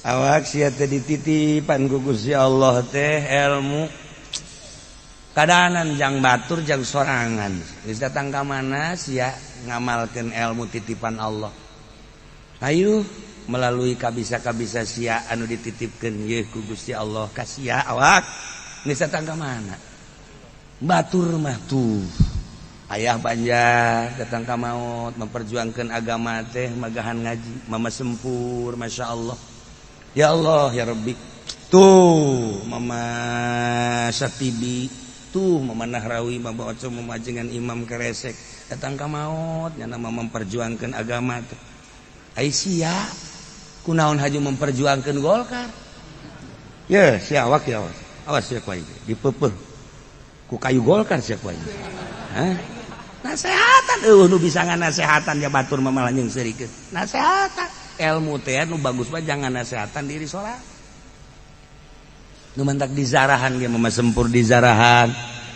Awak sia teh dititipan ku Gusti Allah teh ilmu kadanan jang batur jang sorangan. Geus datang ka mana sia ngamalkeun ilmu titipan Allah. Ayo melalui kabisa-kabisa sia anu dititipkeun yeuh ku Gusti Allah ka sia awak. Geus datang ka mana? Batur mah tuh. Ayah Banjar datang ka maut memperjuangkan agama teh magahan ngaji, mama sempur, Masya Allah. Ya Allah ya Rabbi. Tuh Mama Satibi, tuh Mama Nahrawi, Mama Oco, Mama Ajengan Imam Keresek datang ka maut nyana memperjuangkan agama teh. Ai sia kunaon haju memperjuangkan Golkar? Ya sia awak ya awas. Awas sia ku aing dipeupeul ku kayu Golkar sia ku aing. Hah? Nasehatan eueuh nu bisa nganasehatan ya batur mah malah jeung seurikeun. Nasehatan ilmu teh nu bagus mah jangan nasehatan diri sorangan. Nu mantak dizarahan ge Mama Sempur dizarahan,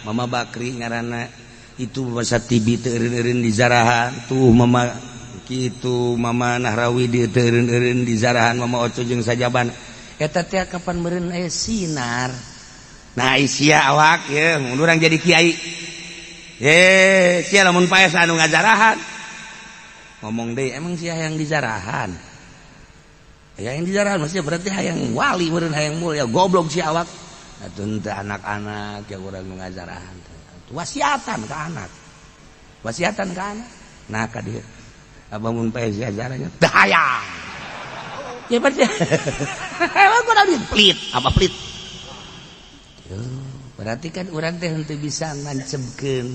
Mama Bakri ngaranna itu Mama Satibi teu eureun-eureun dizarahan, tuh Mama kitu Mama Nahrawi di teu eureun-eureun dizarahan, Mama Oco jeung sajaban. Eta teh kapan meureun aya sinar. Nah sia awak ye mun urang jadi kiai. Ye sia lamun paes anu ngazarahan. Ngomong deui emang sia hayang dizarahan. Ya yang dizarahan maksudnya berarti hayang wali meureun hayang mulia goblok si awak. Atuh teu anak-anak ya urang nu ngazarahan. Wasiatan ka anak. Wasiatan ka anak. Nah ka dieu. Abah mun paes ajarannya teu hayang. Ya berarti emang kurang pelit, apa pelit? Berarti kan urang teh henteu bisa ngancebkeun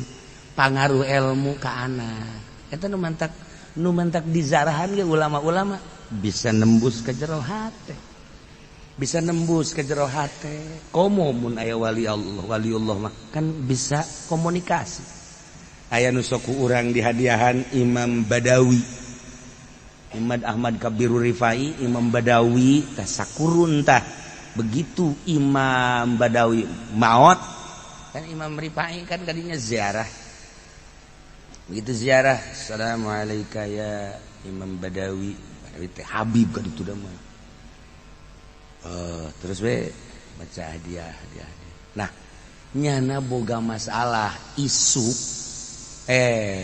pangaruh ilmu ka anak. Eta nu mantak dizarahan ge ulama-ulama bisa nembus ke jero hate. Bisa nembus ke jero hate. Komo mun aya wali Allah, waliullah mah kan bisa komunikasi. Aya nu sok ku urang dihadiahan Imam Badawi. Imam Ahmad Kabiru Rifai, Imam Badawi tah sakurun tah. Begitu Imam Badawi maot kan Imam Rifai kan kadinya ziarah. Begitu ziarah, assalamualaikum ya Imam Badawi. Badawi teh Habib kan itu dah mah. Terus we baca hadiah, hadiah, hadiah. Nah, nyana boga masalah isuk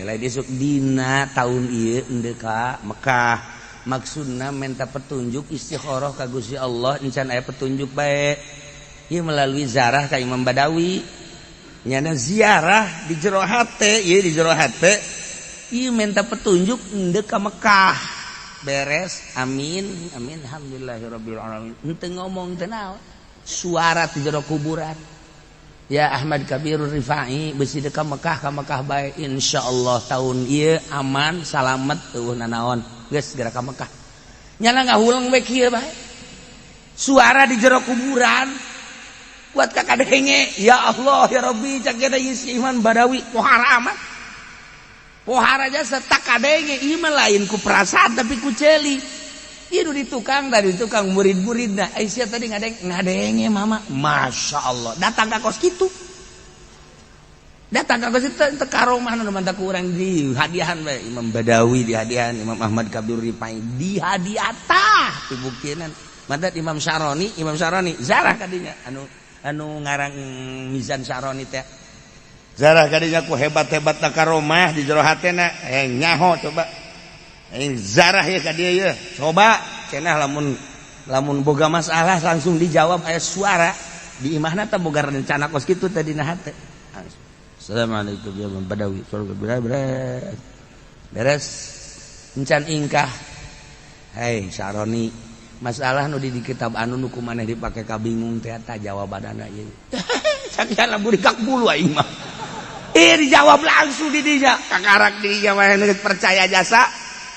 lain isuk dina tahun ieu endeu ka Mekah. Maksudna minta petunjuk istikharah ka Gusti Allah encan aya petunjuk bae. Ieu melalui zarah ka Imam Badawi. Nyana ziarah di jero hate, ieu di jero hate. Ieu minta petunjuk endeu ka Mekah. Beres, amin, amin, alhamdulillahirabbil alamin. Henteu ngomong teu naon. Suara di jero kuburan. Ya Ahmad Kabirur Rifai besi deuk ka Mekah bae insyaallah tahun ieu aman salamet eueuh nanaon. Geus segera ka Mekah. Nyana ngahuleng we kieu bae. Suara di jero kuburan. Kuat ka kadenge, ya Allah ya Rabbi cak eta ieu si Iman Badawi pohara amat. Pohara jasa tak kadenge ieu mah lain ku perasaan tapi ku ceuli. Ieu nu di tukang tadi tukang murid-muridna. Aisyah tadi ngadenge mama. Masya Allah. Datang ka kos kitu. Datang ka kos kitu teu karomah nu mantak ku urang di hadiahan bae Imam Badawi di hadiahan Imam Ahmad Kabir Rifai di hadiah tah dibuktinan. Mantat Imam Syaroni zarah kadinya anu anu ngarang Mizan Syaroni teh. Zarah kadinya ku hebat-hebat karomah di jero hatena nyaho coba. Zarah ya ka dieu ye. Coba cenah lamun lamun boga masalah langsung dijawab aya suara di imahna teh boga rencana kos kitu teh dina hate. Assalamualaikum ya Imam Badawi. Beres encan ingkah. Hei Syaroni, masalah nu di kitab anu nu ku maneh dipake kabingung teh eta jawabanana ieu. Sakian lamun dikak bulu aing mah. Dijawab langsung di dinya. Kakarak di dinya mah percaya jasa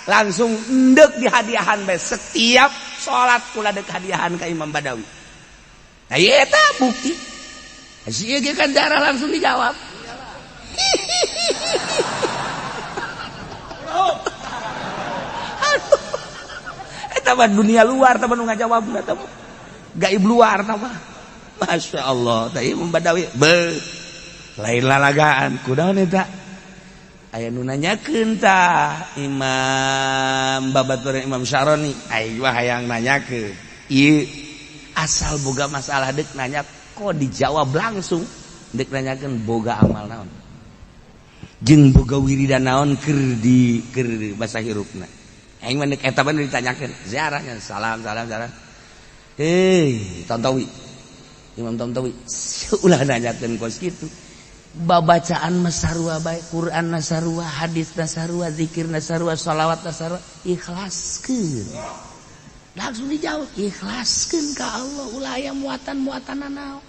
langsung endek di hadiahan bae setiap salat kula deuk hadiahan ka Imam Badawi. Nah ieu eta bukti. Si ieu ge kan darah langsung dijawab. Aduh. Eta mah dunia luar tah nu ngajawab eta mah. Gaib luar tah mah. Masya Allah, tah Imam Badawi be lain lalagaan kunaon eta? Aya nu nanyakeun tah Imam Babatur Imam Syaroni, aing mah hayang nanyakeun. Ieu asal boga masalah dek nanya kok dijawab langsung. Dek nanyakeun boga amal naon, jeung boga wiridan naon keur di keur basa hirupna. Aing mah dek eta mah ditanyakeun ziarahnya, salam salam salam. Hei, Tantawi. Imam Tantawi ulah nanyakeun kos kitu. Babacaan mah sarua bae, Quran na sarua, hadis na sarua, zikir na sarua, sholawat na sarua, ikhlaskeun. Langsung dijawab, ikhlaskeun ka Allah, ulah aya muatan-muatan naon.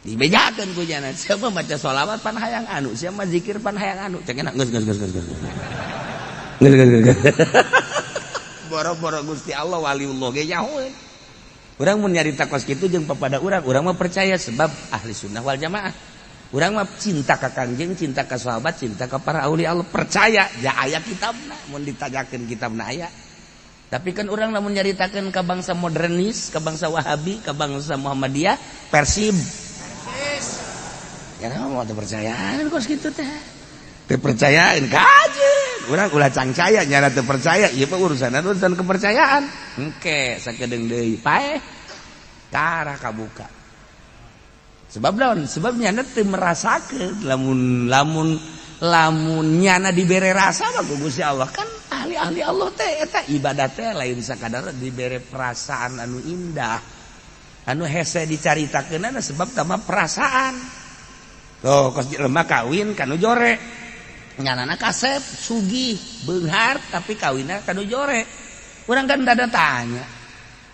Dibejakeun ku nyana, siapa maca sholawat pan hayang anu, siapa zikir pan hayang anu, cek enak geus geus geus geus geus. Geus geus geus. Boro-boro Gusti Allah, waliullah ge nyahoeun. Urang mun nyarita kos kitu jeung papada urang, urang mah percaya sebab ahli sunnah wal jamaah. Urang mah cinta ka Kangjeng, cinta ka sahabat, cinta ka para aulia Allah, percaya ja aya kitabna, mun ditanyakeun kitabna aya. Tapi kan urang lamun nyaritakeun ka bangsa modernis, ka bangsa Wahabi, ka bangsa Muhammadiyah, Persib. Ya mau teu percayaan kos kitu teh. Teu percayaan kajeun. Urang ulah cangcaya nyana teu percaya, ieu mah urusan urusan kepercayaan. Engke sakedeung deui paeh tara kabuka. Sebab naon? Sebab nyana teu merasakeun lamun lamun lamun nyana dibere rasa mah ku Gusti Allah, kan ahli-ahli Allah teh eta ibadah teh lain sakadar dibere perasaan anu indah. Anu hese dicaritakeunana sebab tama perasaan. Tuh kos jelema kawin kanu jore. Nyanana kasep, sugih, beunghar, tapi kawinna kanu jore. Urang kan dada tanya.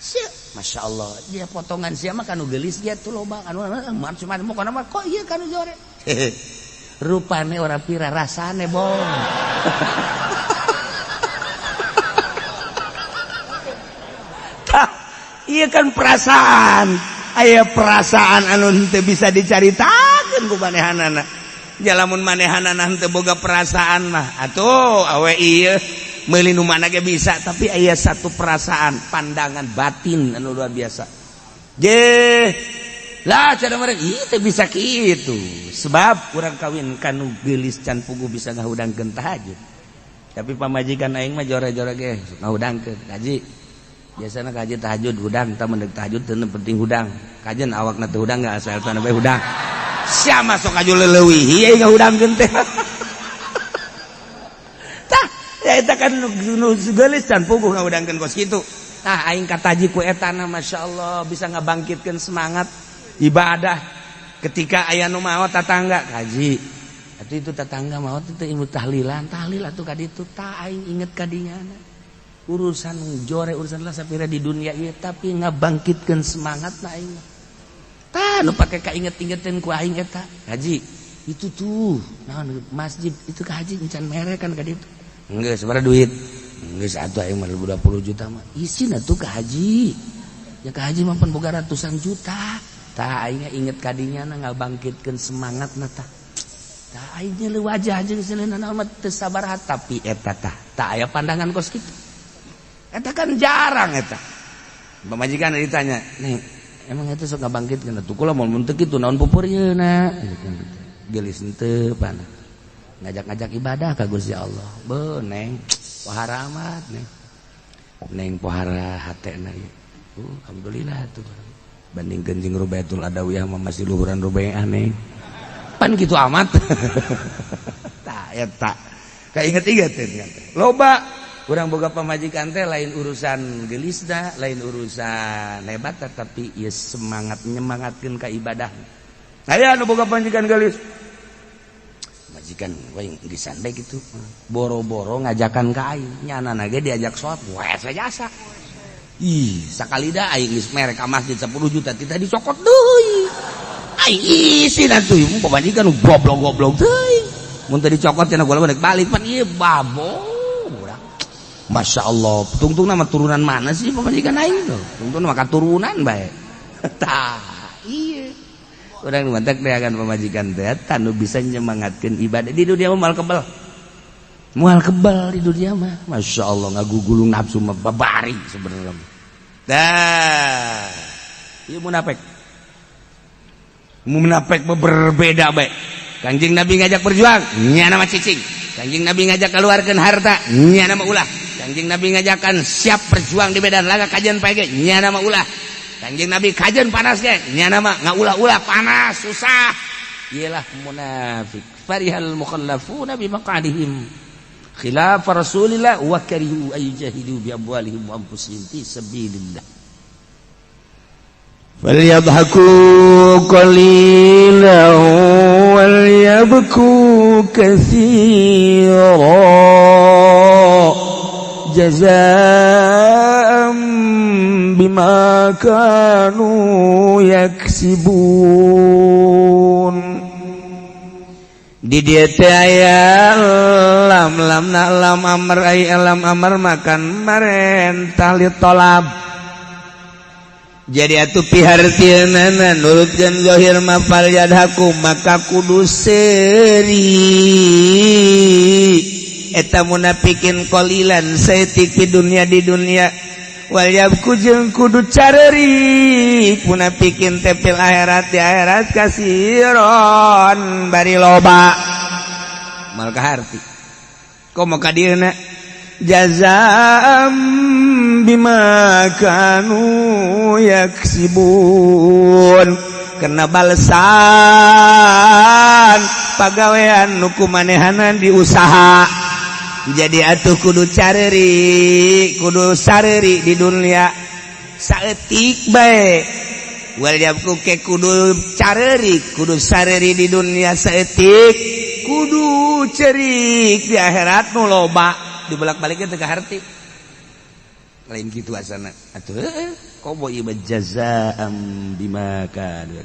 Sia, Masya Allah, dia potongan sia mah kanu geulis dia tuh loba anu macam-macam pokona mah kok ieu kanu jore. Rupane ora pira rasane, bong. Tah, ieu kan perasaan. Aya perasaan anu henteu bisa dicaritakeun ku manehanana. Ja lamun manehanana henteu boga perasaan mah atuh awe ieu meuli nu mana ge bisa, tapi aya satu perasaan pandangan batin anu luar biasa. Je lah cara mereka ieu teh bisa kitu. Sebab urang kawin kanu geulis can puguh bisa ngahudangkeun tahajud. Tapi pamajikan aing mah jore-jore ge ngahudangkeun kaji. Biasana kaji tahajud hudang, tah mun tahajud teu penting hudang. Kajen awakna teu hudang enggak asal teu bae hudang. Sia masuk aju leuwih ieu ngahudangkeun teh. Tah, ya eta kan nu geulis can puguh ngahudangkeun kos kitu. Tah aing kataji ku eta na masyaallah bisa ngabangkitkeun semangat ibadah ketika aya nu maot tatangga kaji. Atuh itu tetangga maot itu ilmu tahlilan, tahlil atuh ka ditu tah aing inget ka dinyana. Urusan jore urusan lah sapira di dunia ieu tapi ngabangkitkeun semangat na aing. Tah nu pake kainget-ingetin ku aing eta. Haji, itu tuh naon masjid itu ka haji encan mere kan ka ditu. Geus sabaraha duit? Geus atuh aing mah 20 juta mah. Isin atuh ka haji. Ya ka haji mah pan boga ratusan juta. Tah aing inget ka dinya na ngabangkitkeun semangat na tah. Tah aing nyeuleut wajah jeung seuleuna mah teu sabaraha tapi eta tah tah aya pandangan kos kitu. Eta kan jarang eta. Pamajikan ditanya, "Nih, emang itu sok ngabangkitkeun atuh kula mun teu kitu naon pupurieuna?" Geulis henteu pana. Ngajak-ngajak ibadah ka Gusti Allah. Beuh neng, pohara amat neng. Neng pohara hatena ieu. Alhamdulillah atuh. Bandingkeun jeung Rubaitul Adawiyah mah masih luhuran Rubaiah neng. Pan kitu amat. Tah eta. Kainget-inget teh. Loba urang boga pamajikan teh lain urusan gelisna, lain urusan hebat, tapi ieu semangat nyemangatkeun ka ibadah. Aya nu boga pamajikan geulis. Majikan we geulisan bae kitu. Boro-boro ngajakan ka aing, nyanana ge diajak salat, we jasa. Ih, sakali da aing geus mere ka masjid 10 juta kita dicokot deui. Aing isin atuh pamajikan goblok-goblok teuing. Mun teu dicokot cenah gua balik pan ieu babo. Masya Allah, tungtung nama turunan mana sih pamajikan aing tuh? Tungtung nama katurunan bae. Tah, iya. Urang mantak akan pamajikan teh tanu bisa nyemangatkeun ibadah di dunia mah moal kebel. Moal kebel di dunia mah. Masya Allah ngagugulung nafsu mah babari sebenarnya. Dah. Ieu munafik. Munafik mah berbeda bae. Kanjeng Nabi ngajak berjuang, nyana mah cicing. Kanjeng Nabi ngajak keluarkeun harta, nyana mah ulah. Kangjeng Nabi ngajakan siap berjuang di medan laga kajian pae ge nyana mah ulah. Kangjeng Nabi kajian panas ge nyana mah ngaulah-ulah panas susah. Iyalah munafik. Farihal mukhallafuna bi maq'adihim khilaf Rasulillah wa karihu ay jahidu bi amwalihim wa anfusihim fi sabilillah. Falyadhaku qalilan walyabku katsira jazaa'an bima kanu yaksibun. Di dieu teh aya lam lam na lam amr ai lam amr makan marentah li tolab. Jadi atuh pihartieunana nurutkeun zahir ma fal yadhaku maka kudu seuri eta munafikin qalilan saeutik di dunia di dunia wal yabku jeung kudu careuri munafikin teh fil akhirat di akhirat kasiron bari loba mal kaharti komo ka dieuna jazaa'an bima kanu yaksibun kena balesan pagawean nu kumanehanan diusaha. Jadi atuh kudu careri kudu sareri di dunia saeutik bae wal yabku ke kudu careri kudu sareri di dunia saeutik kudu cerik di akhirat nu loba dibolak-baliknya teu kaharti lain kitu asana atuh komo ieu jazaa'an bima kanu.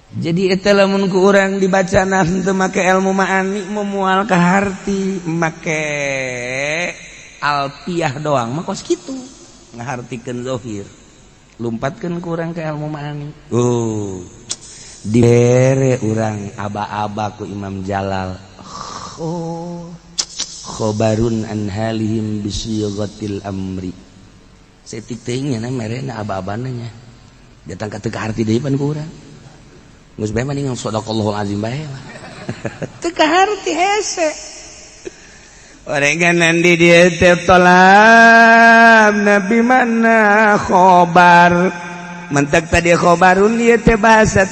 Jadi eta lamun ku urang dibaca teu make ilmu ma'ani memual kaharti make alfiah doang mah kos kitu ngahartikeun zahir lumpatkeun ku urang ke ilmu ma'ani. Oh dibere urang aba-aba ku Imam Jalal. Oh khobarun an halihim bisighatil amri saeutik teuing nya merena aba-abana nya datang ka teu kaharti deui pan ku urang. Geus bae mending shadaqallahul azim bae lah. Teu kaharti hese. Orenganan di dieu teh tolab nabi mana khobar. Mentek tadi khobarun ieu teh bahasa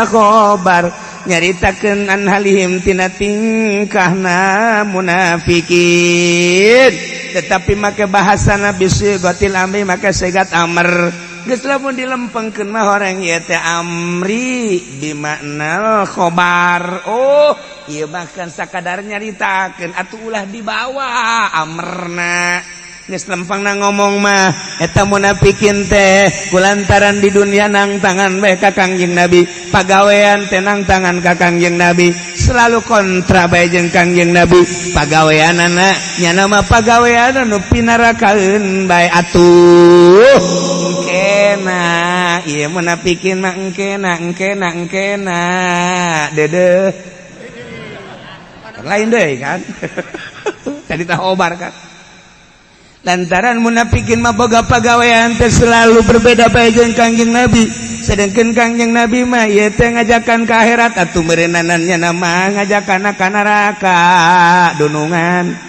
khobar nyaritakeun an halihim tina tingkahna munafikin. Tetapi make bahasa nabi sigatil amri make sigat amr. Geus lamun dilempengkeun mah orang ieu teh amri bimaknal khobar. Oh, ieu bahkan sakadar nyaritakeun atuh ulah dibawa amrna. Geus lempengna ngomong mah eta munafikin teh kulantaran di dunia nang tangan bae ka Kangjeng Nabi, pagawean teh nang tangan ka Kangjeng Nabi, selalu kontra bae jeung Kangjeng Nabi. Pagaweanana nyana mah pagawean nu pinarakaeun bae atuh. Engkena ieu munafikin mah engkena engkena engkena dedeh lain deui kan. Tadi tah obar kan. Lantaran munafikin mah boga pagawean teh selalu berbeda bae jeung Kangjeng Nabi. Sedangkan Kangjeng Nabi mah ieu teh ngajakan ka akhirat atuh meureunanna mah ngajakan ka neraka dunungan.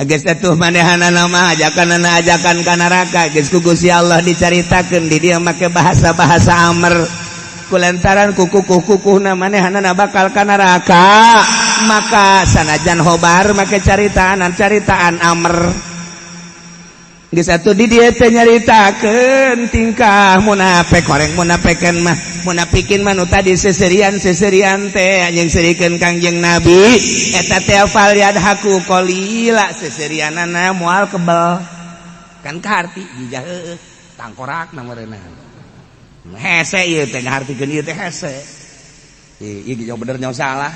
Geus atuh manehanana mah ajakanana ajakan ka neraka geus ku Gusti Allah dicaritakeun di dieu make bahasa-bahasa amr. Kulantaran kukukuh-kukuhna manehanana bakal ka neraka maka sanajan hobar make caritaan caritaan amr. Geus atuh di dieu teh nyaritakeun tingkah munafik horeng munafikan mah munafikin mah nu tadi seserian-seserian teh anjing serikeun Kangjeng Nabi eta teh fal yadhaku qalila seserianana moal kebel kan kaharti jijah heueuh tangkorakna meureunna hese ieu teh ngahartikeun ieu teh hese ieu ge bener nyaho salah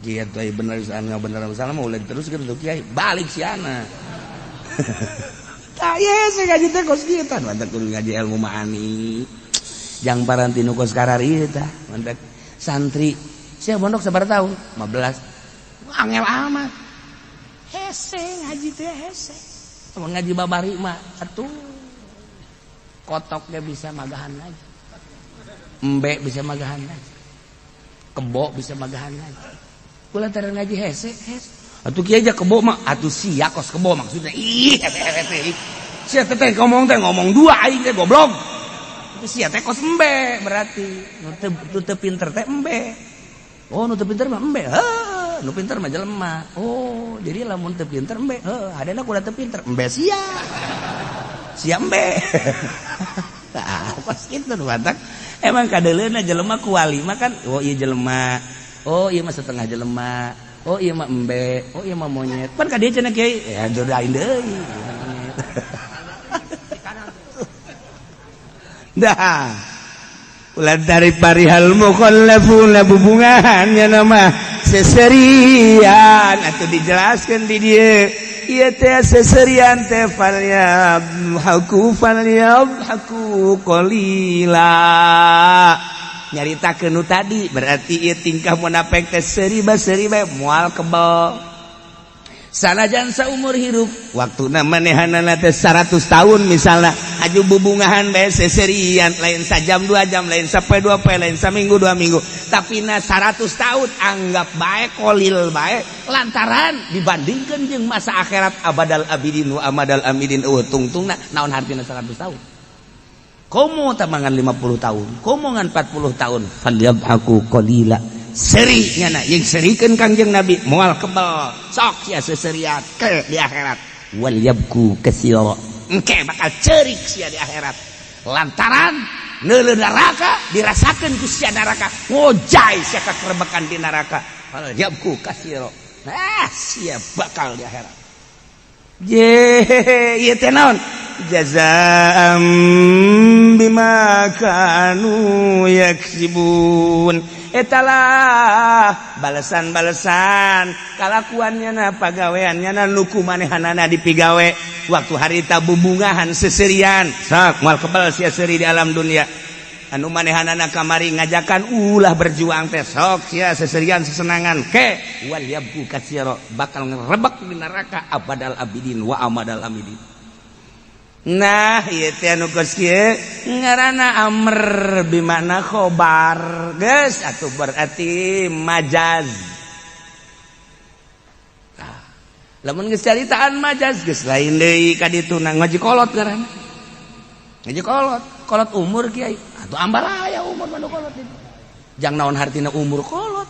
kieu teh bener bener salah mah ulah diteruskeun tuh kiai balik siana. Tah ye saya ngaji teh kos kieu tah mantap kudu ngaji ilmu ma'ani. Jang paranti nu kos karari tah mantap santri sia mondok sabaraha tahun 15 angel amat hese ngaji teh hese. Mun ngaji babari mah atuh kotoknya bisa magahan lagi, embe bisa magahan lagi, kebo bisa magahan lagi. Kulantaran ngaji hese hese. Atuh kieu aja kebo mah atuh sia kos kebo maksudnya. Ih hese. Sia teh ngomong teh ngomong dua aing teh goblok. Itu sia teh kos embe berarti. Nu teu pinter teh embe. Oh nu teu pinter mah embe. Heuh, nu pinter mah jelema. Oh, jadi lamun teu pinter embe. Heuh, hadena kuda teu pinter embe sia. Sia embe. Tah, pas kitu nu batak. Emang kadeuleuna jelema kuali mah kan, oh ieu jelema. Oh ieu mah setengah jelema. Oh ieu mah embe. Oh ieu mah monyet. Pan ka dieu cenah kiai. Ya jodohin deui. Dah. Ulah dari parihal mukhallafuna bubungahan nya nama seserian atau dijelaskan di dieu. Ieu teh seserian teh falyabhaku falyabhaku qalila. Nyaritakeun nu tadi berarti ieu tingkah munafik teh seuri bae seuri bae moal kebel. Sanajan saumur hirup waktuna manehanana teh 100 tahun misalna aju bubungahan bae seserian lain sajam 2 jam lain sapoe 2 poe lain saminggu 2 minggu tapi na 100 tahun anggap bae kolil bae lantaran dibandingkeun jeung masa akhirat abadal abidin wa amadal amidin eueuh tungtungna naon hartina 100 tahun komo tamangan 50 tahun komo ngan 40 tahun falyabhaku qalila seri nyana yang serikeun Kangjeng Nabi moal kebel sok sia seserian ke di akhirat wal yabku katsira engke bakal ceurik sia di akhirat lantaran neuleuh neraka dirasakeun ku sia neraka ngojay sia kakerebekan di neraka wal yabku katsira ah sia bakal di akhirat je ieu teh naon jazaa'an bima kanu yaksibun. Etalah balesan-balesan kalakuannya na pagaweannya na nuku manehanana dipigawe waktu harita bubungahan seserian sok moal kebal sia seuri di alam dunia anu manehanana kamari ngajakan ulah berjuang teh sok sia seserian sesenangan ke wal yabku katsira bakal ngerebek di neraka abadal abidin wa amadal amidin. Nah ieu teh anu geus kieu ngaranna amr bimana khobar geus atuh berarti majaz. Nah, lamun geus caritaan majaz geus lain deui ka ditu na ngaji kolot ngaranna. Ngaji kolot, kolot umur kiai atuh ambalaya umur mah nu kolot itu. Jang naon hartina umur kolot.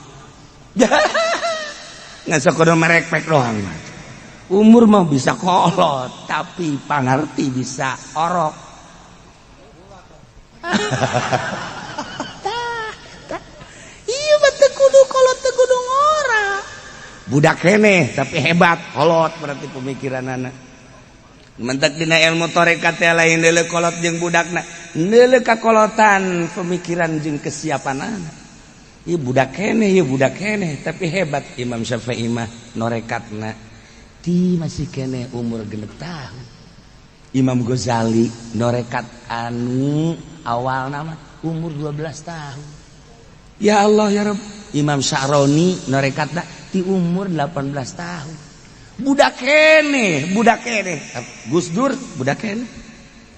Ngan sakodo merekpek doang mah. Umur mah bisa kolot, tapi pangarti bisa orok. Iya mah teu kudu kolot teu kudu ngora. Budak keneh tapi hebat kolot berarti pemikiranana. Mentak dina ilmu tarekat teh lain deuleu kolot jeung budakna, deuleu kakolotan pemikiran jeung kesiapanana. Ieu budak keneh, ieu budak keneh tapi hebat Imam Syafi'i mah norekatna. Ti masih kene umur 6 tahun. Imam Ghazali norekat anu awal nama umur 12 tahun. Ya Allah ya Rabb. Imam Sya'roni norekatna ti umur 18 tahun. Budak kene, budak kene. Gus Dur budak kene.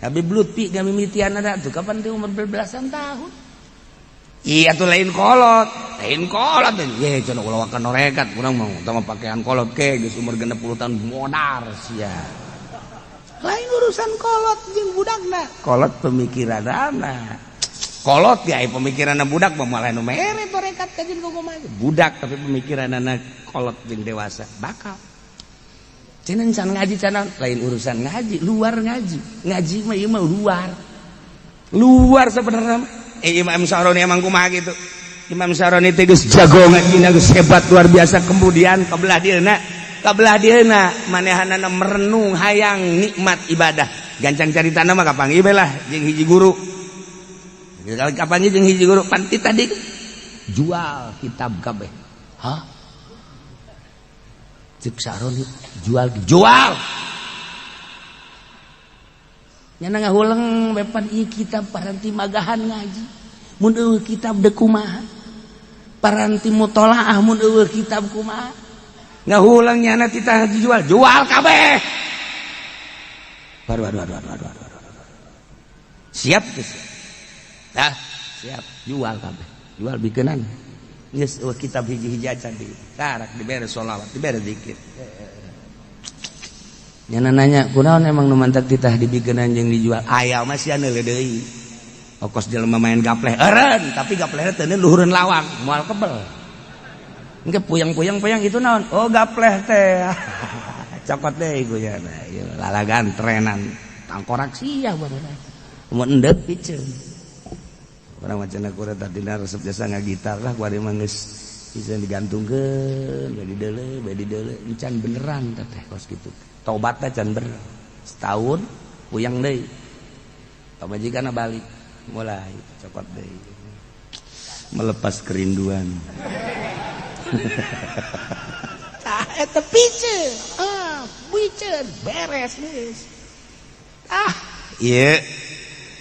Habib Lutfi gamimitian ada tuh kapan ti umur belasan tahun. Iya tuh lain kolot ye cenah ulah wakan norekat urang mah utama pakaian kolot ke geus umur 60 tahun modar sia. Lain urusan kolot jeung budakna, kolot pemikiranana. Kolot ya pemikiranna budak mah malah nu mere torekat ka jeung kumaha. Budak tapi pemikiranana kolot jeung dewasa bakal. Cenah can ngaji cenah lain urusan ngaji, luar ngaji. Ngaji mah ieu mah luar. Luar sebenarnya. Imam Sya'roni emang kumaha gitu. Imam Sya'roni teh geus jago ngajina geus hebat luar biasa kemudian kabelah dieuna manehanana merenung hayang nikmat ibadah. Gancang caritana mah kapanggih bae lah jeung hiji guru. Kapanggih jeung hiji guru panti tadi jual kitab kabeh. Hah? Cek Sya'roni jual jual. Nyana ngahuleng bepan ieu kitab paranti magahan ngaji. Mun eueuh kitab deuk kumaha? Paranti mutolaah mun eueuh kitab kumaha? Ngahuleng nyana titah dijual, jual kabeh. Waduh waduh waduh waduh waduh. Siap geus. Dah, siap jual kabeh. Jual bikeunan. Geus eueuh kitab hiji-hiji acan di karak dibere sholawat, dibere zikir. Nyana nanya, kunaon emang nu mantak titah dibikeun jeung dijual? Aya mah sia neuleuh deui. Okos jelema main gapleh eureun, tapi gaplehna teu luhureun lawang, moal kebel. Engke puyang-puyang-puyang itu naon? Oh gapleh teh. Cokot deui ku nya. Ieu lalagan trenan tangkorak sia barudak. Mun endeup piceun. Urang macana kurang tadina resep jasa ngagitar lah kuari mah geus bisa digantungkeun, bae dideuleu, bae dideuleu, encan beneran teh kos kitu. Tobatna can bener. Setahun puyang deui. Pamajikanna balik, mulai cokot deui. Melepas kerinduan. Tah eta piceun. Ah, piceun beres geus. Ah, ieu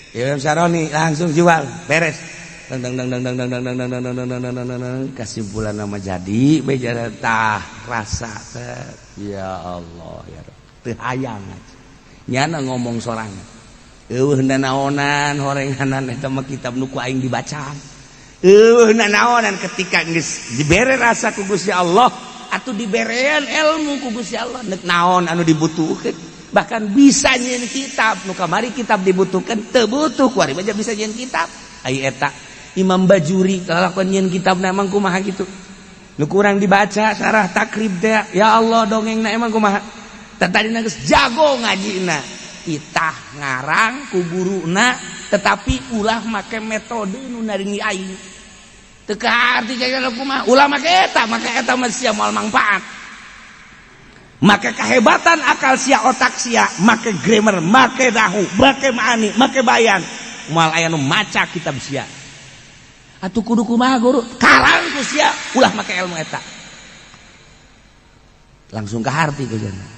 Imam Syaroni langsung jual, beres. Dang dang dang dang dang dang dang dang dang dang dang dang dang dang kesimpulan nama jadi bejara tah rasa teh. Ya Allah ya Rabb. Teu hayang aja. Nyana ngomong sorangan. Eueuh nanaonan horenganan eta mah kitab nu ku aing dibaca. Eueuh nanaonan ketika geus dibere rasa ku Gusti Allah atuh diberean ilmu ku Gusti Allah neuk naon anu dibutuhkeun. Bahkan bisa nyieun kitab nu kamari kitab dibutuhkan teu butuh kuari aja bisa nyieun kitab. Ai eta Imam Bajuri kalakuan nyieun kitabna emang kumaha kitu. Nu kurang dibaca syarah takrib teh ya Allah dongengna emang kumaha. Tah tadina geus jago ngajina. Itah ngarang ku guruna tetapi ulah make metode nu naringi aing. Teu kaarti kaya kumaha ulah make eta mah sia moal mangpaat. Maka kehebatan akal sia otak sia make grammar make dahu make maani make bayan moal aya nu maca kitab sia atuh kudu kumaha guru karang ku sia ulah make ilmu eta langsung ka harti ku cenah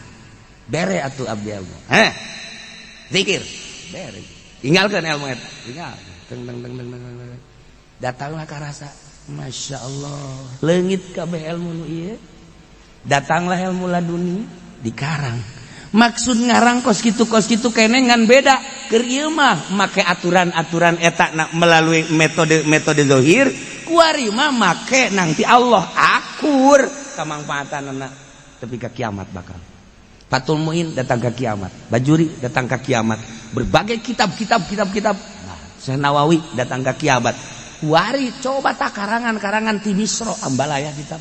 bere atuh abdi ilmu heh zikir bere tinggalkeun ilmu eta tinggal teng teng teng teng teng datanglah ka rasa Masya Allah leungit kabeh ilmu nu ieu. Datanglah ilmu laduni dikarang. Maksud ngarang kos kitu kene ngan beda. Keur ieu mah make aturan-aturan eta na melalui metode-metode zahir, kuari mah make nang ti Allah akur kamangfaatanana tepi ka kiamat bakal. Fathul Muin datang ka kiamat, Bajuri datang ka kiamat, berbagai kitab-kitab kitab-kitab. Nah, Syekh Nawawi datang ka kiamat. Kuari coba tak karangan-karangan ti Misro ambalaya kitab.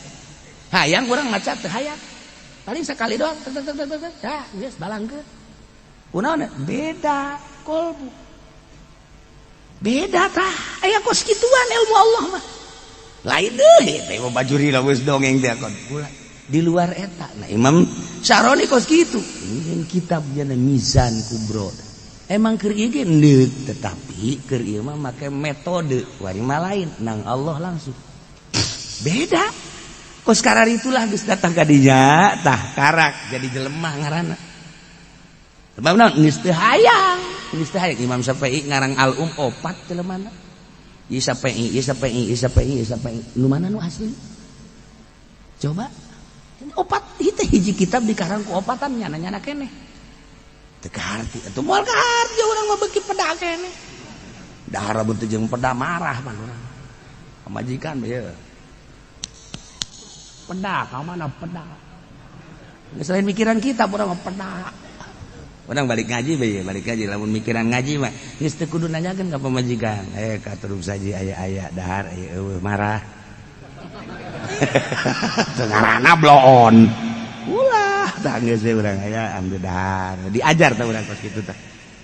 Hayang urang maca teu hayang. Paling sekali doang tek tek tek tek dah geus balangkeun. Kunaon beda kolbu. Beda tah aya kos kituan ilmu Allah mah. Lain deui teh Imam Bajuri lah geus dongeng teh kon. Di luar eta. Nah Imam Syaroni kos kitu. Ini kitabnya Mizan Kubro. Emang keur ieu ge neuk tetapi keur ieu mah make metode wari mah lain nang Allah langsung. Beda. Kos karar itulah geus datang ka dinya tah karak jadi jelema ngaranna. Sebab naon geus teu hayang, geus teu hayang Imam Syafi'i ngarang Al-Um opat jelemana. Ieu Syafi'i, ieu Syafi'i, ieu Syafi'i, ieu Syafi'i. Nu mana nu asli? Coba. Opat itu hiji kitab dikarang ku opatan nyana-nyana keneh. Teu kaharti atuh moal kaharti urang mah beuki peda keneh. Dahar lamun teu jeung peda marah pan urang. Pamajikan ieu. Peda, ka mana peda? Selain mikiran kita, urang mah peda. Urang balik ngaji bae, balik ngaji lamun mikiran ngaji mah geus teu kudu nanyakeun ka pamajikan. Ka terus saji aya-aya dahar aya eueuh marah. Teu ngaranna bloon. Ulah tah geus we urang aya ambil dahar. Diajar tah urang kos kitu tah.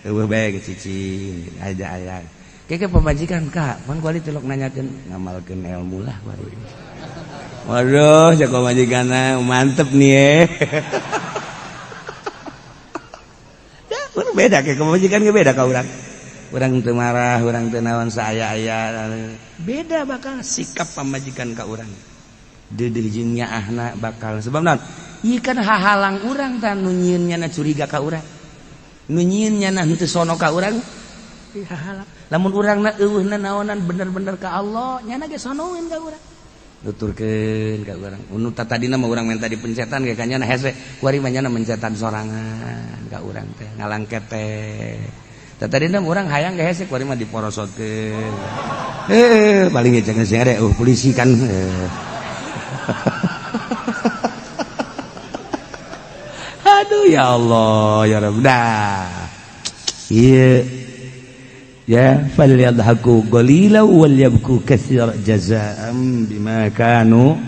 Eueuh bae ge cicing aja aya. Keke pamajikan ka, pan kuali tilok nanyakeun ngamalkeun ilmu lah kuali. Waduh, jago majikanna mantep nih. Ya, beda kayak pamajikan ge beda ka urang. Urang teu marah, urang teu naon saaya-aya. Beda bakal sikap pamajikan ka urang. Deudeuh jeung nyaahna bakal sebab naon? Ieu kan hahalang urang tah nu nyieun nyana curiga ka urang. Nu nyieun nyana henteu sono ka urang. Hahalang. Lamun urangna eueuhna naonan bener-bener ka Allah, nyana ge sonoeun ka urang. Nuturkeun ka urang. Nu tadina mah urang minta dipencetan ge ka nyana hese, kuari mah nyana mencetan sorangan ka urang teh, ngalangket teh. Tah tadina urang hayang ge hese kuari mah diporosotkeun. Paling ge jangan sing ada polisi kan. Aduh ya Allah ya Rabb. Dah. Ieu ya falyadhaku qalila wal yabku katsira jazaa'an bima kanu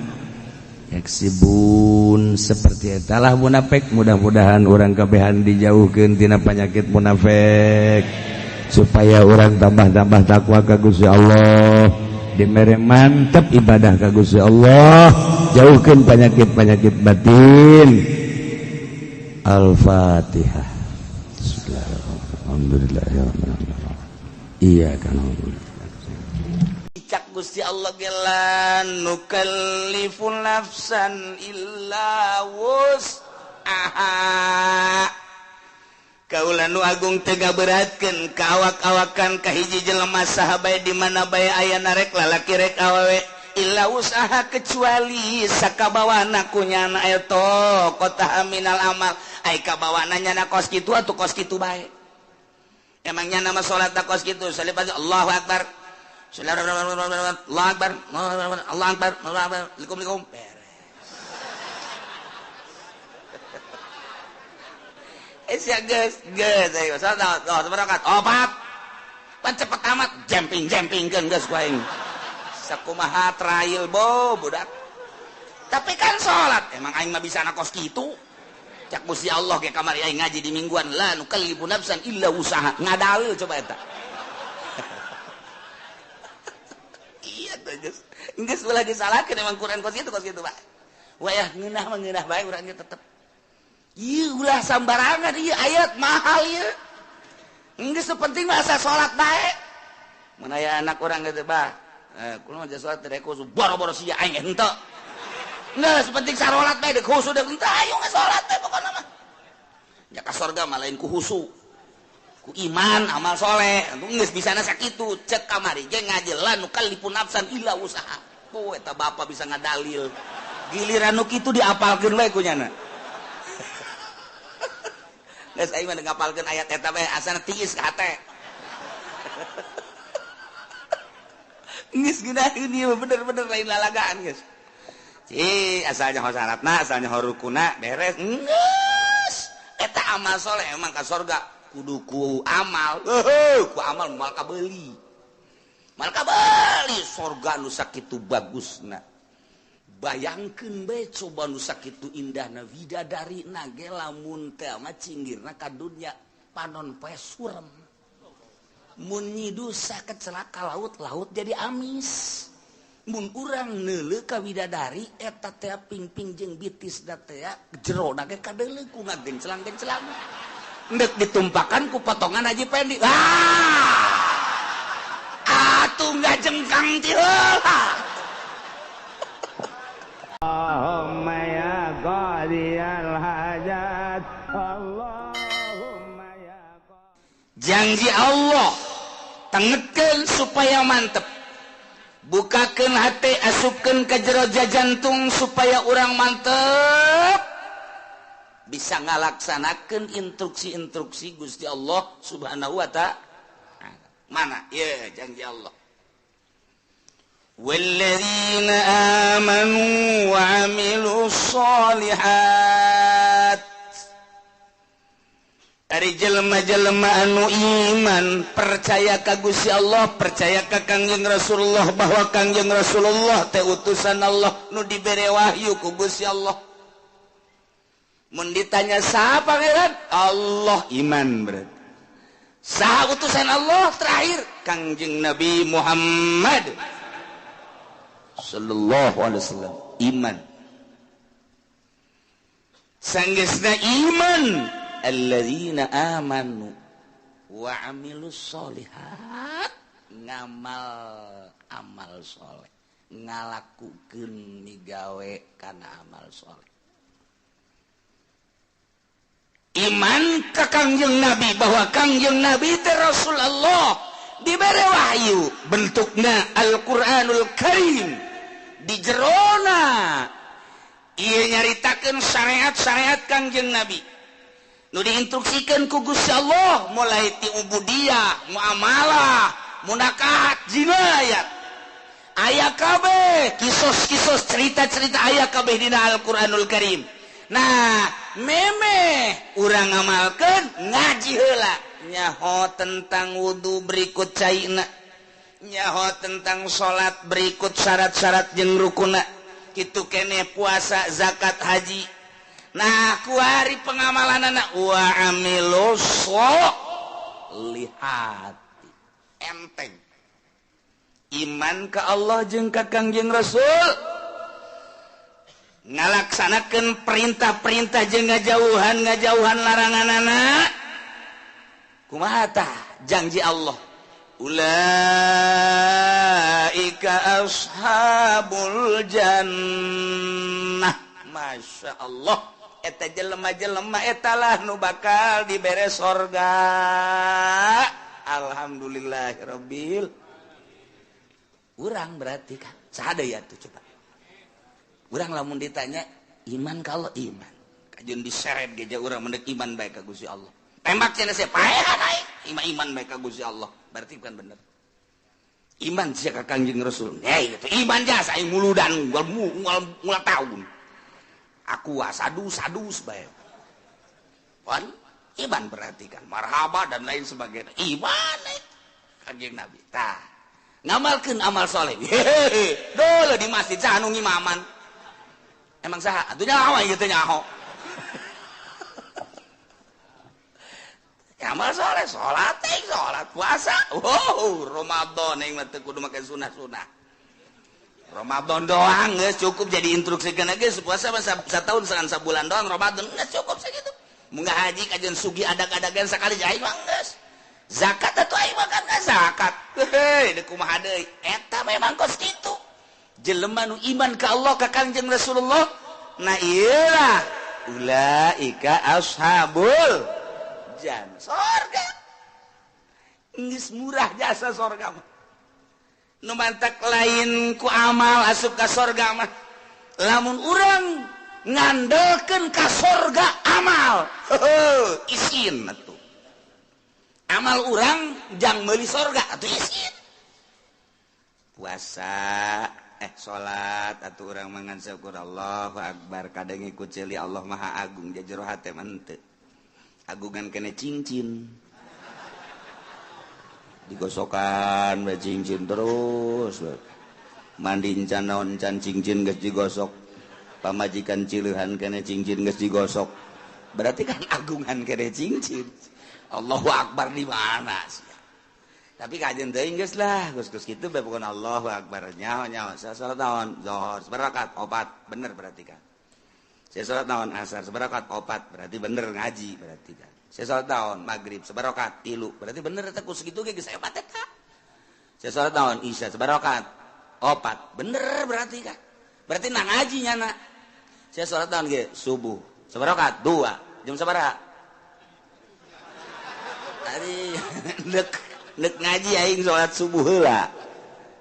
yaksibun. Seperti etalah munafik. Mudah-mudahan urang kabehan dijauhkeun tina penyakit munafik supaya urang tambah-tambah takwa ka Gusti Allah, dimere mantep ibadah ka Gusti Allah, jauhkeun penyakit-penyakit batin. Al-Fatihah. Bismillahirrahmanirrahim. Iya kan. Cak Gusti Allah gelan nukallifu nafsan illa wus'aha. Kaula nu agung teu beratkeun ka awak-awakan ka hiji jelema saha bae di mana bae aya narek lalaki rek awewe illa wus'aha kecuali sakabawana ku nyana eta kota minal amal. Ai kabawana nyana kos kitu atuh kos kitu bae. Emangnya nama salat tak kos kitu salib Allahu akbar. Allahu akbar, Allahu akbar, Allahu akbar, likum-likum beres. Ya geus, geus ayo salat oh seberangkat. Opat. Pan cepet amat jemping-jempingkeun geus ku aing. Sakumaha trail bo budak. Tapi kan salat emang aing mah bisa kos kitu. Cak Gusti Allah ge kamari aing ngaji di mingguan la nukallifu nafsan illa wusaha. Ngadalil coba eta. Iya tuh geus. Geus ulah disalahkeun emang Quran kos kitu Pak. Wayah ngeunah mah ngeunah bae urang ge tetep. Ieu ulah sambarangan ieu ayat mahal ieu. Geus penting mah asa salat bae. Mun aya anak urang geus bah, kulo mah salat teh khusu boro-boro sia aing henteu. Geus penting sarolat bae deuk khusu deuk henteu ayo geus salat bae pokona mah. Nya ka sorga mah lain ku khusu. Ku iman amal soleh geus bisana sakitu cek kamari ge ngaji la nukallifu nafsan illa wusaha. Po eta bapa bisa ngadalil. Giliran nu kitu diapalkeun we ku nyana. Geus aing mah ngapalkeun ayat eta bae asana tiis ka hate. Geus geunaheun ieu bener-bener lain lalagaan geus. Ci asalnya ho syaratna, asalnya ho rukuna beres. Geus eta amal soleh emang ka sorga kudu ku amal. Heuh, ku amal moal kabeuli. Moal kabeuli sorga nu sakitu bagusna. Bayangkeun bae coba nu sakitu indahna widadari na ge lamun teh mah cinggirna ka dunya panon poe surem. Mun nyidusa kecelaka laut-laut jadi amis. Mun urang neuleuh ka widadari eta teh pingping jeung bitis da teh jerona ge kadeuleuh ku ngagencelang-gencelang. Endek ditumpakan ku potongan Haji Pendi. Ah! Atuh ngajengkang ti heula. Allahumma ya qadiyal hajat, Allahumma ya janji Allah tengetkeun supaya mantep, bukakeun hate asupkeun ka jero jantung supaya urang mantep bisa ngalaksanakeun instruksi-instruksi Gusti Allah Subhanahu wa ta'ala. Mana ye janji Allah. والذين آمنوا وعملوا الصالحات ari jelema-jelema anu iman percaya ka Gusti Allah, percaya ka Kangjeng Rasulullah bahwa Kangjeng Rasulullah teh utusan Allah nu dibere wahyu ku Gusti Allah. Mun ditanya saha pangeran? Allah, iman berarti. Saha utusan Allah terakhir? Kangjeng Nabi Muhammad sallallahu alaihi wasallam, iman. Sanggeusna iman alladzina amanu wa amilus solihat, ngamal amal soleh, ngalakukeun migawe kana amal soleh. Iman ka Kangjeng Nabi bahwa Kangjeng Nabi teh Rasulullah dibere wahyu bentukna Al-Qur'anul Karim. Di jerona ieu nyaritakeun syariat-syariat Kangjeng Nabi. Nu diinstruksikeun ku Gusti Allah mulai ti ubudiyah, muamalah, munakahat, jinayat. Aya kabeh kisos-kisos cerita-cerita aya kabeh dina Al-Qur'anul Karim. Nah, memeh urang ngamalkeun ngaji heula nyaho tentang wudu berikut caina, nyaho tentang salat berikut syarat-syarat jeung rukuna, kitu keneh puasa, zakat, haji. Nah, kuari pengamalanana wa amilus solihati. Enteng. Iman ka Allah jeung ka Kangjeng Rasul. Ngalaksanakeun perintah-perintah jeung ngajauhan-ngajauhan laranganana. Kumaha tah janji Allah? Ulaika ashabul jannah. Masya Allah. Eta jelema-jelema etalah nu bakal dibere sorga. Alhamdulillahirabbil. Urang berarti kan saha deui atuh coba. Urang lamun ditanya iman kalau iman. Kajeun diseret ge urang mendek iman bae ka Gusti Allah. Tembak cenah sia paehan aing iman bae ka Gusti Allah. Berarti bukan bener. Iman sia ka Kangjeng Rasul. Hei, iman jasa aing muludan ngual tahun. Aku sadu-sadus bae. Wan iman berarti kan marhaba dan lain sebagainya. Iman Kanjeng Nabi. Tah, ngamalkeun amal soleh. Hehehe, dulu di masjid saha nu ngimaman. Emang saha? Atuh nyaho ieu teh nyaho. Amal soleh, salat teh, salat puasa. Wow, Ramadan aing mah teu kudu make sunah-sunah. Ramadan doang geus cukup jadi instruksikeun geus puasa mah satahun sabulan doang Ramadan geus cukup sakitu. Munggah haji kajeun sugih adag-adagan sakali aing mah geus. Zakat atuh aing mah kan zakat. Heuh, deuk kumaha deui? Eta memang kos kitu. Jelema nu iman ka Allah ka Kangjeng Rasulullah, nah ieu lah ulaika ashabul jannah. Sorga. Geus murah jasa sorga mah. Nu mantak lain ku amal asup ka sorga mah. Lamun urang ngandelkeun ka sorga amal, heuh, isin atuh. Amal urang jang meuli sorga atuh isin. Puasa, salat atuh urang mangan syukur Allahu akbar kadang ngikut ceuli Allah Maha Agung jajero hate mah henteu. Agungan kene cincin. Digosokan bae cincin terus mandi encan naon encan cincin geus digosok pamajikan cileuhan kene cincin geus digosok berarti kan agungan kene cincin. Allahu akbar di mana sih? Tapi kajian teuing geus lah geus-geus kitu bae pokona Allahu akbar nyaho-nyaho salat naon zuhur sabarakat opat bener berarti kan. Saya salat naon asar sabarakat opat berarti bener ngaji berarti kan. Saya salat naon maghrib sabarakat tilu berarti bener eta ku sakitu ge geus hebat eta. Saya salat naon isya sabarakat opat bener berarti kan. Berarti na ngaji nyana. Saya salat naon ge subuh sabarakat dua jam sabaraha? Tadi nek ngaji aing salat subuh heula.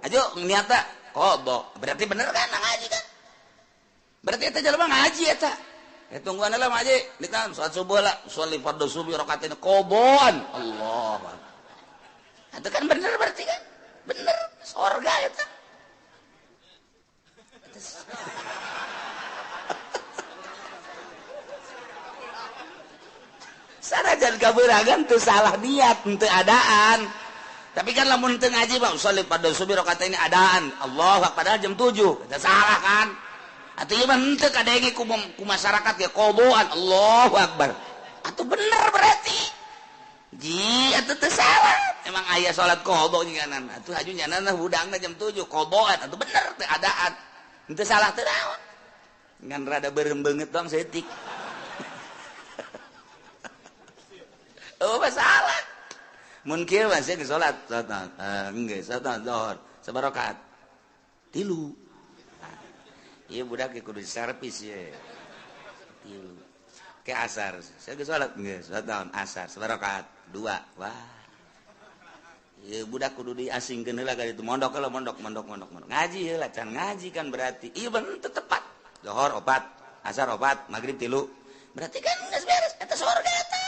Ajo niatna qada berarti bener kan na ngaji kan. Berarti eta jelema ngaji eta. Tungguan lah ngaji, ditan salat subuh lah, sholli fardhu subuh rakaatain qobon. Allah. Itu kan bener berarti kan? Bener, sorga eta. Sanajan kabeuragan teu salah niat, teu adaan. Tapi kan lamun teu ngaji mah sholli fardhu subuh rakaatain adaan. Allah padahal jam 7. Eta salah kan? Atuh ieu mah henteu kadenge ku masyarakat ge qoboan. Allahu akbar. Atuh bener berarti. Ji atuh teu salah. Emang aya salat qobo nyanan. Atuh haju nyanan hudangna jam 7 qoboan. Atuh bener teu adaan. Henteu salah teu naon. Ngan rada beureum beungeut doang saeutik. Oh masalah. Mun kieu mah sieun salat, salat geus salat zuhur, sabarakat. Tilu. Ieu budak ge kudu servis ye. Tilu. Ke asar, saya geus salat geus, salat naon asar, sabarakat dua. Wah. Ieu budak kudu diasingkeun heula ka ditu mondok heula mondok mondok mondok mondok. Ngaji heula can ngaji kan berarti. Ieu bener teu tepat. Zuhur opat, asar opat, magrib tilu. Berarti kan geus beres eta surga eta.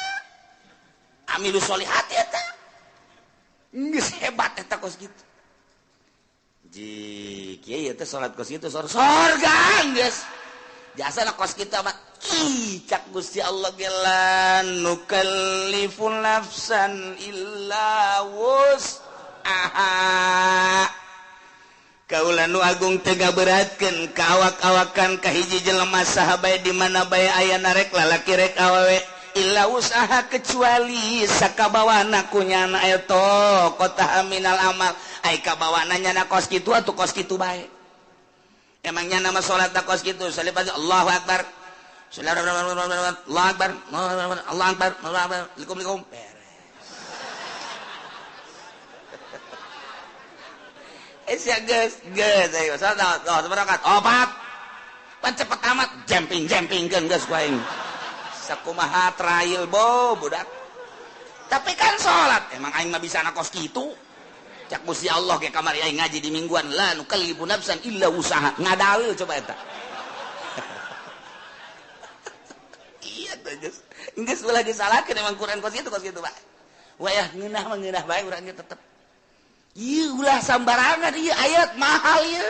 Amilu sholihat eta. Geus hebat eta kos kitu. Ji kieu teh salat kos kitu sorga geus. Jasana kos kitu mah ih cak Gusti Allah ge la nukallifu nafsan illa wus'aha. Kaula nu agung teu ngaberatkeun ka awak-awakan ka hiji jelema saha bae di mana bae aya narek lalaki rek awewe illa usaha kecuali sakabawana ku nyana eta kota minal amal ai kabawana nyana kos kitu atuh kos kitu bae. Emang nyana mah salat kos kitu salib Allahu akbar. Allahu akbar. Allahu akbar. Allahu akbar. Likum-likum. Sia geus geus ayo salat salat opat pan cepet amat jemping-jempingkeun geus ku aing sakumaha trail bo budak tapi kan salat emang aing mah bisa na kos kitu cak Gusti Allah ge kamari aing ngaji di mingguan la nukallifu nafsan illa usaha ngadalil coba eta. Iya teh geus geus ulah disalahkeun emang Quran kos kitu Pak wayah ngeunah mah ngeunah bae urang ge tetep. Ieu ulah sambarangan ieu ayat mahal ieu.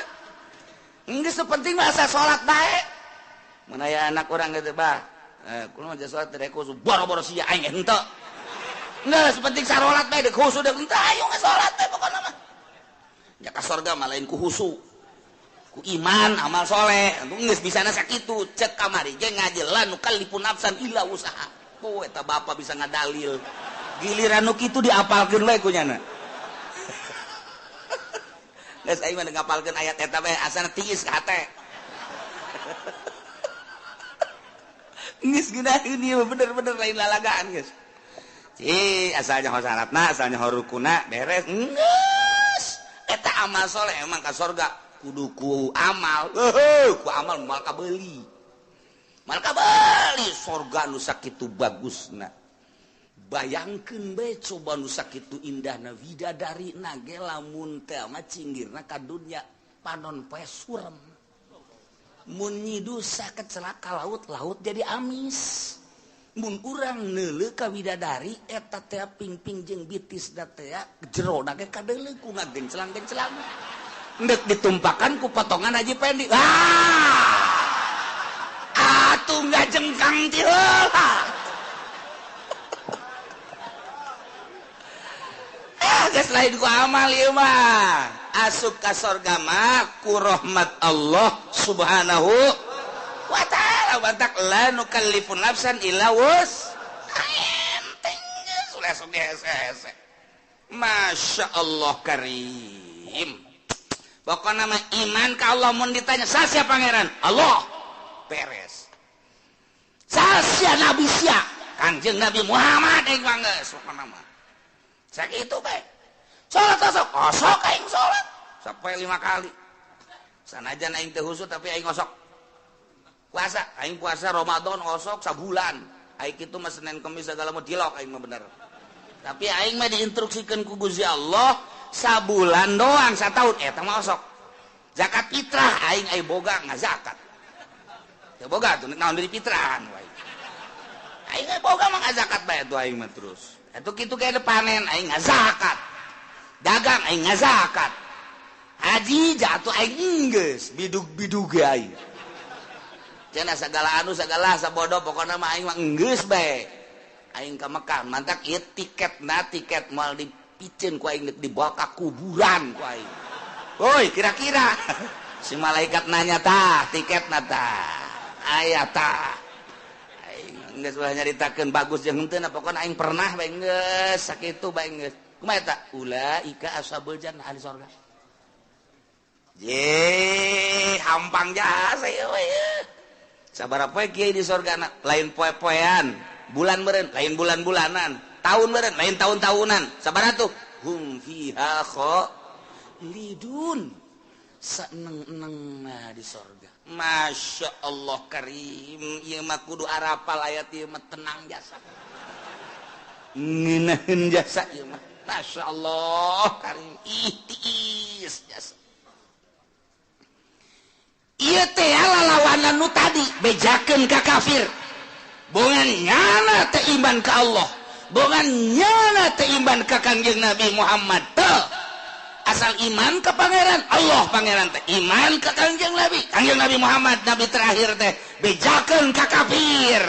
Geus penting mah asa salat bae. Mun aya anak urang kitu bah, kumaha salat teh khusu boro-boro sia aing henteu. Geus penting sarolat bae deuk khusu deuk henteu ayo geus salat bae pokona mah. Nya ka sorga mah lain ku khusu. Ku iman amal soleh. Geus bisana sakitu cek kamari ge ngaji la nukallifu nafsan illa usaha. Po eta bapa bisa ngadalil. Giliran nu kitu diapalkeun bae ku nyana. Geus aing mah ngapalkeun ayat eta bae asana tiis ka hate. Geus geunaheun ieu bener-bener lain lalagaan geus. Ci asalnya ho syaratna, asalnya ho rukuna beres. Geus eta amal soleh emang ka sorga kudu ku amal. Heuh, ku amal moal kabeuli. Moal kabeuli sorga nu sakitu bagusna. Bayangkeun bae coba nu sakitu indahna widadari na ge lamun teh mah cinggirna ka dunya panon poe surem. Mun nyidusa kecelaka laut-laut jadi amis. Mun urang neuleuh ka widadari eta teh pingping jeung bitis da teh jerona ge kadeuleuh ku ngagencelang-gencelang. Endek ditumpakan ku potongan Haji Pendi. Ah! Atuh ngajengkang ti heula. Geus lain ku amal ieu mah asup ka sorga mah ku rahmat Allah subhanahu wa ta'ala bantak la nukallifu nafsan illa wus enteng geus ulah sok dihese-hese. Masya Allah karim. Pokona mah iman ka Allah mun ditanya sasia pangeran Allah beres. Sasia nabi sia Kanjeng Nabi Muhammad aing mah geus pokona mah sakitu bae. Salat osok, osok aing salat sampai 5 kali. Sanajan aing teu khusyuk tapi aing osok. Puasa, aing puasa Ramadan osok sabulan. Aing kitu mah Senin Kemis segala mah dilok aing mah bener. Tapi aing mah diinstruksikeun ku Gusti Allah sabulan doang sataun eta mah osok. Zakat fitrah aing ai boga ngazakat. Teu boga tuh naon deui fitrahan wae. Aing ai boga mah ngazakat bae tuh aing mah terus. Atuh kitu ge panen aing ngazakat. Dagang aing ngazakat. Haji jatuh aing geus bidug-bidug ge aing. Cenah sagala anu sagala sabodo pokona mah aing mah geus bae. Aing ka Mekah mantak ieu tiketna tiket moal dipiceun ku aing deuk dibawa ka kuburan ku aing. Woi kira-kira si malaikat nanya tah tiketna tah aya tah. Aing geus ulah nyaritakeun bagus jeung henteu na pokona aing pernah bae geus sakitu bae geus. Kumaha eta? Ulaika ashabul jannah ahli sorga. Ye, hampang jasa ieu we. Sabaraha poe kiai di sorgana? Lain poe-poean, bulan meureun, lain bulan-bulanan, tahun meureun, lain tahun-tahunan. Sabaraha tuh? Hum fiha khalidun. Saeneng-enengna di sorga. Masya Allah karim, ieu mah kudu arapal ayat ieu mah tenang jasa. Ngeunaheun jasa ieu mah. Masya Allah karim ihtiis jasa. Ieu teh lalawanan nu tadi bejakeun ka kafir. Bongan nyana teh iman ka Allah. Bongan nyana teu iman ka Kangjeng Nabi Muhammad teu. Asal iman ke pangeran Allah, pangeran teh iman ke Kangjeng Nabi, Kangjeng Nabi Muhammad nabi terakhir teh bejakeun ka kafir.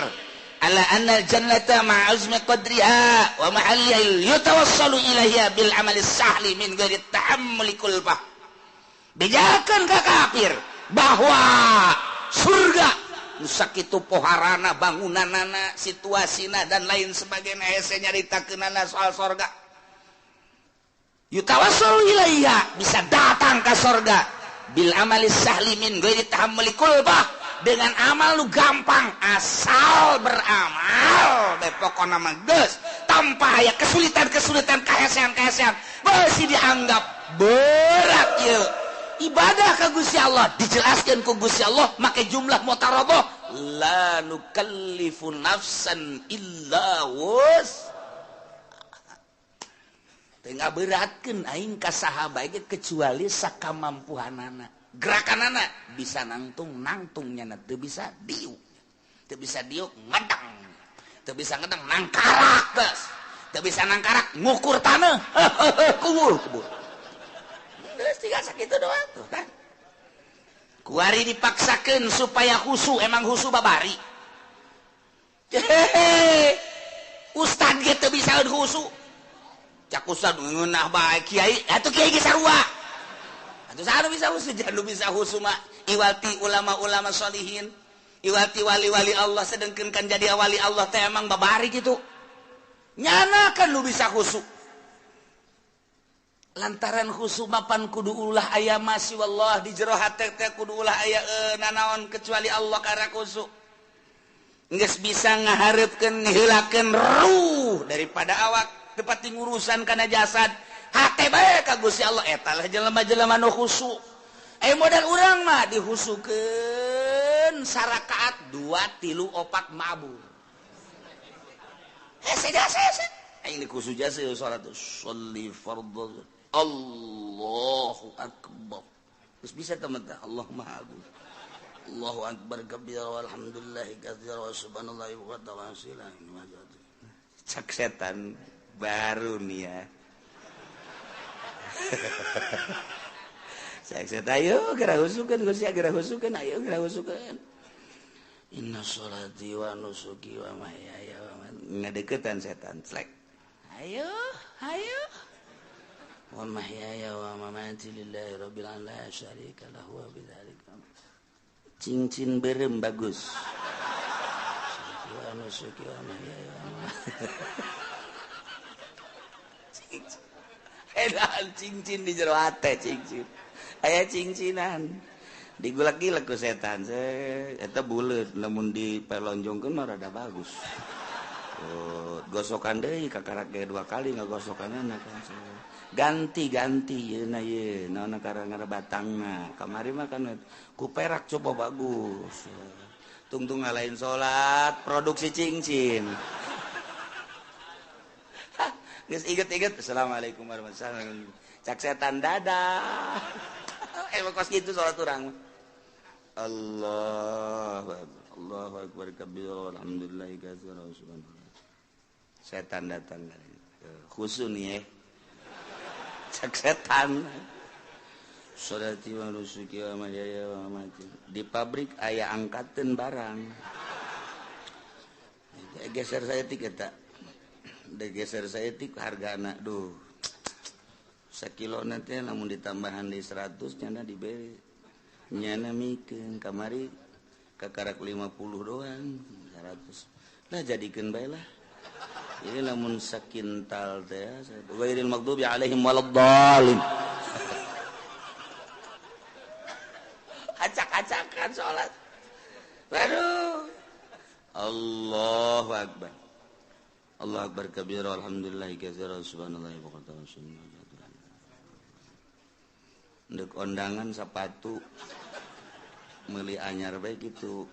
Ala anna jannata ma'azmi qadriha wa mahalliha yatawassalu ilaiha bil amali sahli min ghairi ta'ammuli kulfah. Bejakeun ka kafir bahwa surga nu sakitu poharana, bangunanana, situasina dan lain sebagainya, hese nyaritakeunana soal sorga. Yutawassalu ilaiha, bisa datang ke sorga bil amali sahli min ghairi tahammuli kulfah, dengan amal lu gampang asal beramal bae pokona mah geus tanpa aya kesulitan-kesulitan, kahesean-kahesean beusi dianggap berat ieu ibadah ka Gusti Allah. Dijelaskeun ku Gusti Allah make jumlah mutarabah, la nukallifu nafsan illa wus. Teu ngaberatkeun aing ka saha bae kecuali sakamampuhanana. Gerakanana bisa nangtung nangtung, nyana teu bisa diuk. Teu bisa diuk ngedang. Teu bisa ngedang nangkarak geus. Teu bisa nangkarak ngukur taneuh. Kubur kubur. Geus tinggal sakitu doang tuh kan. Kuari dipaksakeun supaya khusu, emang khusu babari. Hehehe. Ustad ge teu bisa khusu. Cak ustad ngeunah bae kiai, atuh kiai ge sarua. Atuh saha nu bisa khusu? Jangan nu bisa khusu mah iwati ulama-ulama sholihin, iwati wali-wali Allah, sedengkeun kan jadi wali Allah teh emang babari kitu. Nyana kan nu bisa khusu. Lantaran khusu mapan kudu ulah aya masih wallah di jero hate teh kudu ulah aya nanaon kecuali Allah karena khusu. Geus bisa ngahareupkeun ngiheulakeun ruh daripada awak tepati ngurusan kana jasad. Hate bae ka Gusti Allah eta lah jelema-jelema nu khusu. Modal urang mah dihusukeun sarakaat 2 3 4 mabur. Hese jasa hese. Aing dikhusu jasa salat sholli fardhu. Allahu akbar. Terus bisa teman teh Allah Maha Agung. Allahu akbar kabira walhamdulillahi katsira wa subhanallahi wa ta'ala. Cak setan baru nih ya. Cak setan ayo geura husukeun Gusti, geura husukeun, ayo geura husukeun. Inna sholati wa nusuki wa mahyaya wa mamati. Ngadeukeutan setan slek. Ayo, ayo. Wa mahyaya wa mamati lillahi rabbil alamin la syarika lahu wa bidzalika. Cincin berem bagus. Wa nusuki wa mahyaya wa mamati. Cincin. Edan cincin di jero hate cincin. Aya cincinan. Digulak-gilak ku setan. Eta buleut lamun dipelonjongkeun mah rada bagus. Oh, gosokan deui kakarak ge 2 kali ngagosokanna kan. Ganti-ganti yeuna ye naon karang batangna. Kamari mah kan ku perak coba bagus. Tungtung ngalain salat produksi cincin. Geus inget-inget assalamualaikum warahmatullahi wabarakatuh. Cak setan dadah. Emang kos gitu salat urang. Allah Allahu akbar kabir alhamdulillahi katsira subhanallah. Setan datang khusu nih ya. Cak setan. Sholati wa nusuki wa mahyaya wa mamati. Di pabrik aya angkateun barang. Geser saya tik eta. Geser saya tik hargana duh. Sakilo nanti lamun ditambahan di 100 nyana diberi. Nyana mikeun kamari kakarak 50 doang 100. Lah jadikeun bae lah. Ini lamun sakintal teh ghairil maghdubi alaihim waladdallin. Acak-acakan salat. Waduh. Allahu akbar. Allahu akbar kabira alhamdulillahi katsira subhanallahi wa bihamdihi. Ndek ondangan sepatu meuli anyar bae kitu.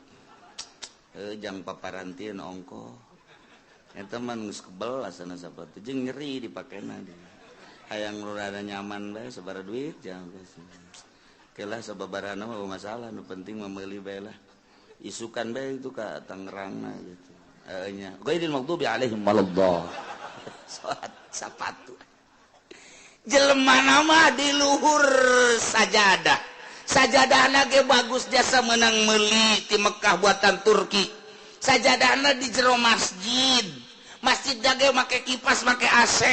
Jang paparantieun ongkoh. Eta mah geus kebel asana sapatu jeung nyeri dipakena dia. Hayang rada nyaman bae sabaraha duit jang geus. Kelah sababarana mah masalah nu penting mah meuli bae lah. Isukan bae itu ka Tangerangna gitu. Nya ghairil maghdubi alaihim waladdallin. Salat sapatu. Jelema nama di luhur sajadah. Sajadahna ge bagus jasa menang meuli ti Mekah buatan Turki. Sajadahna di jero masjid. Masjid ge make kipas, make AC.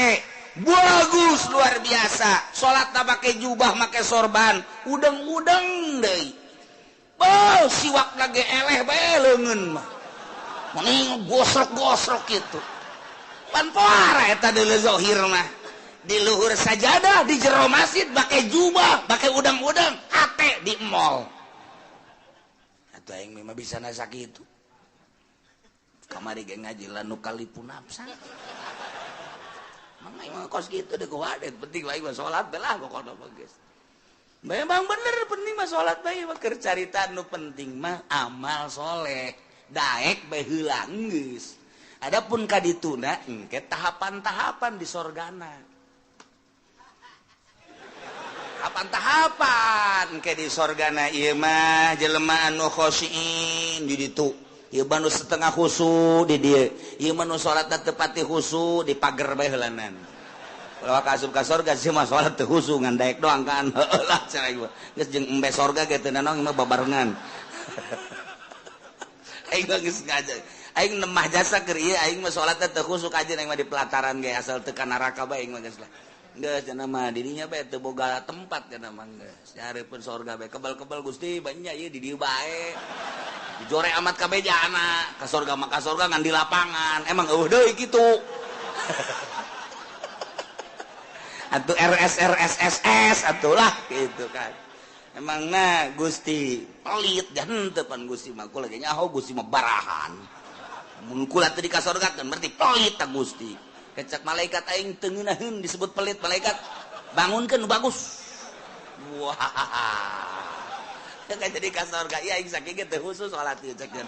Bagus luar biasa. Salatna make jubah, make sorban, udeng-udeng deui. Oh, siwakna ge eleh bae leungeun mah. Mending gosrok-gosrok kitu. Pan poara eta deuleu zahir mah. Di luhur sajadah, di jero masjid, pakai jubah, pakai udang-udang, hate di mall. Atuh aing mah bisa nasa kitu. Kamari ge ngaji la nukallifun nafsan. Mang aing mah kos kitu deui kuwadet, penting aing mah salat bae lah pokona mah geus. Memang bener penting mah salat bae mah keur carita nu penting mah amal soleh. Daek bae heula geus. Adapun ka dituna engke tahapan-tahapan di sorgana. Tahapan-tahapan ke di sorgana ieu mah jelema anu khosyin di ditu. Ieu mah nu setengah khusu di dieu. Ieu mah nu salatna teu pati khusu di pager bae heulanan. Kalau ka asup ka sorga sih mah salat teu khusu ngan daek doang kan. Heueuh lah cenah ieu. Geus jeung embe sorga ge teu nanaon mah babarengan. Aing mah geus ngaji. Aing nemah jasa keur ieu aing mah salatna teu khusu kajeun aing mah di pelataran ge asal teu ka neraka bae aing mah geus lah. Geus cenah mah dirinya bae teu boga tempat cenah mah geus. Nyareupeun sorga bae kebal-kebal Gusti banyak ieu di dieu bae. Dijore amat kabeh jana, ka sorga mah ka sorga ngan di lapangan. Emang eueuh deui kitu. Atuh RS RS SS atuh lah gitu kan. Emangna Gusti pelit dan henteu pan Gusti mah kula ge nyaho Gusti mah barahan. Mun kula teu di ka sorga kan berarti pelit ta Gusti. Kecak malaikat aing teu ngeunaheun disebut pelit malaikat bangunkeun nu bagus. Wah. Teu jadi ka sorga ieu aing sakieu ge teu khusus salat ieu cek nya.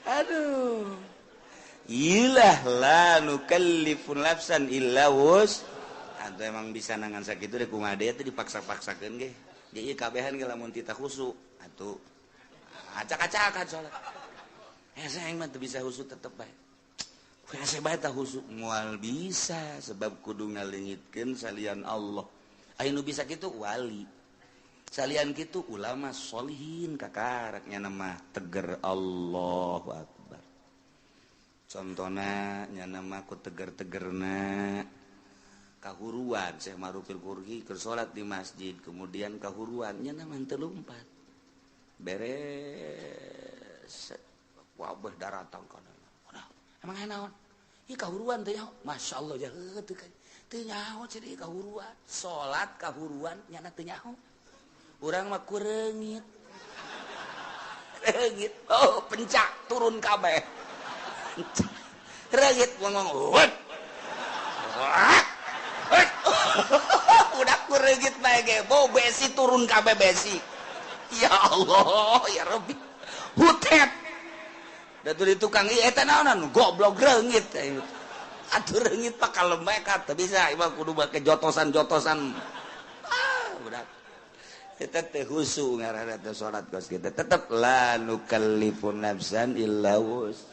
Aduh. Ilah la nukallifu nafsan illa wus. Atuh emang bisa nangan sakitu deh kumaha deui teh dipaksa-paksakeun ge. Ge ieu kabehan ge lamun tita khusu atuh acak-acakan salat. Hese aing mah teu bisa khusu tetep bae. Hese bae tah khusu moal bisa sebab kudu ngaleungitkeun salian Allah. Aya nu bisa kitu wali. Salian kitu ulama sholihin kakaraknya nama teger Allahu Akbar. Contohna nya nama ku teger-tegerna kahuruan Syekh Ma'rufil Qurhi keur salat di masjid kemudian kahuruan nya nama teu lumpat. Beres wabah daratang kana. Emang aya naon? Ieu kahuruan teh nyaho. Masyaallah ya heuh teu teu nyaho cenah kahuruan. Salat kahuruan nyana teu nyaho. Urang mah kureungit. Reungit. Oh, pencak turun kabeh. Reungit ngomong. Wet. Wet. Udah kureungit bae ge. Bau besi turun kabeh besi. Ya Allah, ya Rabbi. Hutet. Da tuh di tukang ieu eta naonan goblok reungit. Atuh reungit pak kalem bae ka teu bisa ieu mah kudu make jotosan-jotosan. Ah, budak. Eta teh khusu ngaranna teh salat kos kitu. Tetep la nukallifu nafsan illa wus.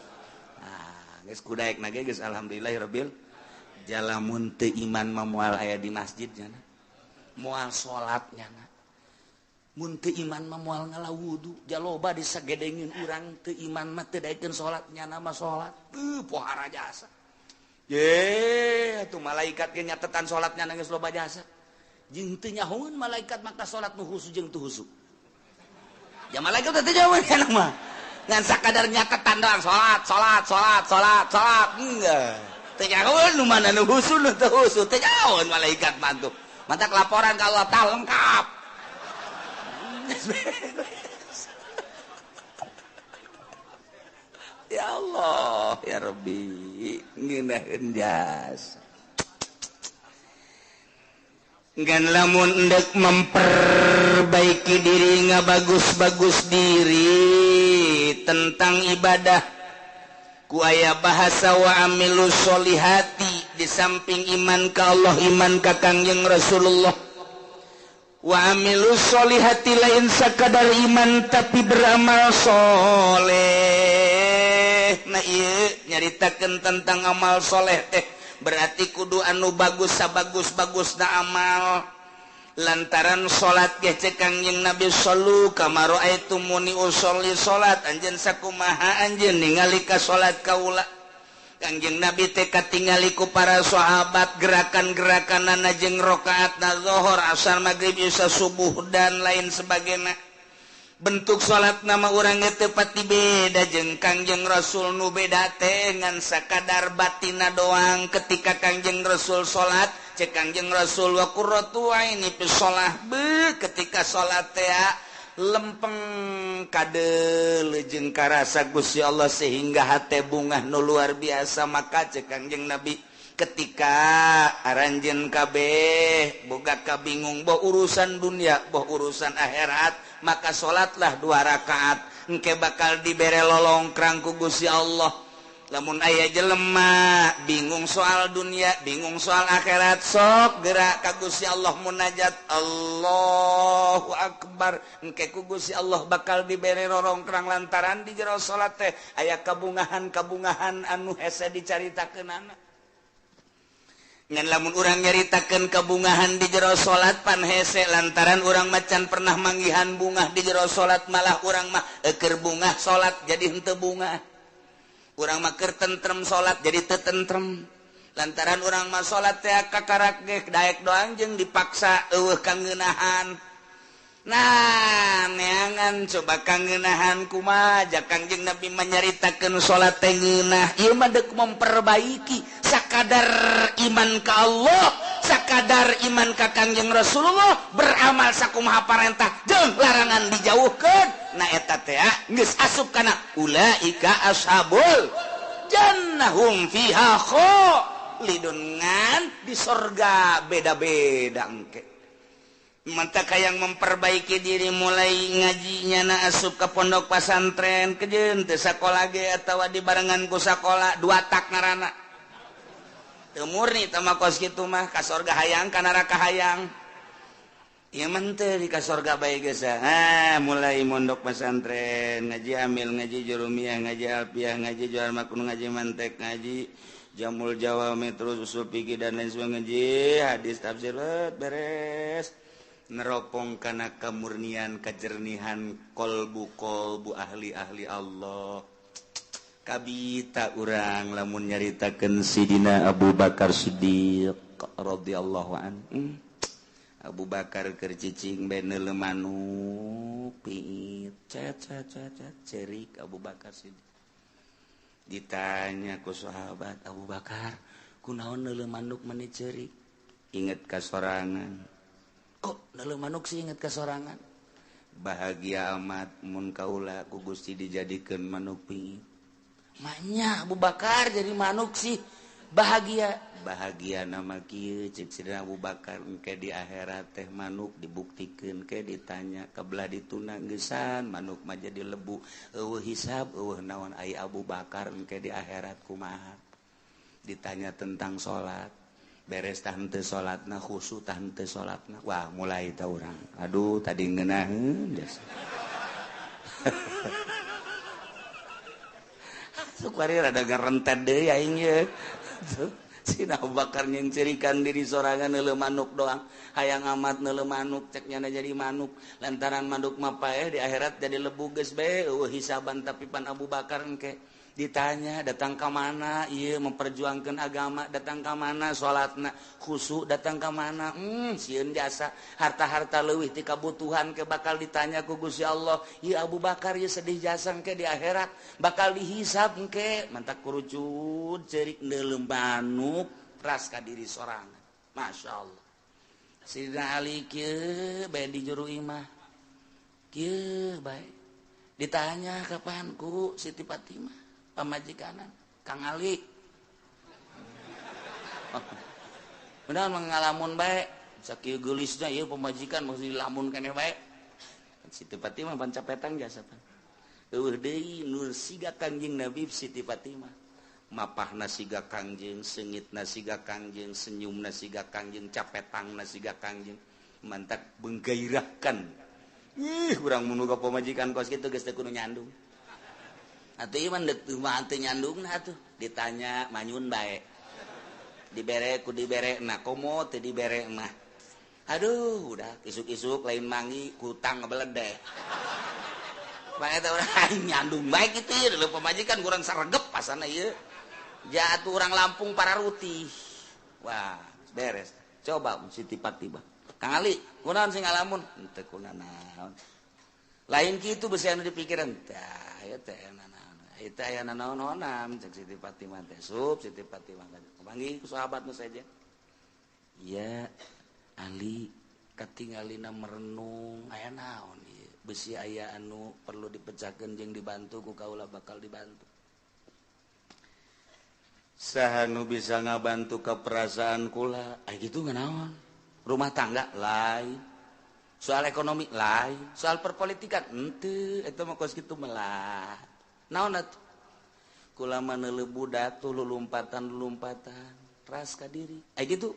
Ah, geus kudaekna ge geus alhamdulillahirabbil jalamun teu iman mah moal aya di masjid nya. Moal salat nya. Mun teu iman mah moal ngala wudu, jaloba disagedengin urang teu iman mah teu daekeun salat nyana mah salat. Teu pohara jasa. Ye, atuh malaikat ge nyatetan salat nyana geus loba jasa. Jeung teu nyahoeun malaikat maka salat nu khusu jeung teu khusu. Ya malaikat teh teu nyahoeun kana mah. Ngan sakadar nyatetan doang salat, salat, salat, salat, salat. Enggak. Teu nyahoeun nu mana nu khusu nu teu khusu, teu nyahoeun malaikat mah tuh. Mantak laporan ka Allah tah lengkap. Ya Allah, ya Rabbi, ngeunaheun jasa. Ngan lamun endek memperbaiki diri ngabagus-bagus diri tentang ibadah ku aya bahasa wa amilu sholihati di samping iman ka Allah, iman ka Kangjeng Rasulullah. Wa amilu sholihati lain sakadar iman tapi beramal soleh. Ayatna ieu nyaritakeun tentang amal soleh teh berarti kudu anu bagus sabagus-bagusna amal. Lantaran salat ge cek Kangjeng Nabi shallu kama raaitumuni usolli, salat anjeun sakumaha anjeun ningali ka salat kaula. Kangjeng Nabi teh katingali ku para sahabat gerakan-gerakanana jeung rakaatna zuhur, asar, maghrib, isya, subuh dan lain sebagainya. Bentuk salat nama urang teu pati beda jeung Kangjeng Rasul, nu beda teh ngan sakadar batina doang. Ketika Kangjeng Rasul salat, cek Kangjeng Rasul wa qurratu aini fi shalah, be ketika salat teh lempeng kadeuleu jeung karasa Gusti Allah sehingga hate bungah nu luar biasa. Maka cek Kangjeng Nabi ketika aranjeun kabeh boga kabingung boh urusan dunia boh urusan akhirat, maka salatlah 2 rakaat engke bakal dibere lolongkrang ku Gusti Allah. Lamun aya jelema bingung soal dunia, bingung soal akhirat, sok gerak ka Gusti Allah munajat Allahu Akbar, engke ku Gusti Allah bakal dibere rorongkrang lantaran di jero salat teh aya kabungahan-kabungahan anu hese dicaritakeunana. Ngan lamun urang nyaritakeun kabungahan di jero salat pan hese, lantaran urang macan pernah manggihan bungah di jero salat, malah urang mah eukeur bungah salat jadi henteu bungah. Urang mah keur tentrem salat jadi teu tentrem. Lantaran urang mah salat teh kakarak ge daek doang jeung dipaksa eueuh kangeunahan. Nah, neangan coba kangeunahan kumaha ja Kangjeng Nabi menyaritakeun salat teh ngeunah. Ieu mah deuk memperbaiki sakadar iman ka Allah, sakadar iman ka Kangjeng Rasulullah, beramal sakumaha parentah jeung larangan dijauhkeun. Nah eta teh geus asup kana ulaika ashabul jannahum fiha khalidun, ngan di sorga beda-beda engke. Mantap yang memperbaiki diri mulai ngajinya na asup ke pondok pesantren kejeun teu sakola ge atawa dibarengan ku sakola dua tak ngaranna. Teu murni teh mah kos kitu mah ka sorga hayang ka neraka hayang. Ieu mah teu di ka sorga bae geus. Ah mulai mondok pesantren, ngaji amil, ngaji jurumiyah, ngaji alfiah, ngaji jual makun, ngaji mantek, ngaji jamul jawami, terus usul fikih dan lain sebagainya, ngaji hadis tafsir beres. Neropong kana kemurnian kejernihan kolbu-kolbu ahli-ahli Allah. Kabita urang lamun nyaritakeun Sidina Abu Bakar Siddiq radhiyallahu anhu. Abu Bakar keur cicing bae neuleu manuk piit cet cet cet cerik Abu Bakar Siddiq. Ditanya ku sahabat, Abu Bakar kunaon neuleu manuk meni cerik? Inget ka sorangan. Kok neuleu manuk sih inget ka sorangan? Bahagia amat mun kaula ku Gusti dijadikeun manuk piit. Maknya Abu Bakar jadi manuk sih bahagia. Bahagia nama kieu cek Sidina Abu Bakar engke di akhirat teh manuk dibuktikeun ke ditanya kebelah dituna geusan manuk mah jadi lebu eueuh hisab eueuh naon ai Abu Bakar engke di akhirat kumaha. Ditanya tentang salat, beres tah henteu salatna, khusyuk tah henteu salatna. Wah, mulai tah urang. Aduh, tadi ngeunaheun jasa. Sukwari rada ngarentet deui aing ye. Sina Abu Bakar nyencerikan diri sorangan neuleuh manuk doang. Hayang amat neuleuh manuk cek nyana jadi manuk. Lantaran manuk mah paeh di akhirat jadi lebu geus bae eueuh hisaban, tapi pan Abu Bakar engke ditanya datang ka mana ieu memperjuangkan agama, datang ka mana salatna khusyuk, datang ka mana sieun jasa harta-harta leuwih ti kabutuhan ke bakal ditanya ku Gusti Allah. Ieu Abu Bakar ieu sedih jasa engke di akhirat bakal dihisab engke. Mantak kurucut ceurik neuleuh manuk ras ka diri sorangan. Masya Allah. Sidina Ali kieu bae di juru imah kieu bae ditanya kapan ku Siti Fatimah pamajikanan Kang Ali. Benar mengalamun bae sakieu geulisna ieu pamajikan mesti dilamun keneh bae. Siti Fatimah pancapetan jasa pan. Eueuh deui nur siga Kangjeng Nabi Siti Fatimah. Mapahna siga Kangjeng, seungitna siga Kangjeng, senyumna siga Kangjeng, capetangna siga Kangjeng. Mantak menggairahkan. Ih, urang mun boga pamajikan kos kitu geus teu kudu nyandung. Atuh ieu mah teu nyandungna atuh ditanya manyun bae. Dibere ku dibere na komo teu dibere mah. Aduh, udah isuk-isuk lain mangi kutang ngebeledeh. Bae eta urang nyandung bae kitu ieu pamajikan kurang saregep pasana ieu. Jatuh orang Lampung para rutih. Wah, beres. Coba Siti Fatimah. Kang Ali, kunaon sing ngalamun? Henteu kunanaon. Lain kitu besi anu dipikiran. Tah, ieu teh nanaon. Ieu teh aya nanaon-naonan cek Siti Fatimah teh. Sup Siti Fatimah panggil ku sahabat nu saja. Iya, Ali katingalina merenung aya naon ieu. Besi aya anu perlu dipecahkeun jeung dibantu ku kaula bakal dibantu. Saha nu bisa ngabantu ke perasaan kula? Ay gitu nganaon? Rumah tangga lain, soal ekonomi lain, soal perpolitikan henteu, eta mah kos kitu melah. Naon atuh? Kula mah neuleuh budak tuh lulumpatan-lulumpatan, ras ka diri. Ay gitu.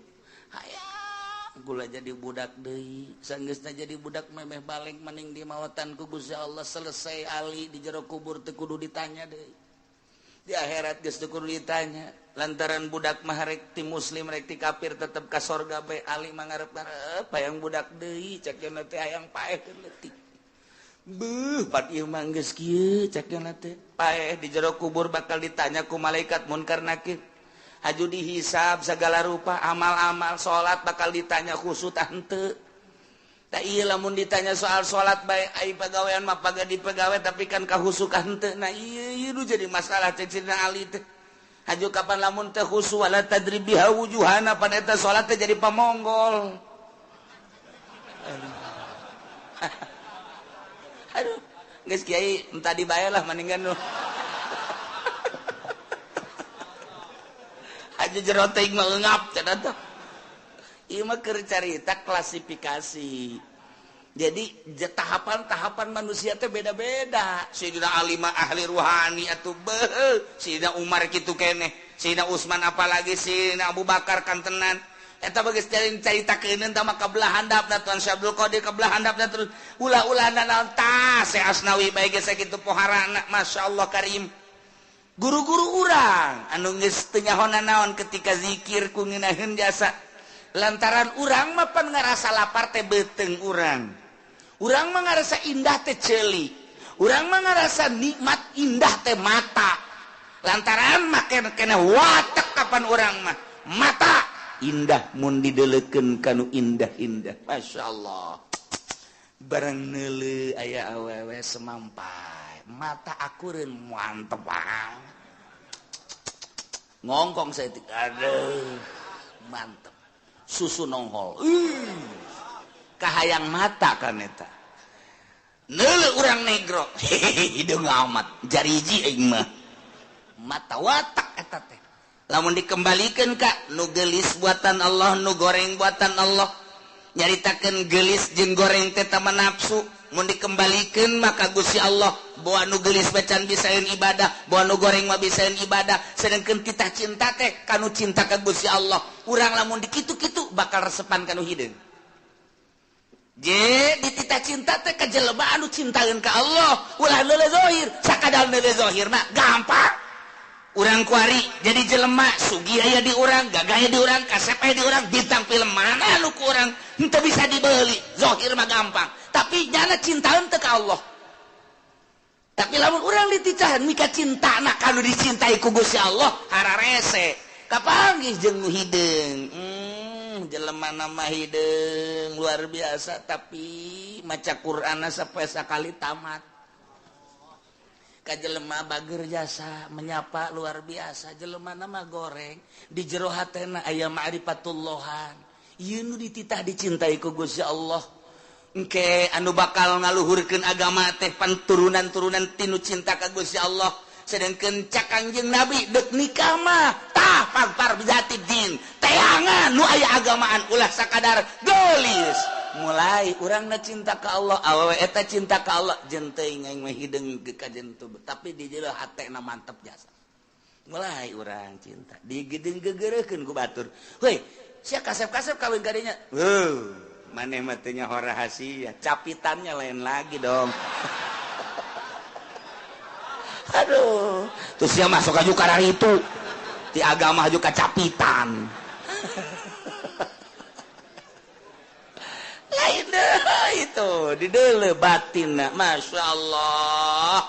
Hayang kula jadi budak deui, sanggeusna jadi budak memeh balik maning di mawatan ku Gusti Allah selesai ali di jero kubur teu kudu ditanya deui. Di akhirat geus teu kudu ditanya lantaran budak mah rek ti muslim rek ti kafir tetep ka sorga bae ali mah ngarep-ngarep hayang budak deui cek yeuna teh hayang paeh leutik beuh pat ieu mah geus kieu cek yeuna teh paeh di jero kubur bakal ditanya ku malaikat munkar nakir haju dihisab segala rupa amal-amal salat bakal ditanya khusyuk tah henteu. Tak iya lamun ditanya soal salat bae ai pagawean mah paga dipegawe tapi kan kahusukan henteu. Nah ieu ieu nu jadi masalah cek Sidina Ali teh. Haju kapan lamun teh khusu wala tadrib biha wujuhana pan eta salat teh jadi pamonggol. Aduh, geus kiai entah dibae lah mendingan nu. Haju jero teh mah cenah teh. Ieu mah keur carita klasifikasi. Jadi tahapan-tahapan manusia teh beda-beda. Sayyidina Ali mah ahli ruhani atuh beuh, Sayyidina Umar kitu keneh, Sayyidina Utsman apalagi Sayyidina Abu Bakar kantenan. Eta geus caritakeun tah mah kabelah handapna Tuan Syekh Abdul Qadir kabelah handapna terus ulah-ulah naon tah Syekh Asnawi bae geus sakitu poharana masyaallah karim. Guru-guru urang anu geus teu nyaho naon ketika zikir ku ngeunaheun jasa. Lantaran urang mah pan ngarasa lapar teh beuteung urang. Urang mah ngarasa indah teh ceuli. Urang mah ngarasa nikmat indah teh mata. Lantaran mah kena watek kapan urang mah mata indah mun dideulekeun kanu indah-indah. Masyaallah. Barang neuleuh aya awewe semampai, mata akureun mantep banget. Ngongkong saeutik, aduh, mantep. Susu nonghol. Kahayang mata kan eta. Neuleuh urang negro. Hideung amat jariji aing mah. Mata watak eta teh. Lamun dikembalikeun ka nu geulis buatan Allah, nu goreng buatan Allah. Nyaritakeun geulis jeung goreng teh tama nafsu. Mun dikembalikeun maka Gusti Allah boa nu geulis bacan bisaeun ibadah, boa nu goreng mah bisaeun ibadah. Sedengkeun titah cinta teh kanu cinta ka Gusti Allah. Urang lamun dikitu-kitu bakal resepan kanu hideung. Je dititah cinta teh ka jelema anu cintaeun ka Allah, ulah neuleuh zahir, sakadar neuleuh zahir mah gampang. Urang kuari jadi jelema sugih aya di urang, gagah aya di urang, kasep aya di urang, bintang film mana anu ku urang henteu bisa dibeli, zahir mah gampang. Tapi nyana cintaeun teu ka Allah. Tapi lamun urang dititahan mika cintana kanu dicintai ku Gusti Allah hararese. Kapanggih jeung nu hideung. Jelema nama hideung luar biasa tapi maca Qur'anna sampai sakali tamat. Ka jelema bager jasa menyapa luar biasa, jelema nama goreng di jero hatena aya ma'rifatullahan. Ieu nu dititah dicintai ku Gusti Allah. Engke anu bakal ngaluhurkeun agama teh panturunan-turunan tinu cinta ka Gusti Allah. Sedangkeun cak Kangjeng Nabi deuk nikah mah tah pagpar bijati din teangan nu aya agamaan ulah sakadar geulis. Mulai urangna cinta ka Allah, awewe eta cinta ka Allah jeung teuing aing mah hideung ka jentu tapi di jero hatena mantep jasa. Mulai urang cinta digedeung gegereukeun ku batur. Heuy, sia kasep-kasep kawin ka dinya. Heuh, maneh mah teu nyaho rahasia, capitannya lain lagi dong. Aduh, terus dia masuk aja karena itu di agama juga capitan. Lain deh itu di deuleu batinna, Masya Allah.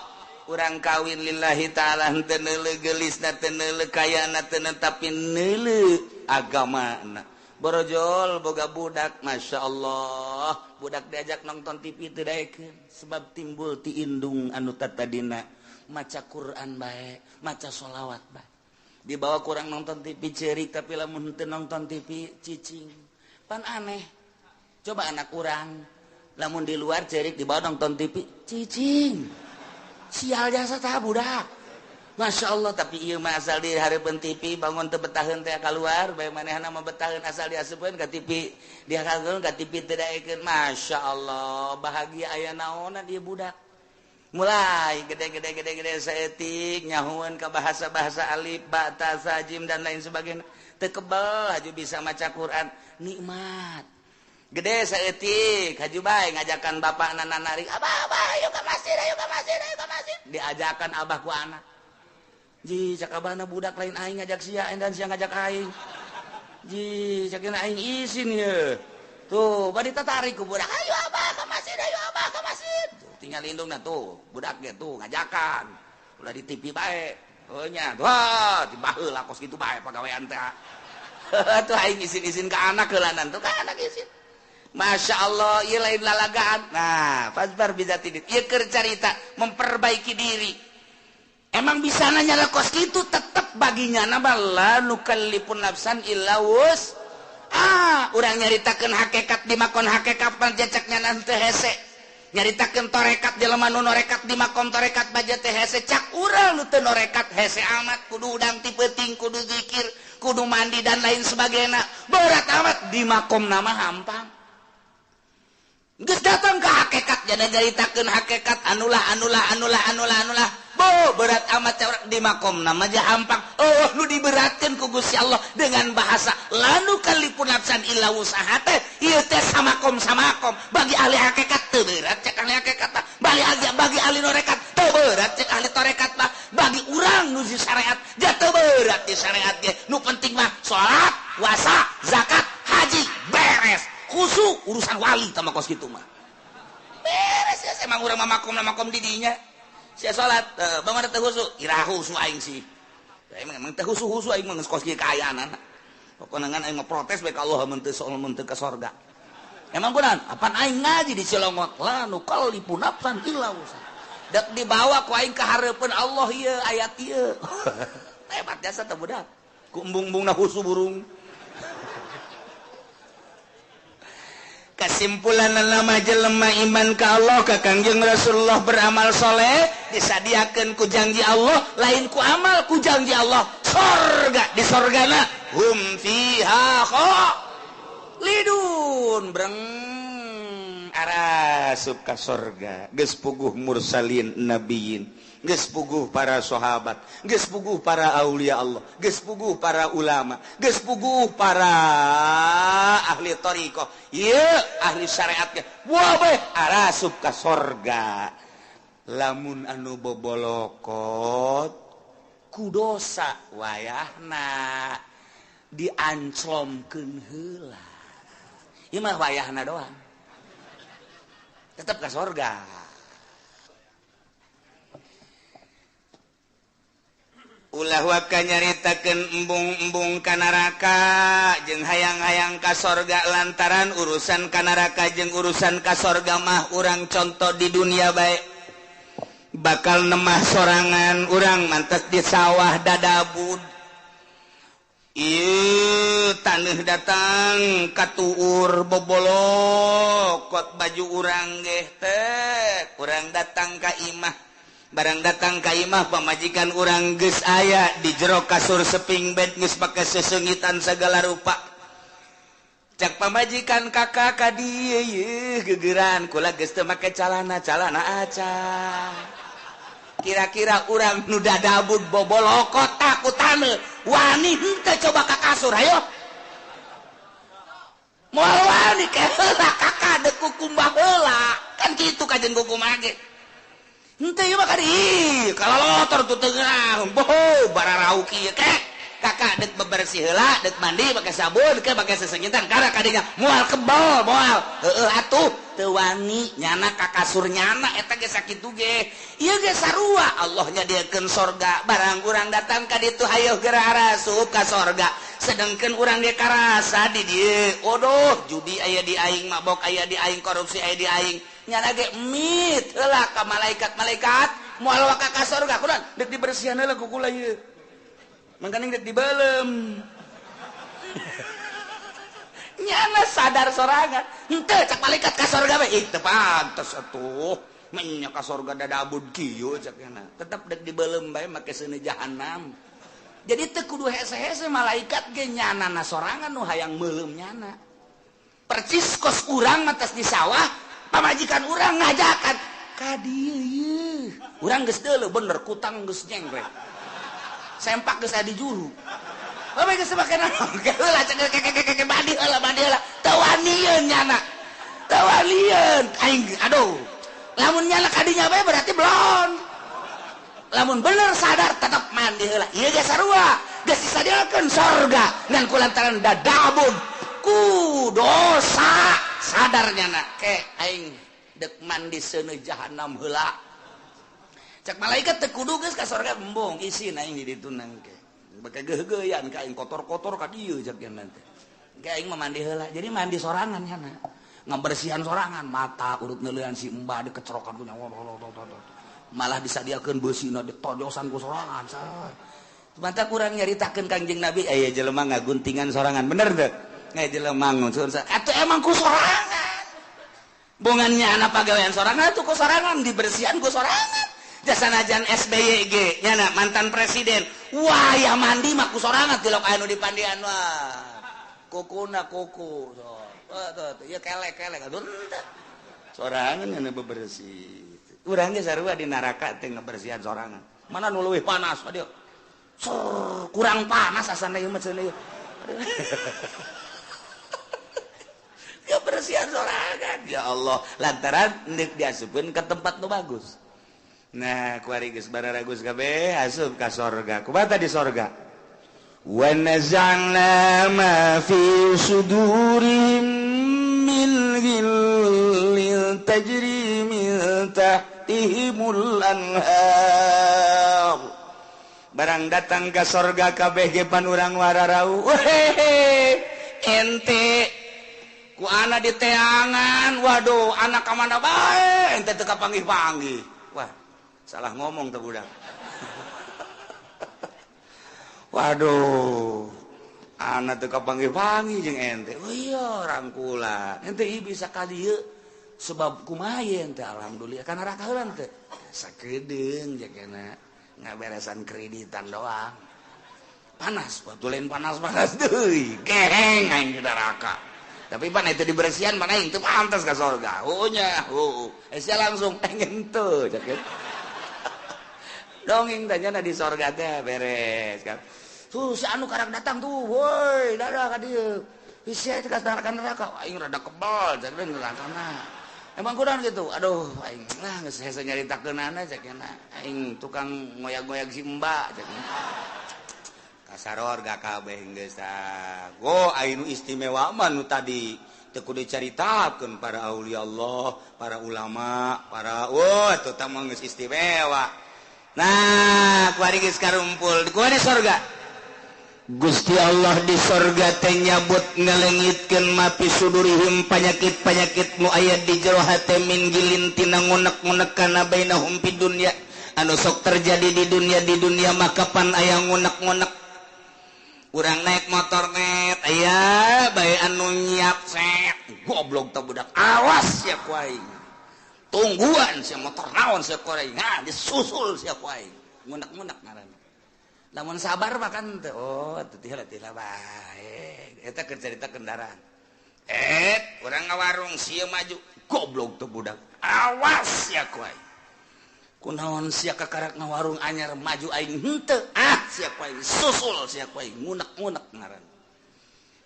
Urang kawin lillahi ta'ala henteu neuleuh geulisna, teu neuleuh kayana, teu tapi neuleuh agamana. Borojol boga budak, Masya Allah. Budak diajak nonton TV teu daekeun sebab timbul ti indung anu tatadina maca Quran bae, maca sholawat bae. Dibawa kurang nonton TV cerik, tapi lamun teu nonton TV cicing. Pan aneh. Coba anak urang lamun di luar cerik dibawa nonton TV cicing. Sial jasa tah budak. Masya Allah, tapi ieu mah asal di hareupeun TV bangun teu betaheun teh kaluar, bae manehna mah betaheun asal diasupkeun ka TV, dihakeun ka TV teu daekeun. Masya Allah, bahagia aya naonan ieu budak. Mulai gede-gede-gede-gede saeutik nyahueun ka bahasa-bahasa alif, ba, ta, sa, jim dan lain sebagainya. Teu kebel haju bisa maca Quran, nikmat. Gede saeutik haju bae ngajakan bapakna nanarik, "Abah, abah, ayo ka masjid, ayo ka masjid, ayo ka masjid." Diajakan abah ku anak. Ji, cak abahna budak lain aing ngajak sia dan sia ngajak aing. Ji, cak aing isin ye. Tuh, bari tatarik ku budak, "Ayo abah ka masjid, ayo abah ka masjid." Tinggal lindung nah tuh budak ge tuh ngajakan ulah di TV bae heuh nya wah tibaheula kos kitu bae pagawean teh. Tuh aing isin-isin ka anak heulanan tuh ka anak isin. Masya Allah, ieu lain lalagaan. Nah, fasbar bisa tidit ieu keur carita memperbaiki diri. Emang bisa nanya kos kitu tetep baginya na la nukallifun nafsan illa wus. Ah, urang nyaritakeun hakikat di makon hakikat panjeceknya nanti hese. Nyaritakeun torekat jelema nu norekat di makom torekat baja teh hese cak urang nu teu norekat hese amat kudu udang ti peuting kudu zikir kudu mandi dan lain sebagainya berat amat di makom nama hampang. Geus datang ke hakikat jadi nyaritakeun hakikat anulah anulah anulah anulah anulah bo berat amat cak di makom nama aja hampang. Oh nu diberatkeun ku Gusti Allah dengan bahasa lanu kalipun nafsan illa wusaha teh ieu teh samakom samakom bagi ahli hakikat teu berat cek ahli hakikat mah, bagi ahli norekat teu berat cek ahli torekat mah, bagi urang nu di syariat ja teu berat di syariat ge nu penting mah salat, puasa, zakat, haji beres. Khusyuk urusan wali tah mah kos kitu mah. Beres ya emang urang mah makom makom di dinya. Sia salat bagaimana teu khusyuk? Iraha khusyuk aing sih. Emang teu khusyuk aing mah geus kos kieu kaayaan. Pokona ngan aing mah protes bae ka Allah mun teu soal mun teu ka sorga. Emang kunaon? Apan aing ngaji di Cilongot la nukallifu nafsan illa wusaha. Dek dibawa ku aing ka hareupeun Allah ieu ayat ieu. Hebat jasa teh budak. Ku embung-embungna khusyuk burung. Kesimpulan nama jelema iman ka Allah ka Kangjeng Rasulullah beramal soleh disadiakeun ku janji Allah lain ku amal ku janji Allah sorga di sorgana hum fiha khalidun breng arasup ka sorga geus puguh mursalin nabiyin geus puguh para sahabat geus puguh para aulia Allah geus puguh para ulama geus puguh para ahli thariqah ieu ahli syariat ge wabeh arasup ka sorga lamun anu bobolokot ku dosa wayahna dianclomkeun heula ieu mah wayahna doang tetep ka sorga. Ulah waka nyaritakeun embung-embung ka neraka jeung hayang-hayang ka sorga lantaran urusan ka neraka jeung urusan ka sorga mah urang contoh di dunia bae bakal nemah sorangan urang mantes di sawah dadabud ieu taneuh datang katuur bobolokot baju urang geh teh urang datang ka imah barang datang ka imah pamajikan urang geus aya di jero kasur seping bed geus pake sesengitan segala rupa cak pamajikan kakak ka dieu yeuh gegeran kula geus teu make calana calana aca kira-kira urang nu dadabud bobolokot takutan wani henteu coba ka kasur hayo moal wani ke heula kakak deuk kukumbah heula kan kitu kajen kukumbah ge. Henteu ieu mah ka dieu kalalotor tuh teu ngeunah boho bararauk ieu ke kakak dek bebersih heula dek mandi make sabun ke make sesengitan kara kadinya moal kebal moal heueuh atuh teu wani nyana ka kasur nyana eta ge sakitu ge ieu ge sarua Allah nyadiakeun sorga barang urang datang ka ditu hayoh geura arasup ka sorga sedangkan urang ge karasa di dieu odoh judi aya di aing mabok aya di aing korupsi aya di aing nyana ge mit heula ka malaikat-malaikat moal waka ka sorga kunaon dek dibersihan heula ku kula ieu mangkaning dek dibeuleum nyana sadar sorangan henteu cak malaikat ka sorga bae ih teu pantes atuh menya ka sorga dadabud kieu cak nyana tetep dek dibeuleum bae make seuneu jahanam. Jadi teu kudu hese-hese malaikat ge nyanana sorangan nu hayang meuleum nyana. Percis kos urang mah tos di sawah pamajikan urang ngajakan ka dieu ieu. Urang geus deuleu bener kutang geus nyengklek. Sempak geus aya di juru. Bae geus make naon? Heula cek keke mandi heula mandi heula. Teu wanieun nyana. Teu wanieun aing aduh. Lamun nyana ka dinya bae berarti belon. Lamun bener sadar tetap mandi heula ieu ge sarua geus disadiakeun sorga ngan kulantaran dadabun ku dosa sadar nyana ke aing dek mandi seuneu jahanam heula cek malaikat teu kudu geus ka sorga embung isin aing di ditu nangke bake geugeuyan ka aing kotor-kotor ka dieu cek nyana teh ke aing mah mandi heula jadi mandi sorangan nyana ngabersihan sorangan mata urut neuleuan si embah dikecerokan ku nyawa malah disadiakeun beusina ditojosan ku sorangan. Mantap kurang nyaritakeun Kangjeng Nabi aya jelema ngaguntingan sorangan bener teu? Aya jelema ngunsur atuh emang ku sorangan. Bongannya anak pagawean sorangan atuh ku sorangan dibersihan ku sorangan. Jasanajan SBY ge nyana mantan presiden. Wah ya mandi mah ku sorangan tilok anu dipandian wah. Kukuna kuku. Tuh ieu kelek-kelek atuh henteu. Sorangan nyana bebersih. Urang ge sarua di neraka teh ngabersihan sorangan. Mana nu leuwih panas aduh. Sur, kurang panas asana ieu mah cenah ieu. Ngabersihan sorangan. Ya Allah, lantaran deuk diasupkeun ka tempat nu bagus. Nah, kuari geus bararagus kabeh asup ka sorga. Kumaha di sorga? Wa naza'na ma fi sudurihim min ghillin tajri min tahtihimul anhar. Barang datang ke sorga kabeh ge pan urang wararau. Wehehe, ente ku ana di teangan, waduh anak ka mana bae ente teu kapanggih-panggih. Wah, salah ngomong teh budak. Waduh, anak teu kapanggih-panggih jeung ente. Oh iya, rangkula. Ente ieu bisa ka dieu sebab kumaha ente alhamdulillah kana neraka heula teh. Sakedeung jakena ngaberesan kreditan doang. Panas, batu lain panas-panas deui. Geheng aing di neraka. Tapi pan itu dibersihan mana aing teu pantas ka sorga. Heueuh nya, heueuh. Sia langsung pengen teu cek. Dongeng tanya di sorga teh beres kan. Tuh si anu karang datang tuh, woi, dadah ka dieu. Sia teh ka neraka, aing rada kebal cek nerakana. Emang kurang gitu. Aduh, aing lah geus hese nyaritakeunana cek aing tukang ngoyag-ngoyag si Mbak cek. Kasaror ga kabeh geus tah. Go aing nu istimewa mah nu tadi teu kudu dicaritakeun para aulia Allah, para ulama, para wah teu tah mah geus istimewa. Nah, kuari geus karumpul. Kuari sorga. Gusti Allah di sorga teh nyabut ngalengitkeun mapi sudurihim panyakit-panyakit nu aya di jero hate min gilin tina ngunek-ngunek kana bainahum fid dunya anu sok terjadi di dunia maka pan aya ngunek-ngunek urang naik motor net aya bae anu nyiap set goblok teh budak awas sia ku aing tungguan sia motor naon sia ku aing nah disusul sia ku aing ngunek-ngunek ngaranna. Lamun sabar makan teh oh teu tila bae eta keur carita kendaraan urang ngawarung sia maju goblok teh budak awas sia ku aing kunaon sia kakarak ngawarung anyar maju aing henteu ah sia ku aing susul sia ku aing ngunek-ngunek ngaran.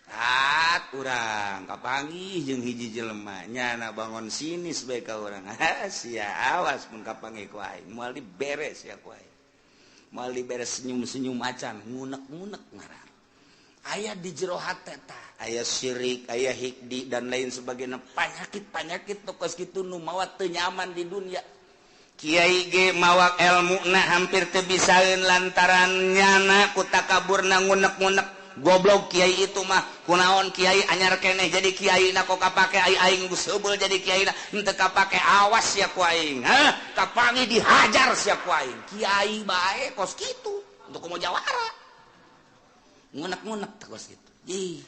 Tat urang kapanggih jeung hiji jelema nyana bangun sinis bae ka urang. Sia awas mun kapanggih ku aing, moal diberes ya ku aing. Moal diberes senyum-senyum acan, ngunek-ngunek ngaran. Aya di jero hate tah, aya syirik, aya hikdi dan lain sebagainya, panyakit-panyakit nu kos kitu nu mawa teu nyaman di dunia. Kiai ge mawa elmuna hampir teu bisaeun lantaran nyana ku takaburna ngunek-ngunek. Goblok kiai itu mah, kunaon kiai anyar keneh jadi kiai na kok kapake ai aing geus seubeul jadi kiai na henteu kapake, awas sia ku aing. Hah, kapangi dihajar sia ku aing. Kiai bae kos kitu, untuk komo jawara. Ngunek-ngunek teh kos kitu. Ih,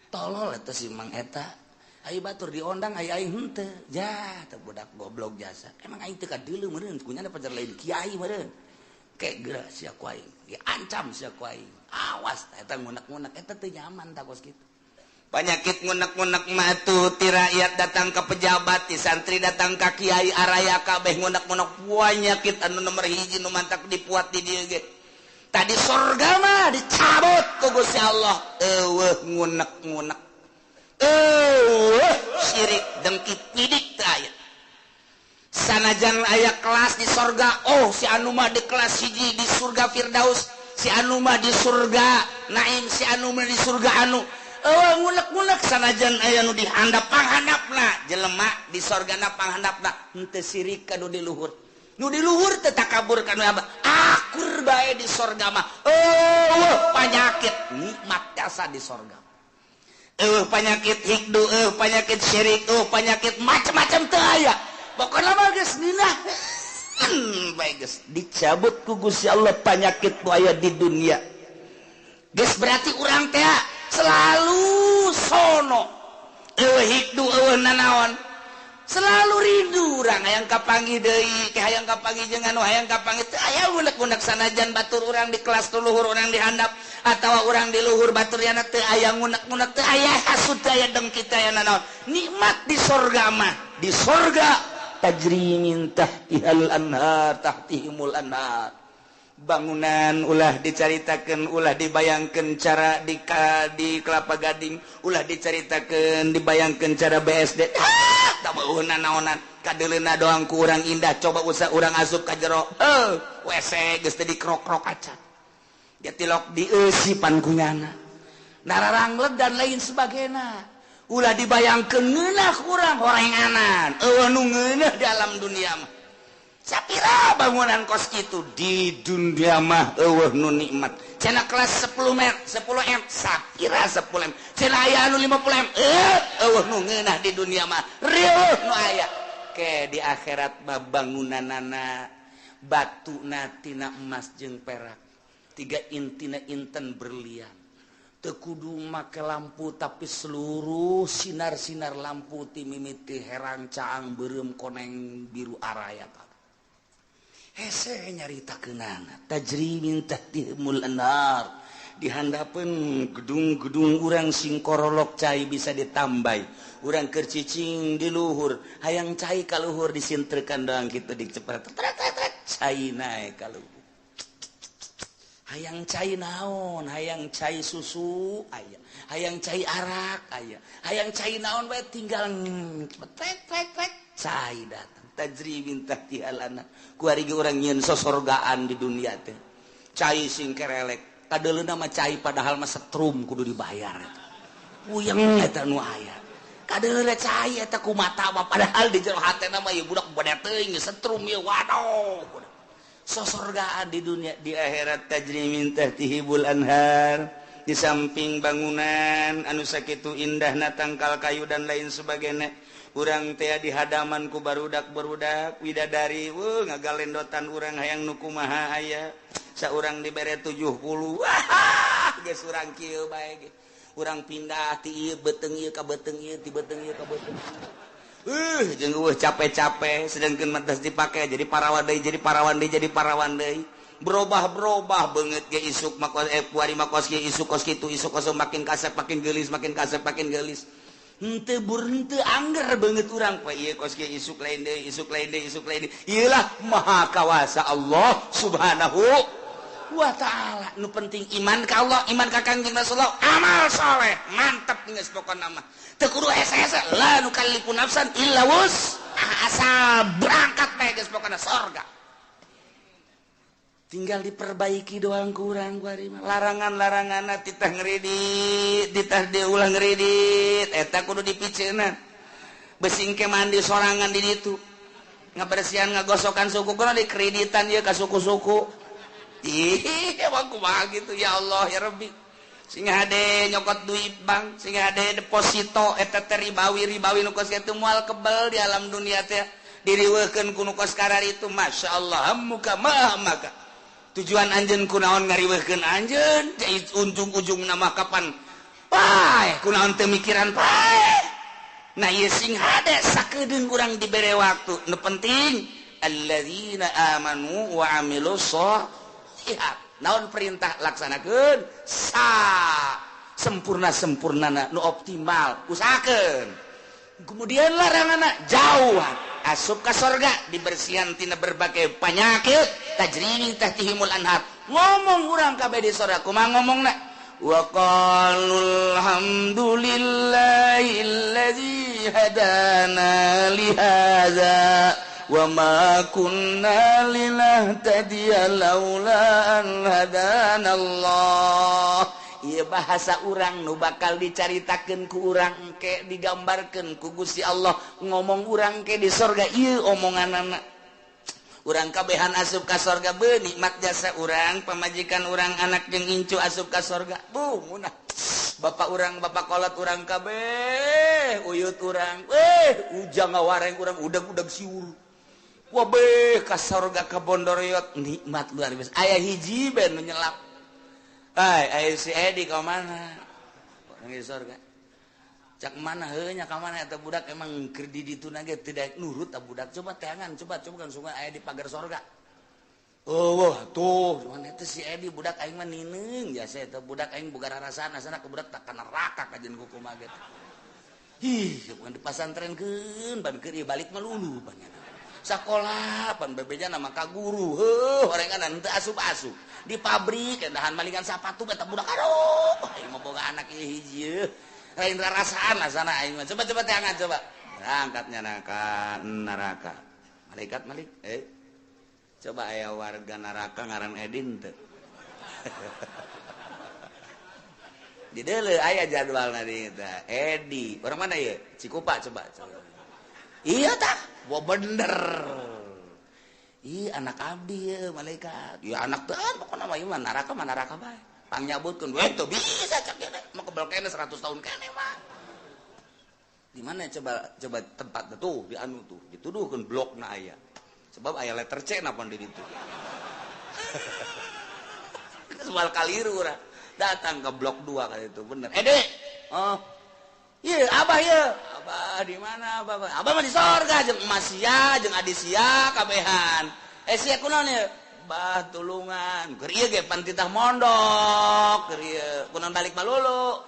tolol eta si Mang eta. Ai batur diondang ai aing henteu. Ja, teh budak goblok jasa. Emang aing teu kadeuleu meureun, kunyana pajar lain kiai meureun. Kek geura sia ku aing, diancam sia ku aing. Awas eta ngunek-ngunek eta teu nyaman tah kos kitu. Penyakit ngunek-ngunek mah atuh ti rakyat datang ke pejabat, ti santri datang ka kiai, araya kabeh ngunek-ngunek. Penyakit anu nomor hiji nu mantak dipuat di dieu ge. Tadi sorga mah dicabut ku Gusti Allah. Eueuh ngunek-ngunek. Eueuh syirik dengki pidik teu aya. Sanajan aya kelas di sorga, oh si anu mah di kelas hiji di surga Firdaus, si anu mah di surga Naim, si anu mah di surga anu. Eueuh ngunek-ngunek sanajan aya nu dihandap panghandapna, jelema di sorgana panghandapna henteu sirik ka nu di luhur. Nu di luhur teu takabur ka nu abah. Akur bae di sorga mah. Eueuh panyakit nikmat jasa di sorga. Eueuh panyakit hikdu, eueuh panyakit syirik, eueuh panyakit macam-macam teu aya. Pokokna mah geus ngeunah. Bae geus dicabut ku Gusti Allah panyakit nu aya di dunia. Geus berarti urang teh selalu sono. Eueuh hikdu, eueuh nanaon. Selalu rindu urang hayang kapanggih deui, ke hayang kapanggih jeung anu hayang kapanggih teu aya unek-unek sanajan batur urang di kelas luhur urang dihandap atawa urang di luhur batur yana teu aya ngunek-ngunek, teu aya hasud, teu aya dengki, teu aya nanaon. Nikmat di sorga mah, di sorga tajri min tahtihal anhar, tahtihimul anhar. Bangunan ulah dicaritakeun, ulah dibayangkeun cara di Kelapa Gading, ulah dicaritakeun dibayangkeun cara BSD. Ah, tak beuheuna naonan, kadeuleuna doang ku urang indah, coba usah urang asup ka jero. Heuh, WC geus teu dikrok-krok acan. Dia tilok dieusipan ku nyana. Nararangleg dan lain sebagainya. Ulah dibayangkeun ngeunah urang horenganan. Eueuh nu ngeunah di alam dunia mah. Sapira bangunan kos kitu di dunia mah eueuh nu nikmat. Cenah kelas 10 m, 10 m, sapira 10 m. Cenah aya anu 50 m, eueuh nu ngeunah di dunia mah. Rieuh nu aya. Ke di akhirat mah bangunanana batuna tina emas jeung perak. Tiga intina inten berlian. Teu kudu make lampu tapi seluruh sinar-sinar lampu ti mimiti herang caang beureum koneng biru araya. Hese nyaritakeunana tajri min tahtihimul anhar. Dihandapeun gedung-gedung urang sing korolok cai bisa ditambai. Urang keur cicing di luhur, hayang cai ka luhur disintrekan doang kitu dicepet. Cai naek ka luhur. Hayang cai naon, hayang cai susu aya, hayang cai arak aya, hayang cai naon bae tinggal cepet trek cai datang. Tajri min tahtihal anhar. Kuari ge urang nyieun sosorgaan di dunia teh. Cai sing kerelek, kadeuleuna mah cai padahal mah setrum kudu dibayar eta. Puyeng eta nu aya. Kadeuleuna cai eta ku mata mah padahal di jero hatena mah ieu budak bade teuing setrum ieu waduh. Sosorgaan di dunia, di akhirat tajri min tahtihimul anhar. Di samping bangunan anu sakitu indahna tangkal kayu dan lain sebagainya. Urang teh di hadaman ku barudak-barudak widadari, weuh ngagalendotan urang hayang nu kumaha aya. Saurang dibere 70. Wah, geus urang kieu bae ge. Urang pindah ti ieu beuteung ieu ka beuteung ieu, ti beuteung ieu ka beuteung. Jeung eueuh capek-capek sedangkeun mah geus dipake jadi parawan deui, jadi parawan deui, jadi parawan deui. Berubah-berubah beungeut ge isuk mah kos kuari mah kos kieu, isuk kos kitu, isuk kos makin kasep makin geulis, makin kasep makin geulis. Henteu bur henteu angger beungeut urang poe ieu kos kieu isuk lain deui, isuk lain deui, isuk lain deui. Ieu lah maha kawasa Allah Subhanahu. wa ta'ala. Nu penting iman ka Allah, iman ka Kangjeng Rasulullah, amal soleh, mantap geus pokona mah. Teu kudu hese-hese, la nukallifu nafsan illa wus. Asal berangkat bae geus pokona sorga. Tinggal diperbaiki doang kurang kuari mah. Larangan-larangan titah ngredit, titah diulah ngredit, eta kudu dipiceunan. Besing ke mandi sorangan di ditu. Ngabersihan ngagosokan suku kudu dikreditan ieu ka suku-suku. Ih, emang kumaha gitu ya Allah ya Rabbi. Sing hade nyokot duit bank, sing hade deposito eta teh ribawi ribawi nu kos kitu moal kebel di alam dunia teh. Diriweuhkeun ku nu kos kararitu masyaallah muka maha maka. Tujuan anjeun kunaon ngariweuhkeun anjeun ujung-ujung nama kapan paeh kunaon teu mikiran paeh. Nah ieu sing hade sakedeung urang dibere waktu. Nu penting alladzina amanu wa amilus sholihat. Naon perintah laksanakeun sa sempurna-sempurnana nu optimal usahakeun. Kemudian laranganna jauhan asup ka sorga dibersihan tina berbagai penyakit tajri min tahtihimul anhar. Ngomong urang kabeh di sorga kumaha ngomongna wa qalul hamdulillahilladzi hadana li hadza wa ma kunna linahtadiya laula an hadana Allah. Ieu bahasa urang nu bakal dicaritakeun ku urang engke digambarkeun ku Gusti Allah ngomong urang ke di sorga ieu omonganana. Urang kabehan asup ka sorga beuh nikmat jasa urang pamajikan urang anak jeung incu asup ka sorga buh munah bapak urang bapak kolot urang kabeh uyut urang ujang ngawareng urang udag-udag siur wah beuh ka sorga ka Bondoroyot nikmat luar biasa aya hiji bae nu nyelap. Hai, ayo si Edi ka mana? Orang di sorga. Cak mana heuh nya ka mana eta budak emang keur di ditu na ge teu nurut ta budak. Coba teangan, coba coba kan sungai aya di pagar sorga. Oh, wah, tuh, cuman eta si Edi budak aing mah nineung jasa eta budak aing boga rarasaan asana ka budak tak ka neraka kajeun kumaha ge. Ih, bukan dipasantrenkeun ban keur ieu balik mah lulu pan. Sakola pan bebejana mah ka guru heuh orengan teu asup-asup. Di pabrik endahan malingan sapatu eta budak aduh aing mah boga anak ieu hiji lain rarasaan asana aing mah. Coba-coba teangan coba. Berangkatnya ka neraka. Malaikat malik coba aya warga neraka ngaran Edin teu. Di deuleu aya jadwalna di eta. Edi, orang mana ieu? Cikupa coba. Iya tah, wah bener. Ih anak abdi ya malaikat. Ya anak teh pokona mah ieu mah neraka bae. Pangnyabutkeun we teu bisa cak ieu mah kebel keneh 100 tahun keneh mah. Di mana coba coba tempat tuh di anu tuh dituduhkeun blokna aya. Sebab aya letter C na pan di ditu. Soal kaliru urang. Datang ke blok 2 kali itu bener. Ede. Oh. Iya, abah ieu. Abah di mana abah? Abah mah di sorga jeung emas sia, jeung adi sia kabehan. Sia kunaon ieu? Bah tulungan. Keur ieu ge pan titah mondok, keur ieu kunaon balik malulu.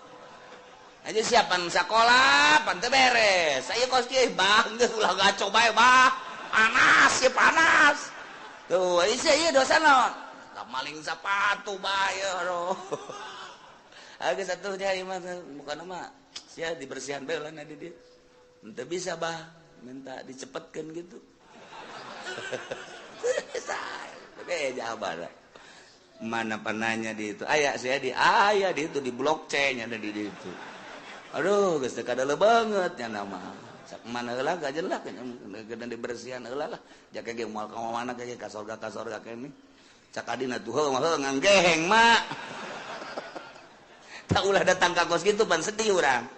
Aja siapan sakola, pan teu beres. Saya kos kieu bah geus ulah gaco bae bah. Panas ieu panas. Tuh, sia ieu dosa naon? Da maling sapatu bae aduh. Geus atuh nya ieu mah bukan mah sia dibersihan bae lah di dia. Ente bisa bah minta dicepetkeun gitu. Bisa. Jabar. Mana penanya di itu? Aya saya di aya di itu di blok C nya ada di itu. Aduh, geus teu kadeuleung banget nya nama. Sak mana heula gajelak nya dibersihan heula lah. Jaka ge moal ka mana ge ka sorga keneh. Cak adina tuh heuh mah heuh nganggeheng mak. Tak ulah datang ka kos kitu pan sedih urang.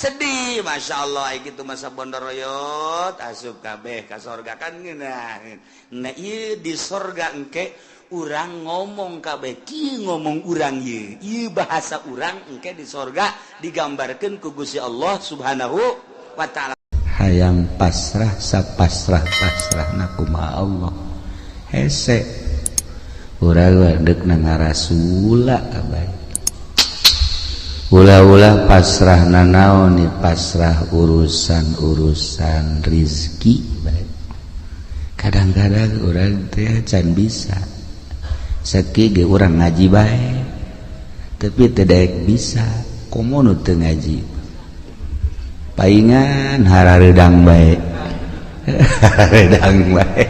Sedih, masya Allah, gitu masa Bondoroyot asup kabeh ka sorga kan ngeunah. Nah ieu di sorga engke urang ngomong kabeh kieu ngomong urang ieu. Ieu bahasa urang engke di sorga digambarkeun ku Gusti Allah Subhanahu wa taala. Hayang pasrah sapasrah pasrahna kumaha Allah. Hese urang deuk na ngarasula abah. Ulah-ulah pasrah nanaon nih pasrah urusan-urusan rizki. Kadang-kadang orang teh can bisa Seki ge urang ngaji bae tapi teu daek bisa komo nu teu ngaji paingan harareudang bae hareudang bae.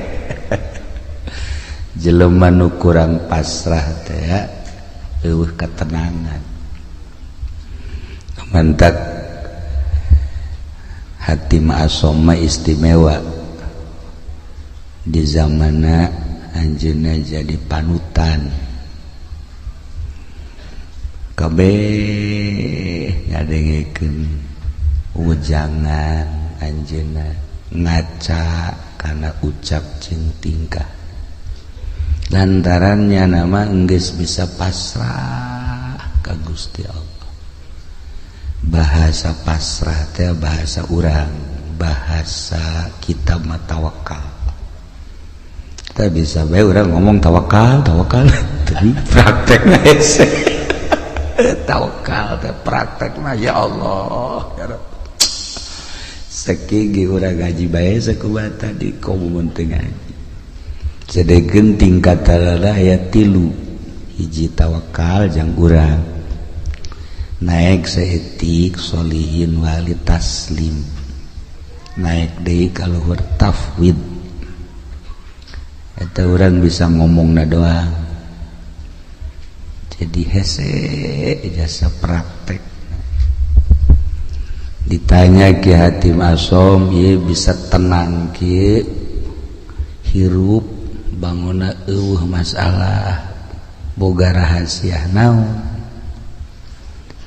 Jelema nu kurang pasrah teh eueuh ketenangan. Mantak hati ma'asoma istimewa di zamana anjeunna jadi panutan kabeh ngadengekeun ujangan anjeunna ngaca kana ucap jeung tingkah lantarannya nama enggeus bisa pasrah ka Gusti Allah. Bahasa pasrah teh bahasa urang, bahasa kita mah tawakal. Kita bisa bae urang ngomong tawakal, tawakal, tapi praktekna hese. Tawakal teh praktekna ya Allah, ya Rabb. Seki ge urang ngaji bae sakumaha tadi komo mun teu ngaji. Sedekeun tingkatanna aya tilu, hiji tawakal jang urang. Naik saeutik solihin wali taslim, naik deui ka luhur tafwid. Eta urang bisa ngomongna doang jadi hese jasa praktek. Ditanya Ki Hatim Asom ieu bisa tenang kieu hirup bangunna eueuh masalah boga rahasia naon?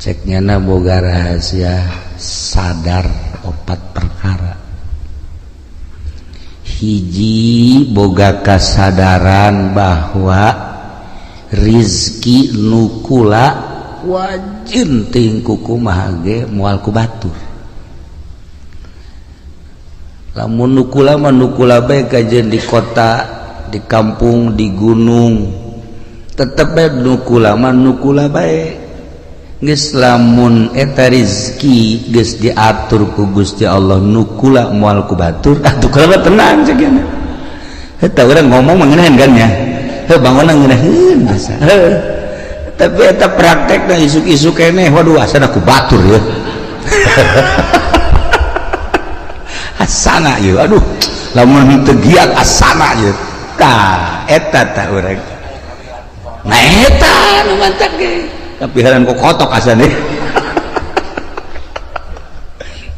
Ceknya boga rahasia sadar opat perkara. Hiji boga kasadaran bahwa rizki nukula wajin ting kukumaha ge moal ku batur. Lamun nukula mah nukula bae kajeun di kota, di kampung, di gunung, tetep bae nukula mah nukula bae. Geus lamun eta rizki geus diatur ku Gusti Allah nukula moal ku batur, atuh kula tenang cek nya. Eta urang ngomong mah ngeunaheun kan nya. Heuh bangunna ngeunaheun biasa. Heuh. Tapi eta praktekna isuk-isuk keneh waduh asana ku batur ya. Asana ieu aduh lamun teu giat asana ieu. Tah eta tah urang. Nah eta nu mantak ge. Tapi heran kok kotok asane.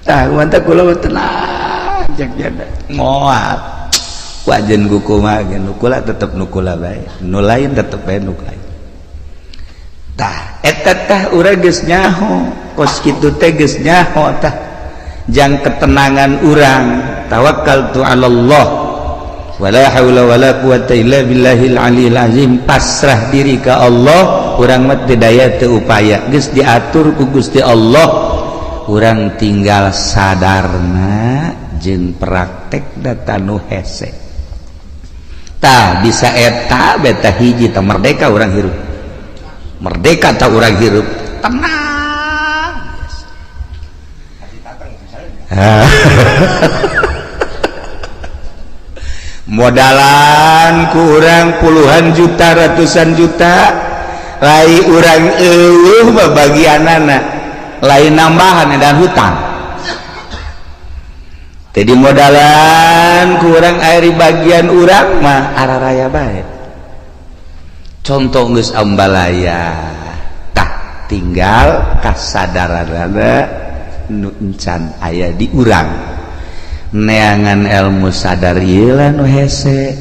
Tah mantak kula mah tenang cek jada. Moal. Wajen kumaha ge nukula tetep nukula bae. Nu lain tetep bae nu lain. Tah eta tah urang geus nyaho, kos kitu teh geus nyaho tah. Jang ketenangan urang tawakkaltu 'ala Allah wala haula wala quwata illa billahil aliyil azim, pasrah diri ka Allah, urang mah teu daya teu upaya, geus diatur ku Gusti Allah, urang tinggal sadarna jeung praktek data nu hese. Tah bisa eta beta hiji tah merdeka urang hirup, merdeka tah urang hirup tenang. Modalan kurang puluhan juta ratusan juta lai urang eueuh babagianana lain nambahan dan hutang. Jadi modalan kurang air bagian urang mah araraya bae. Contoh geus ambalaya tah tinggal kasadaranana nu encan aya di urang. Neangan ilmu sadar ieu lah nu hese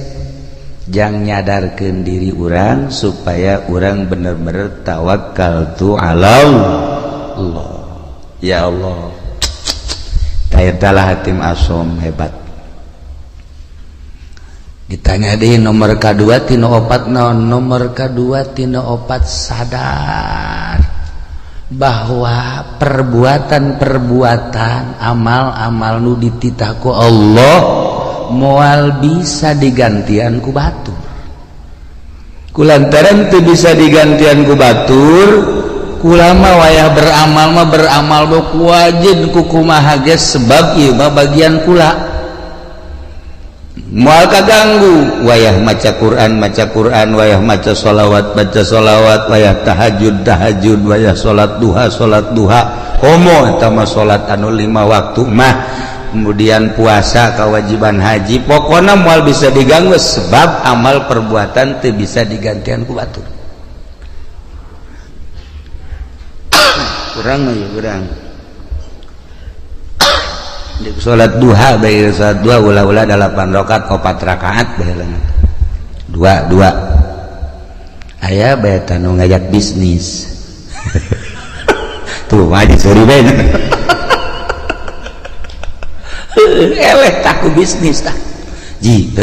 jang nyadarkeun diri urang supaya urang bener-bener tawakal tu ala Allah. Ya Allah, talah Hatim Asom hebat. Ditanya di nomor K2 tina opat naon? Nomor K2 tina opat sadar bahwa perbuatan-perbuatan amal-amal nu dititah ku Allah moal bisa digantian ku batur. Kulantaran teu bisa digantian ku batur, kulama wayah beramal mah beramal ku wajib ku kumaha ge sebab ieu mah bagian kula. Moal kaganggu wayah maca Quran maca Quran, wayah maca sholawat baca sholawat, wayah tahajud tahajud, wayah salat duha salat duha. Komo eta mah salat anu 5 waktu mah, kemudian puasa, kewajiban haji, pokoknya moal bisa diganggu sebab amal perbuatan teu bisa digantian ku batur. Kurang mah ya urang salat duha bae, salat duha ulah-ulah 8 rakaat 4 rakaat bae, 2 2 aya bae tanu ngajak bisnis. Tuh mah seuri bae. Eleh takku bisnis tah. Ji,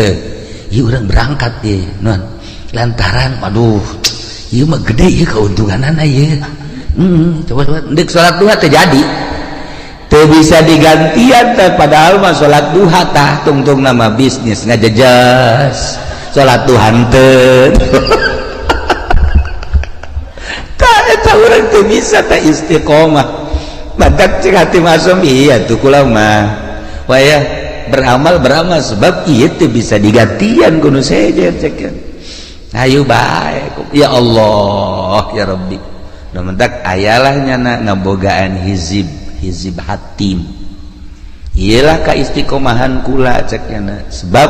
ieu urang berangkat ye, non. Lantaran waduh, ieu mah gede ieu keuntunganana ieu. Coba deuk salat duha teh jadi. Teu bisa digantian teh, padahal mah salat duha tah tungtung nama bisnis ngajejas. Salat duha henteu. Tah eta urang teu bisa teh istiqomah. Badak cek hati masum iya tuh kula mah. Wayah beramal sebab ieu teu bisa digantian kudu sejen cek. Ayo bae ya Allah ya Rabbi. Nu mentak ayalah nyana ngabogaan hizib hizib hatim. Iyalah ka istiqomahan kula cek nyana sebab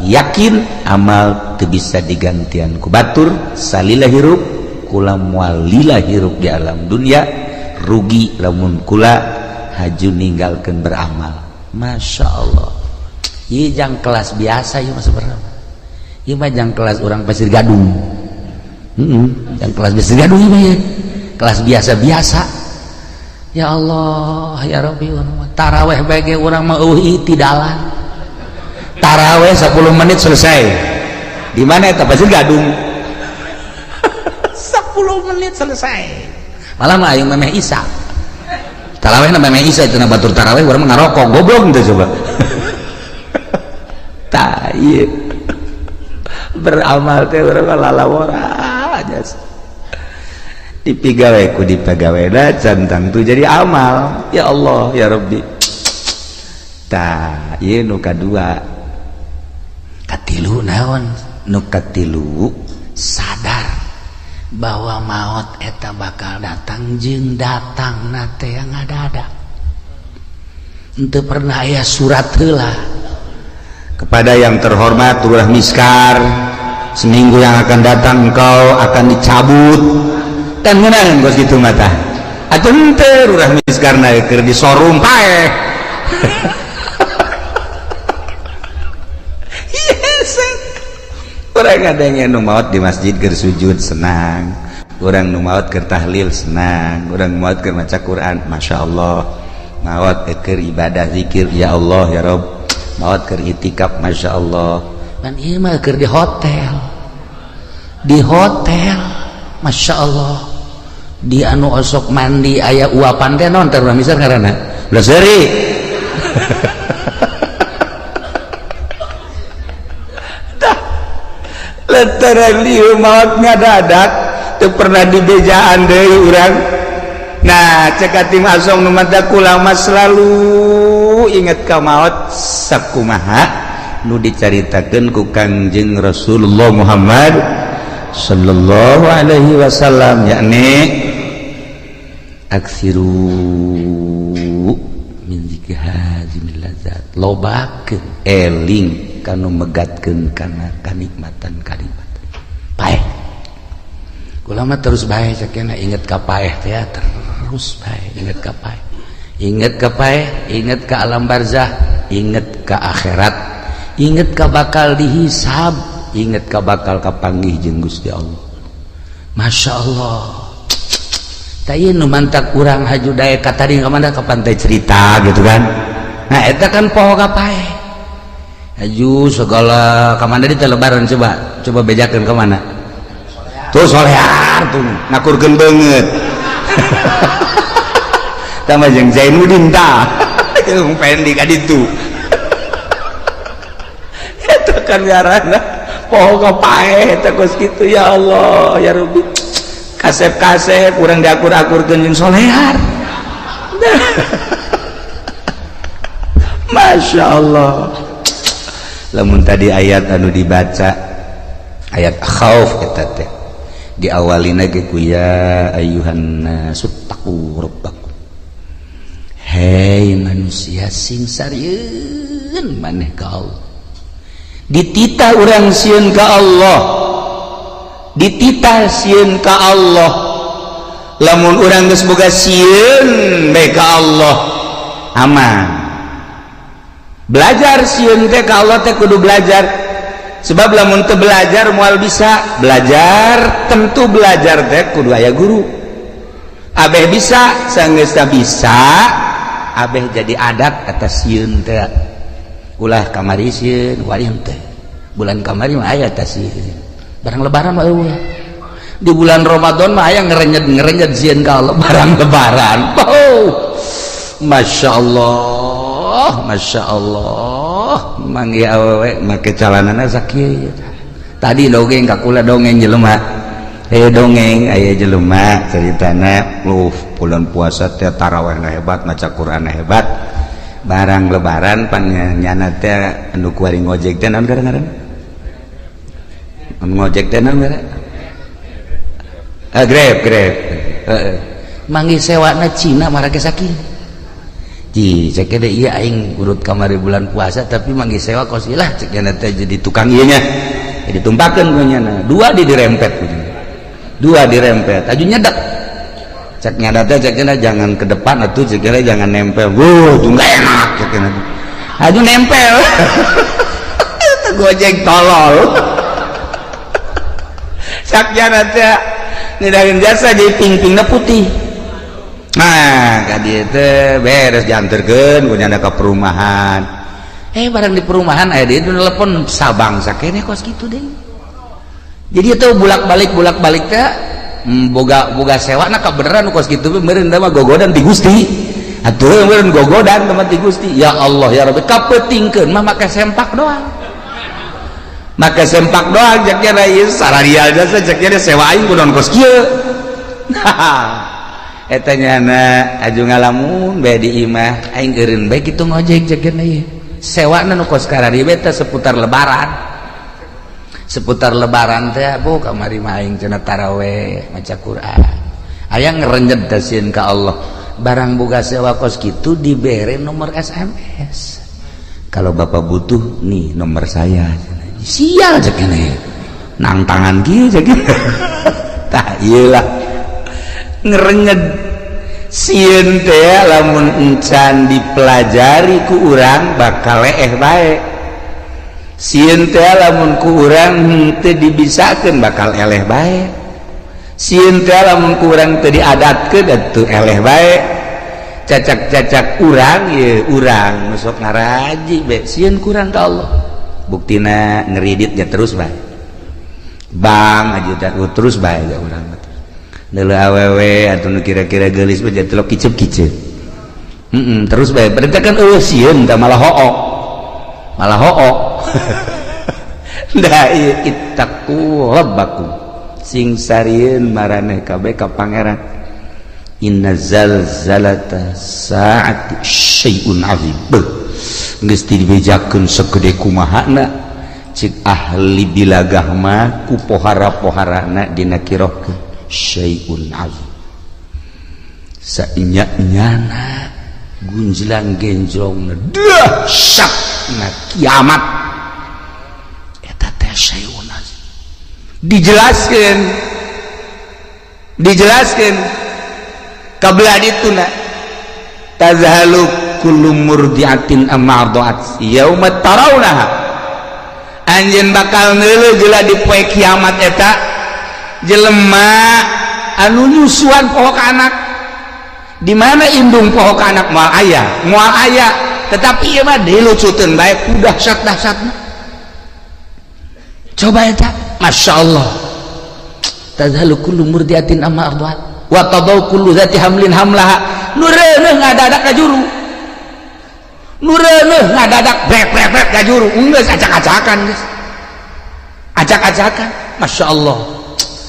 yakin amal teu bisa digantian ku batur salila hirup kula moal lila hirup di alam dunia rugi lamun kula haju ninggalkeun beramal. Masya Allah. Ieu jang kelas biasa ieu mah sebenarnya. Ieu mah jang kelas urang Pasir Gadung. Jang kelas Pasir Gadung ieu mah ya. Kelas biasa-biasa. Ya Allah, ya Rabbi, taraweh bae ge urang mah eueuh itidalan. Taraweh 10 menit selesai. Di mana eta Pasir Gadung? 10 menit selesai. Malah mah aing memeh isa. Taraweh na memeh isa cenah batur taraweh urang mah ngarokok goblok teh coba. Tah ieu. Beramal teh urang mah lalawora aja. Dipigawe ku dipegawena can tangtu jadi amal. Ya Allah ya Rabbi. Tah ieu nu kadua. Katilu naon? Nu katilu sadar bahwa maut eta bakal datang jeung datang na teh yang ada-ada. Henteu pernah aya surat heula. Kepada yang terhormat Lurah Miskar, seminggu yang akan datang engkau akan dicabut. Dan ngeunaan kos kitu mah tah. Atuh henteu Lurah Miskar na keur disorung paeh. Yes. Urang ada nu maot di masjid keur sujud senang, urang nu maot keur tahlil senang, urang maot keur maca Quran masyaallah, maot keur ibadah zikir ya Allah ya Rabb, maot keur itikaf masyaallah. Dan ieu mah keur di hotel. Di hotel masyaallah. Di anu osok mandi aya uapan teh naon teh urang misal ngaranna? Belah seuri. Lantaran lieu maot ngadadak teu pernah dibejaan deui urang. Nah, cek Hatim Asong nu mata kula mah selalu inget ka maot sakumaha nu dicaritakeun ku Kangjeng Rasulullah Muhammad sallallahu alaihi wasallam, yakni aksiru min zikri hazimil ladzat, lobakeun eling kanu megatkeun kana kanikmatan kanikmatan paeh. Kula mah terus bae cekena inget ka paeh teh terus bae inget ka paeh, inget ka paeh, inget ka alam barzah, inget ka akhirat, inget ka bakal dihisab, inget ka bakal kapanggih jeung Gusti Allah. Masya Allah. Tah ieu nu mantak urang haju daek ka tadi ka mana ka pantai cerita gitu kan. Nah eta kan poho ka paeh. Haju segala ka mana di lebaran coba coba bejakeun ka mana. Tuh solear tuh ngakurkeun beungeut. Tambah jeung Zainuddin tah. Jeung Pendi ka ditu. Eta kan ngaranna poho ka paeh eta kos kitu ya Allah ya Rabbi. Kasep-kasep urang diakur-akurkeun jeung solear. Masya Allah. Lamun tadi ayat anu dibaca ayat khauf, eta teh diawalina ge ku ya ayyuhan nasuttaqu rabbakum, hei manusia, sing sarieun maneh ka Allah. Dititah urang sieun ka Allah, dititah sieun ka Allah. Lamun urang geus boga sieun bae ka Allah, aman. Belajar sieun teh ka Allah teh kudu belajar, sebab lamun teu belajar moal bisa. Belajar, tentu belajar teh kudu aya guru. Abeh bisa, sanggeus bisa, abeh jadi adat atas sieun teh. Ulah kamari sieun, wari teh. Bulan kamari mah aya teh sieun, barang Lebaran mah eueuh. Di bulan Ramadan mah aya ngerenyet ngerenyet sieun ka Allah. Barang Lebaran, oh, Masya Allah, Masya Allah, manggih awewe make calanana sakieu. Tadi dongeng ka kula, dongeng jelema, dongeng aya jelema ceritana lu bulan puasa teh tarawih hebat, maca Quran hebat. Barang Lebaran pan nyana teh anu kuari ngojek teh, naon ngaran anu ngojek teh, naon ngaran? Ah, Grab, Grab. Heeh, manggih sewana Cina marake sakieu. Ji, cek deh, iya, aing urut kamari bulan puasa tapi manggih sewa kos lah, cek teh. Jadi tukang ieu nya jadi tumpakeun ku nyana dua di dirempet, dua dirempet aju nyedak. Cek nyadat teh, cek jangan ke depan atuh, cek jangan nempel. Wuh, tuh nggak enak, cek aju nempel. Itu Gojek tolol. Cek nyadat teh ngedahin jasa jadi ping-pingna putih. Nah, ka dieu teh beres dianterkeun ku nyana ke perumahan. Barang di perumahan aya dia telepon Sabang sakene kos kitu deh. Jadi itu bulak-balik bulak-balik teh boga boga sewa nah kebenaran kos kitu meureun mah gogodan ti Gusti atuh, meureun gogodan teman ti Gusti. Ya Allah, ya Rabbi, kapeutingkeun mah make sempak doang, make sempak doang. Cek nya ieu sararial jasa, cek nya sewa aing kunaon kos kieu. Eta nyana aju ngalamun bae di imah, aing eureun bae kitu ngojek, cek nya ieu sewana nu kos karari teh seputar Lebaran. Seputar Lebaran teh, bu, kamari mah aing cenah taraweh maca Quran, aya ngerenjet sieun ka Allah. Barang boga sewa kos kitu, dibere nomor SMS, "Kalau Bapak butuh, nih nomor saya." Sial, cek ini nang tangan kieu, cek. Tah, iyalah ngerenyet sieun teh. Lamun encan dipelajari ku urang bakal leeh bae. Sieun teh lamun ku urang henteu dibisakeun bakal eleh bae. Sieun teh lamun ku urang teu diadatkeun atuh eleh bae. Cacak-cacak urang ye, urang masuk ngaraji be sieun kurang ka Allah, buktina ngeridit ya terus bae. Bang aja terus bae ya urang neuleuh awewe atuh nu kira-kira geulis mah jadi kicep-kicep. Terus bae berarti kan eueuh sieun tah, malah hook, malah hook. Dah, ittaqu rabbakum, sing sarieun maraneh kabeh ka Pangeran. Inna zalzalata saati syai'un azim. Beuh, geus dibejakeun segede kumahana cik ahli bilagah mah, ku pohara-poharana dinakirohkeun syai'un azim. Sainya-nyana gunjlang genjrong dahsyat na kiamat eta teh syai'un azim. Dijelaskeun, dijelaskeun kabelah dituna tazhalu kullu murdiatin amma arda'at yauma tarawnaha. Anjeun bakal neuleuh jeula di poe kiamat eta jelema anu nyusuan poho ka anak. Di mana indung poho ka anak? Moal aya, moal aya. Tetapi ieu mah dilucuteun bae ku dahsyat-dahsyatna. Coba eta, Masya Allah, tazhalu kullu murdiatin amma arda'at wa tadau kullu dzati hamlin hamlaha. Nu reuneuh ngadadak ka juru, nu reuneuh ngadadak brek brek brek ka juru. Geus acak-acakan, geus acak-acakan. Masya Allah.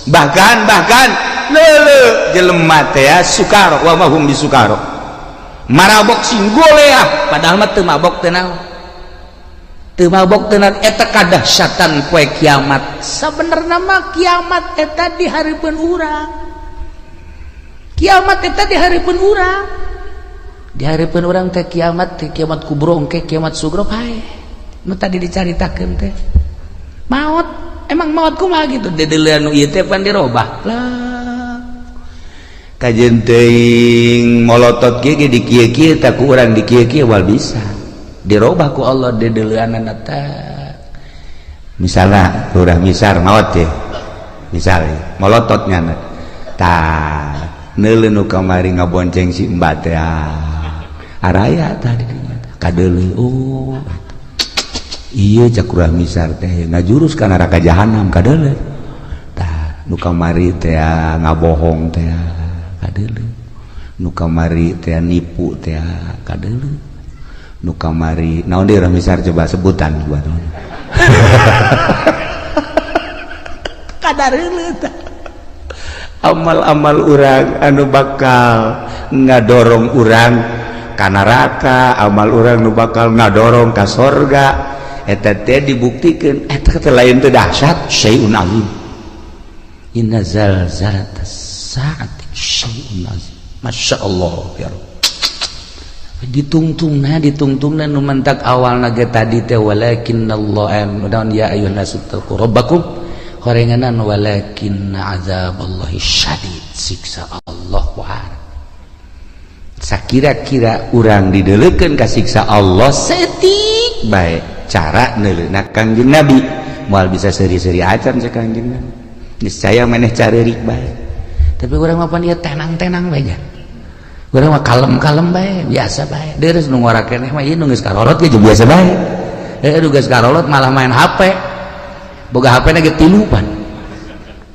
Bahkan bahkan lele jelema teh ya, sukaro wa mahum bisukaro, marabok sing goleah, padahal mah teu mabok teh naon. Teu mabok tenan eta kadahsyatan poe kiamat. Sabenerna mah kiamat eta di hareupeun urang. Kiamat eta di hareupeun urang. Di hareupeun urang teh kiamat, teh kiamat kubro engke kiamat sugro pae. Nu tadi dicaritakeun teh. Maot, emang maot kumaha gitu? Dedeuleun nu ieu teh pan dirobah. Lah. Kajeun teuing molotot kieu ge di kieu-kieu tak ku urang di kieu-kieu wal bisa. Dirobah ku Allah dedeuleunana teh. Misalna Lurah Misar maot teh. Misalnya molotot nyana. Tah, neuleuh nu kamari ngabonceng si Mbak teh. Araya tadi kadeuleu. Oh. Iya cak Lurah Misar teh ngajurus ka neraka jahanam kadeuleu. Tah, nu kamari teh ngabohong teh kadeuleu. Nu kamari teh nipu teh kadeuleu. Nu kamari naon deui Lurah Misar coba sebutan buat. Kadareuleu tah. Amal-amal urang anu bakal ngadorong urang ka neraka, amal urang nu bakal ngadorong ka sorga, eta teh dibuktikeun eta teh lain teh dahsyat, syai'un azim. Inna zalzalatas saati syai'un azim. Masya Allah ya Rabb. Ditungtungna ditungtungna nu mantak awalna ge tadi teh walakinnallaha dan ya ayyuhan nasu taqu rabbakum horenganan walakin azaballahi syadid, siksa Allah wahar. Sakira-kira urang dideleukeun ka siksa Allah setik bae cara neuleuna Kangjeng Nabi moal bisa seuri-seuri acan cek Kangjeng Nabi. Niscaya maneh careurik bae. Tapi urang mah pan ieu tenang-tenang bae nya. Urang mah kalem-kalem bae, biasa bae. Deures nu ngora keneh mah ieu nu geus karolot ge biasa bae. Heuh nu geus karolot malah main HP. Boga HP na ge tilu pan.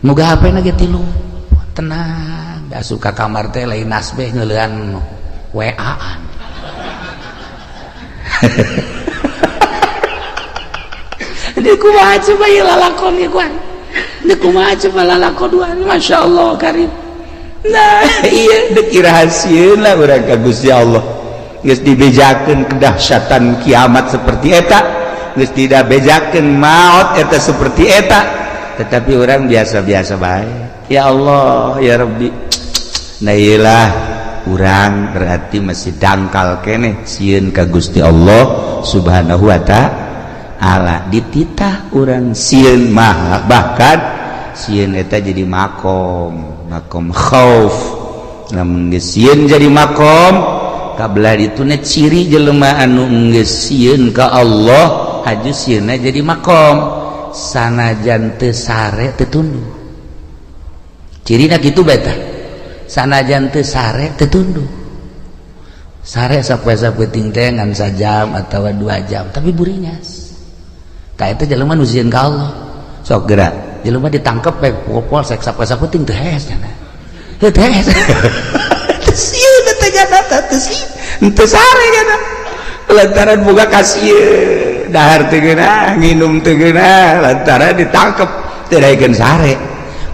Boga HP na ge tilu. Tenang, da asup ka kamar teh lain nasbeh ngeulean WA-an. Di kumaha coba ieu lalakon ieu kuan. Di kumaha coba lalakon duan, Masya Allah karim. Nah, iya deuk rahasieun lah urang ka Gusti Allah. Geus dibejakeun kedahsyatan kiamat seperti eta, geus tidak bejakeun maot eta seperti eta, tetapi orang biasa-biasa bae. Ya Allah, ya Rabbi. Nah iyalah urang berarti masih dangkal keneh sieun ka Gusti Allah Subhanahu wa ta'ala. Dititah urang sieun mah bahkan sieun eta jadi makom, makom khauf. Lamun geus sieun jadi makom kabelah dituna ciri jelema anu geus sieun ka Allah haju sieunna jadi makom sanajan teu sare teu tunduh. Cirina kitu bae tah. Sanajan teu sare teu tunduh. Sare sapoe-sapoe teh ngan sajam atawa 2 jam tapi buringas. Tah eta jelema nu sieun ka Allah. Sok geura jelema ditangkep bae polsek sapoe-sapoe teu hees cenah. Teu hees. Teu sieun teh jana teh sieun. Teu sare jana. Lantaran boga kasieun dahar teu geunah, nginum teu geunah, lantaran ditangkep teu daekeun sare.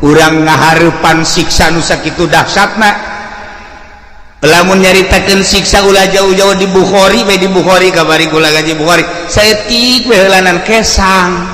Urang ngahareupan siksa nu sakitu dahsyatna. Lamun nyaritakeun siksa ulah jauh-jauh di Bukhari bae, di Bukhari kabari kula gaji Bukhari. Saeutik we heulanan kesang.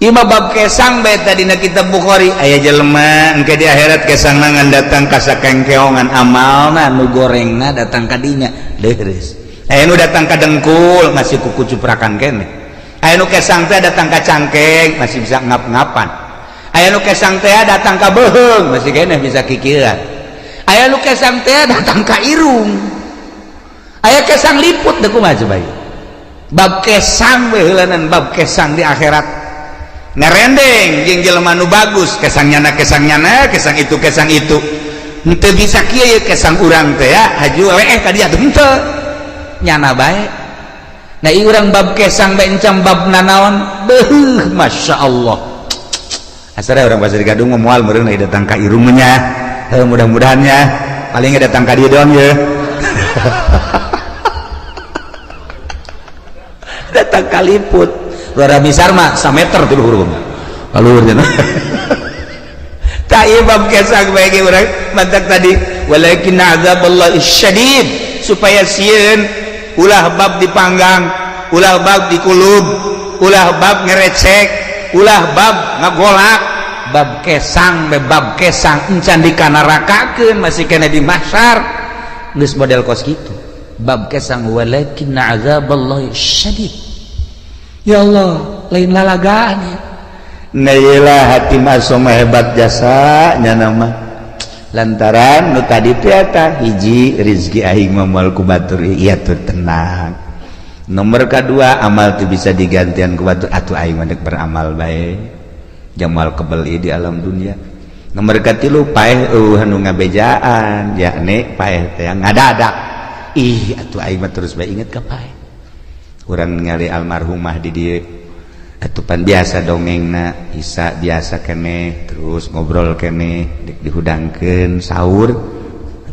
Ieu mah bab kesang bae tadi na kitab Bukhari. Aya jelema engke di akhirat kesangna ngan datang ka sakengkeongan amalna nu gorengna datang ka dinya. Leureus. Aya nu datang ka dengkul masih kuku cuprakan keneh. Aya nu kesang teh datang ka cangkeng masih bisa ngap-ngapan. Aya nu kesang teh datang ka beuheung masih keneh bisa kikieuan. Aya nu kesang teh datang ka irung. Aya kesang liput deui kumaha coba ieu. Bab kesang we heulanan bab kesang di akhirat. Ngarendeng jeung jelema nu bagus kesang nyana kesang itu kesang itu. Henteu bisa kieu ye kesang urang teh ya haju weeh ka dieu henteu. Nyana bae. Nah ieu urang bab kesang bae encam bab nanaon beuh Masya Allah. Asal orang Pasir Gadung moal meureun datang ka irung nya. Heuh mudah-mudahan nya paling datang ka dieu doang ye. Datang ka liput. Lurah Misar mah sameter ti luhur mah. Ka luhur nya. Tah ieu bab kesang bae ge urang mantak tadi walakin azaballahi syadid supaya sieun ulah bab dipanggang Ulah bab dikulub, ulah bab ngerecek, ulah bab ngagolak, bab kesang be, bab kesang encan dikanarakakeun, masih kena di mahsyar, geus model kos kitu. Bab kesang, walakin azaballahi syadid. Ya Allah, lain lalagaan ya. Nah, iyalah, Hatim Asom hebat jasa nya nama, lantaran nu tadi teh eta hiji, rizki aing mah moal ku batur, iya tuh tenang. Nomor kedua, amal tuh bisa digantian ku batur, atuh aing mah beramal bae, jamal kebeli di alam dunia. Nomor katilu, paeh eueuh anu ngabejaan, yakni paeh teh ngadadak. Ih, atuh aing mah terus bae inget ka paeh. Urang ningali almarhumah di dieu, atupan biasa dongengna isa biasa keneh, terus ngobrol keneh, dek dihudangkeun sahur,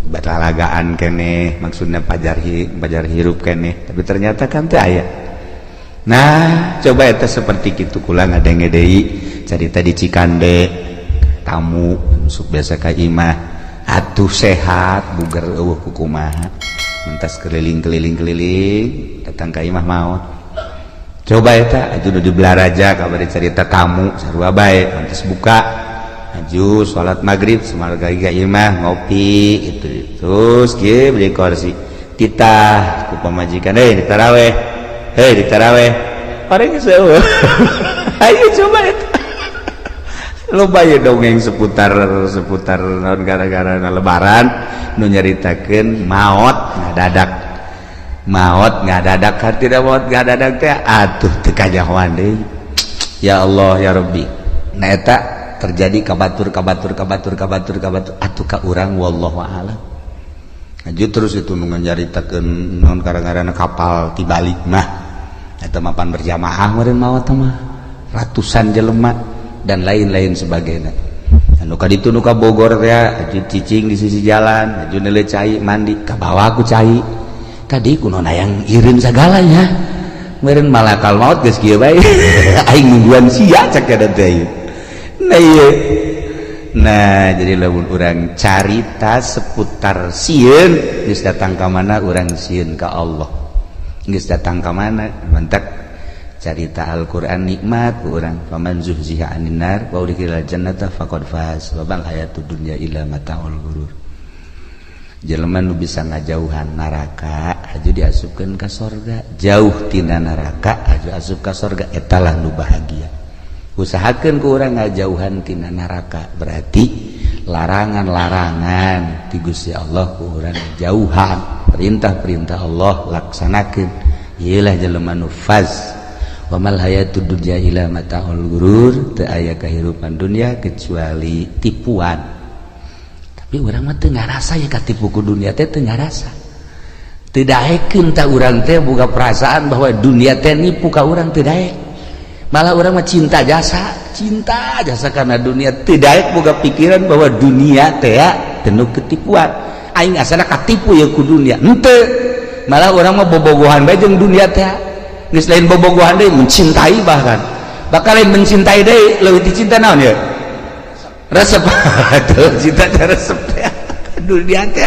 batalagaan keneh, maksudnya pajar hi, pajar hirup keneh, tapi ternyata kan teu aya. Nah, coba eta seperti kitu. Kula ngadenge deui carita di Cikande, tamu masuk biasa ka imah, atuh sehat buger, eueuh kukumaha, mentas keliling-keliling keliling, datang ka imah, maot. Coba eta aju nu di Balaraja, kabar cerita, tamu sarua bae, pantes buka, aju salat maghrib, semarga ka imah ngopi itu, terus kieu beli kursi, titah ku pamajikan, "Hei, di taraweh, hei, di taraweh." Orang geus. Ayo coba eta loba ya dongeng seputar seputar naon, gara-gara lebaran nu nyaritakeun maot ngadadak, maot ngadadak, tidak maot ngadadak teh atuh teu kanyahoan deui. Ya Allah, ya Rabbi. Nah, eta terjadi kabatur, kabatur, kabatur, kabatur, kabatur, atuh ka urang wallahu a'lam. Aju terus itu nu nyaritakeun naon, gara-gara kapal tibalik mah, eta mapan berjamaah meureun maot mah, ratusan jelema dan lain-lain sebagainya. Anu ka ditu nu ka Bogor teh, aju cicing di sisi jalan, aju neuleu cai, mandi ka bawah ku cai tadi, kuno hayang ireun sagalanya meureun malakal maut geus kieu bae, "Aing nungguan sia," cek eta teh. Nah, ieu, nah, jadi lamun urang carita seputar sieun, geus datang ka mana urang sieun ka Allah, geus datang ka mana. Mantak carita Al-Qur'an nikmat ku urang, faman zuhziha 'anin nar wa udkhilal jannata faqad faz wa mal hayatud dunya illa mataul ghurur. Jelema nu bisa ngajauhan neraka, aju diasupkeun ka sorga. Jauh tina neraka, aju asup ka sorga, etalah nu bahagia. Usahakeun ku urang ngajauhan tina neraka, berarti larangan-larangan ti Gusti Allah ku urang jauhan, perintah-perintah Allah laksanakeun. Ieulah jelema nu faz. Wa mal hayatud dunya illa mataul ghurur. Teu aya kahirupan dunia kecuali tipuan. Tapi urang mah teu ngarasa ya katipu ku dunia teh, teu ngarasa, teu daekeun. Tah, urang teh boga perasaan bahwa dunia teh nipu ka urang, teu daek. Malah urang mah cinta jasa, cinta jasa karena dunia, teu daek boga pikiran bahwa dunia teh penuh ketipuan. Aing asana katipu ya ku dunia, henteu. Malah urang mah bobogohan bae jeung dunia teh. Geus lain bobogohan deui, mencintai, bahkan bakal lain mencintai deui, leuwih dicinta naon ya, resep tuh, cinta teh resep teh dunia teh.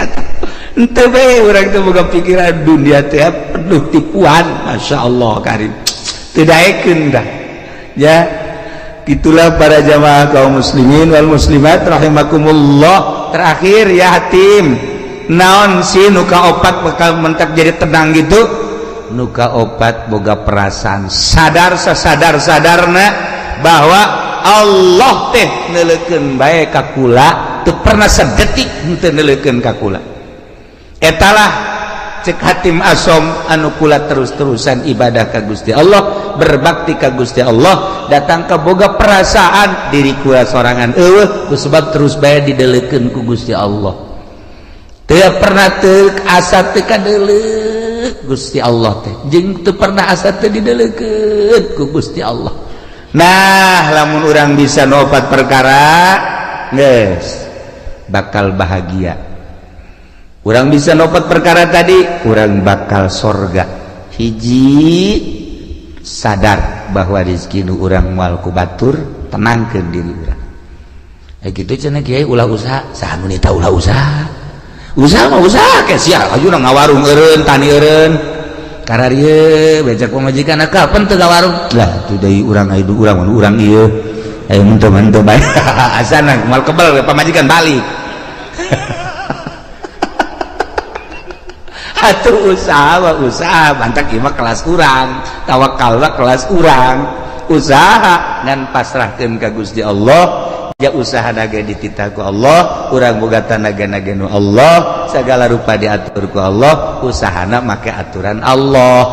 Henteu bae urang teh boga pikiran dunia teh penuh tipuan. Masya Allah karim, teu daekeun dah ya. Itulah para jamaah kaum muslimin wal muslimat rahimakumullah. Terakhir ya, Hatim, naon sih nu kaopat bakal mentak jadi tenang gitu? Nu kaopat, boga perasaan sadar sasadar sadarna bahwa Allah teh neuleukeun bae ka kula, teu pernah sedetik henteu neuleukeun ka kula. Etalah cek Hatim Asom anu kula terus-terusan ibadah ka Gusti Allah, berbakti ka Gusti Allah, datang ke boga perasaan diri kula sorangan eueuh, sebab terus bae didelekeun ku Gusti Allah. Teu pernah teu asa teu kadeleuk Gusti Allah teh, jeung teu pernah asa teu didelekeun ku Gusti Allah. Nah, lamun urang bisa nopat perkara, geus bakal bahagia. Urang bisa nopat perkara tadi, urang bakal sorga. Hiji, sadar bahwa rezeki nu urang moal ku batur, tenangkeun diri urang. Eh, gitu cenah kiai, ulah usaha. Saha nu nita ulah usaha? Usaha mah usaha ke sia, aju ngawarung eureun, tani eureun. Kararieu becak pamajikan kapan teu ka warung lah tuh deui urang aya urang urang ieu ayo henteu bae asana moal kebel pamajikan balik. Atuh usaha mah usaha mantak ieu mah kelas urang, tawakal mah kelas urang. Usaha ngan pasrahkeun ka Gusti Allah, ya usaha naga dititah ku Allah, urang boga tanaga naga nu Allah, segala rupa diatur ku Allah, usahana make aturan Allah.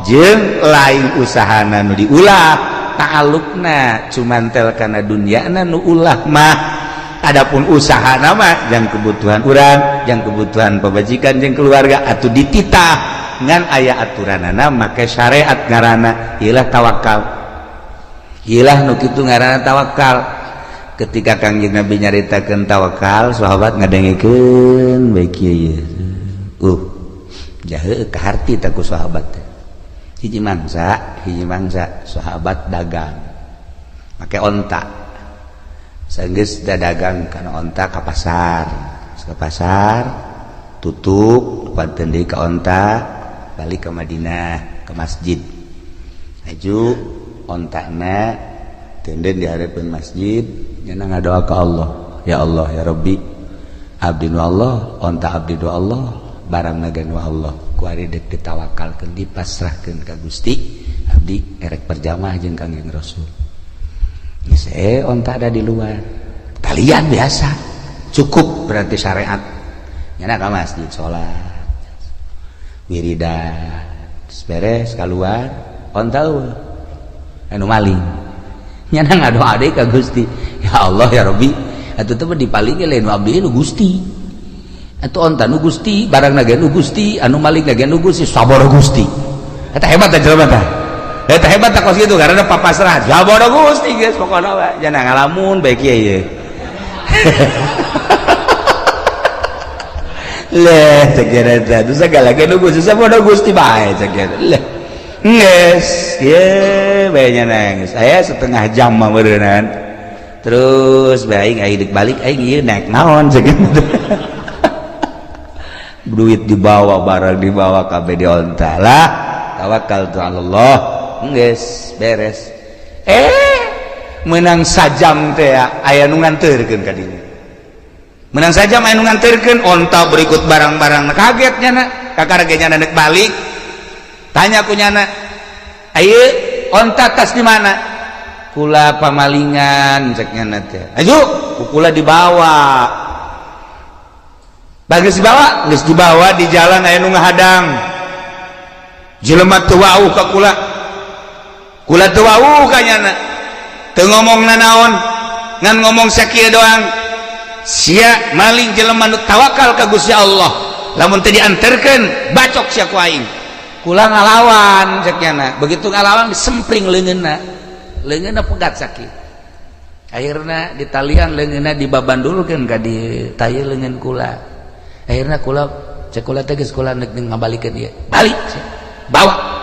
Jeung lain usahana nu diulah, ta'alluqna cumantel kana dunyana nu ulah mah. Adapun usaha nama yang kebutuhan urang, yang kebutuhan pamajikan jeung keluarga atuh dititah ngan aya aturanana make syariat ngaranna ieulah tawakal. Ieulah nu kitu ngaranna tawakal. Ketika Kangjeng Nabi nyaritakeun tawakal, sahabat ngadengekeun bae kieu ieu. Jahe kaharti tah ku sahabat teh. Hiji mangsa sahabat dagang make onta. Sanggeus dagang kana onta ka pasar. Ka pasar tutup panten deui ka onta balik ke Madinah ke masjid. Aju ontana tenden di hareupeun masjid nyana ngadoa ka Allah. Ya Allah ya Rabbi, abdi nu Allah, onta abdi nu Allah, barang ge nu Allah. Ku ari deuk ditawakalkeun dipasrahkeun ka Gusti, abdi erek berjamaah jeung Kangjeng Rasul. Saya onta ada di luar talian biasa cukup berarti syariat nyana ka masjid salat wiridan beres keluar onta eueuh anu maling nyana ngadoa deui ka Gusti, ya Allah ya Rabbi atuh teh dipaling lain abdi nu Gusti atuh onta nu Gusti barang ge nu Gusti anu maling ge nu Gusti sabar Gusti eta hebat teh jelema teh. Eta hebat tak kos gitu karena papasrah sabar Gusti geus pokona we jangan ngalamun bae kieu ieu. Leh cek eta teh segala ge nu Gusti sabar Gusti bae cek eta. Leh geus ieu bae nya nangis. Aya setengah jam mah meureunnan. Terus bae aing deuk balik aing ieu naik naon cek eta. Duit dibawa barang dibawa kabeh di onta lah. Tawakal tu Allah. Geus beres. Menang sajam teh aya nu nganterkeun ka dinya. Menang sajam aya nu nganterkeun onta berikut barang-barang. Kaget nyana, kakara ge nyana deuk balik. Tanya ku nyana, "Ayeuna onta tas di mana?" Kula pamalingan cek nyana teh. Aju, ku kula dibawa. Bagus dibawa, geus dibawa di jalan aya nu ngahadang. Jelema teu wauh ka kula. Kula teu wauh ka nyana. Teu ngomong nanaon, ngan ngomong sakieu doang. Sia maling jelema nu tawakal ka Gusti Allah. Lamun teu dianterkeun, bacok sia ku aing. Kula ngalawan cek nyana. Begitu ngalawan disempring leungeunna. Leungeunna pegat sakieu. Akhirna ditalian leungeunna dibabandulkeun ka di taye leungeun kula. Akhirna kula cek kula teh geus kula neuk ngabalikeun ieu. Balik sia. Bawa.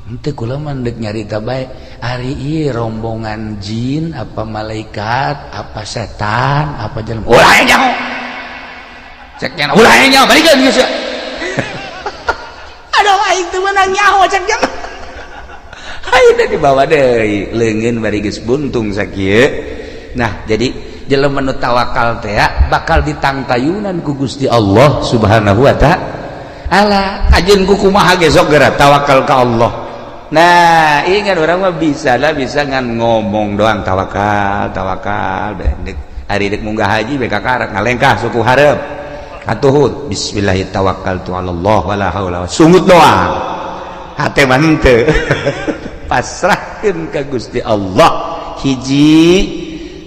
Henteu kula mah deuk nyarita bae ari ieu rombongan jin apa malaikat apa setan apa jelema ulah nyaho cek nya ulah nyaho balikeun geus sia. Aduh aing teu meunang nyaho cek nya. Ayeuna dibawa deui leungeun bari geus buntung sakieu. Nah jadi jelema nu tawakal teh bakal ditangtayunan ku Gusti Allah Subhanahu wa ta'ala. Kajeun ku kumaha ge sok geura tawakal ka Allah. Nah, ingat orang mah bisa lah bisa ngan ngomong doang tawakal, tawakal dek ari dek munggah haji bae kakarak ngalengkah suku hareup. Atuhut bismillahirrahmanirrahim tawakkaltu ala Allah wala haula sungut doang. Hate mah henteu. Pasrahkeun ka Gusti Allah. Hiji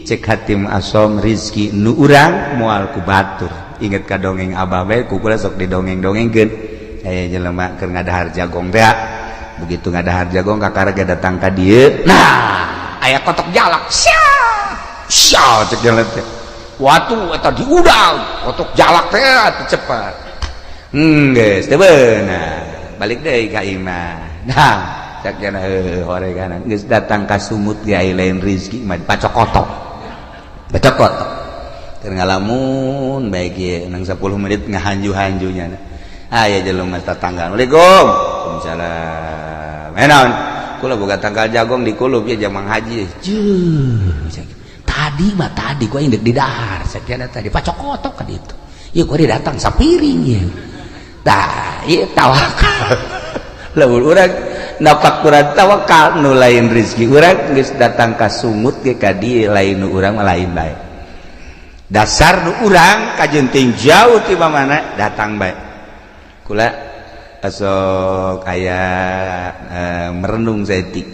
cek hatim asom rizki nu urang moal ku batur. Inget ka dongeng abah bae ku kula sok didongeng-dongengkeun. Aya jelema keur ngadahar jagong teh. Begitu ngadahar jagong kakara ge datang ka dieu. Nah, aya kotok jalak. Sia. Sia cek jalan teh. Watu eta diudang, kotok jalak teh atuh cepat. Geus teu beunang. Balik deui ka imah. Nah, cek jana heuh horeganan geus datang ka sumut ge aya lain rezeki mah pacok kotok. Pacok kotok. Keur ngalamun bae kieu nang 10 menit ngahanju-hanjunya. Aya jelema tetangga. Assalamualaikum. Waalaikumsalam. Naon? Kula boga tangkal jagong di kulub ya jamang haji. Tadi mah tadi gua indek di dahar sakiana tadi pacokotok ka ditu. Ieu gua datang sapiring ieu. Tah, ieu tawakal. Lamun urang napak kurang tawakal nu lain rezeki urang geus datang ka sungut ge ka dieu lain nu urang mah lain bae. Dasar nu urang kajenting jauh ti mana datang bae. Kula asok aya merenung saeutik.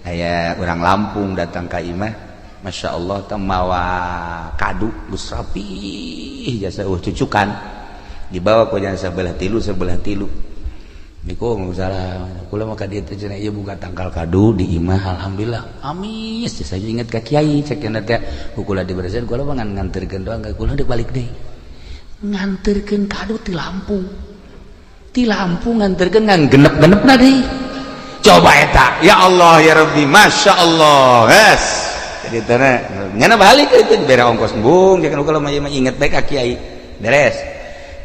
Aya urang Lampung datang ka imah. Masya Allah teh mawa kadu geus rapih jasa cucukan dibawa ku jasa sebelah tilu niku salah kula mah ka dieu teh cenah ieu buka tangkal kadu di imah alhamdulillah amis jasa inget ka kiai cek cenah teh kula diberesihan kula mah nganterkeun doang ka kula deuk balik deui nganterkeun kadu ti Lampung nganterkeun ngan genep-genepna deui coba eta ya Allah ya Rabbi Masya Allah yes jadi tanah nyana balik itu dibere ongkos embung jangan kalau mah inget baik ka kiai beres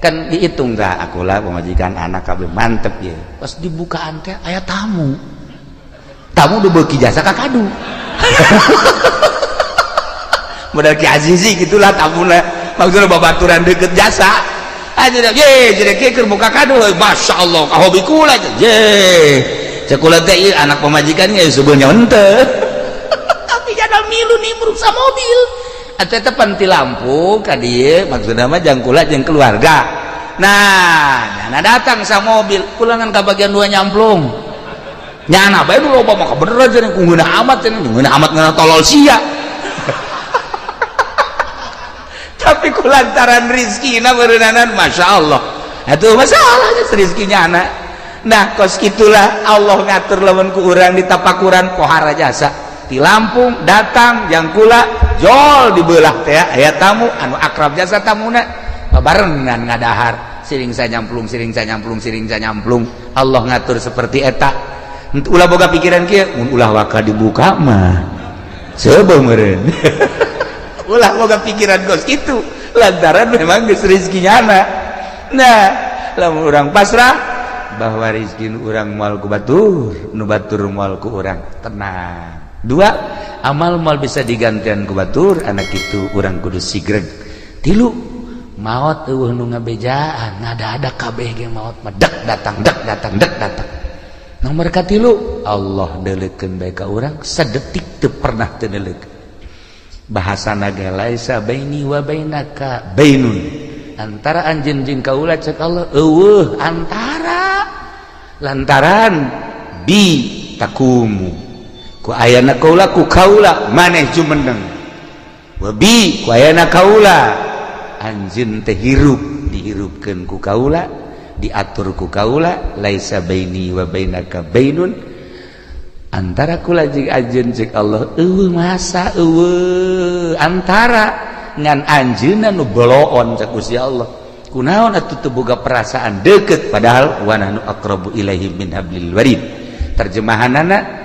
kan dihitung dah akulah pemajikan anak kabeh mantep ya pas dibukaan teh aya tamu tamu udah beuki jasa ka kadu modal Ki Azizi gitulah tamuna maksudnya babaturan deket jasa aja ye jadi keur buka kadu Masya Allah ka hobi kula ye cek kula teh anak pemajikannya sebenarnya henteu tapi jada milu nimbrung sa mobil atau eta pan ti Lampung ka dieu maksudna mah jang kula jeung keluarga nah nyana datang sa mobil kulangan ka bagian dua nyamplung nyana bae nu loba mah bener aja ku ngeunah amat cenah ngeunah amat ngeunah tolol sia tapi ku lantaran rizkina beureunanan Masya Allah atuh masalahnya rizkinya anak nah kos itulah Allah ngatur lamun ku urang di tapakuran pohara jasa di Lampung datang jang kula jol dibelah teh aya tamu anu akrab jasa tamuna babarengan ngadahar siring sanyamplung siring sanyamplung siring sanyamplung Allah ngatur seperti eta ulah boga pikiran kieu mun ulah waka dibuka mah seubeuh meureun ulah boga pikiran kos kitu lantaran memang geus rezekinya anak nah lamun urang pasrah bahwa rezeki urang moal ku batur nu batur moal ku urang tenang dua amal moal bisa digantian ku batur anak itu urang kudu sigreg tilu maot eueuh nu ngabejaan ngada-ada kabeh ge maot mah dek datang dek datang dek datang nomor katilu Allah deuleukeun bae ka urang sadetik teu pernah teu deuleukeun bahasana ge laisa baini wa bainaka bainun antara anjeun jeung kaula cek Allah eueuh antara lantaran bi takumu ku ayana kaula ku kaula maneh jumeneng wa bi ku ayana kaula anjeun teh hirup dihirupkeun ku kaula diatur ku kaula laisa baini wa bainaka bainun antara kula jeung anjeun cek Allah eueuh masa eueuh antara ngan anjeunna nu boloon cek Gusti Allah kunaon atuh teu boga perasaan deket padahal wa nahnu aqrabu ilaihi min hablil warid terjemahanana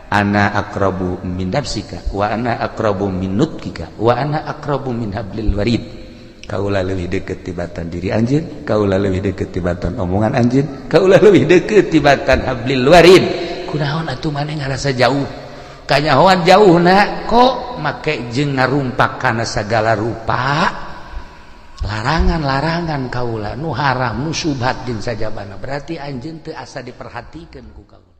ana aqrabu min nafsika wa ana aqrabu min nutkika wa ana aqrabu min hablil warid kaula leuwih deket tibatan diri anjeun kaula leuwih deket tibatan omongan anjeun kaula leuwih deket tibatan hablil warid kunaon atuh maneh ngarasa jauh kanyahoan jauh na kok make jeung ngarumpak kana sagala rupa larangan-larangan kaula nu haram nu subhat jeung sajabana berarti anjeun teu asa diperhatikeun ku kaula.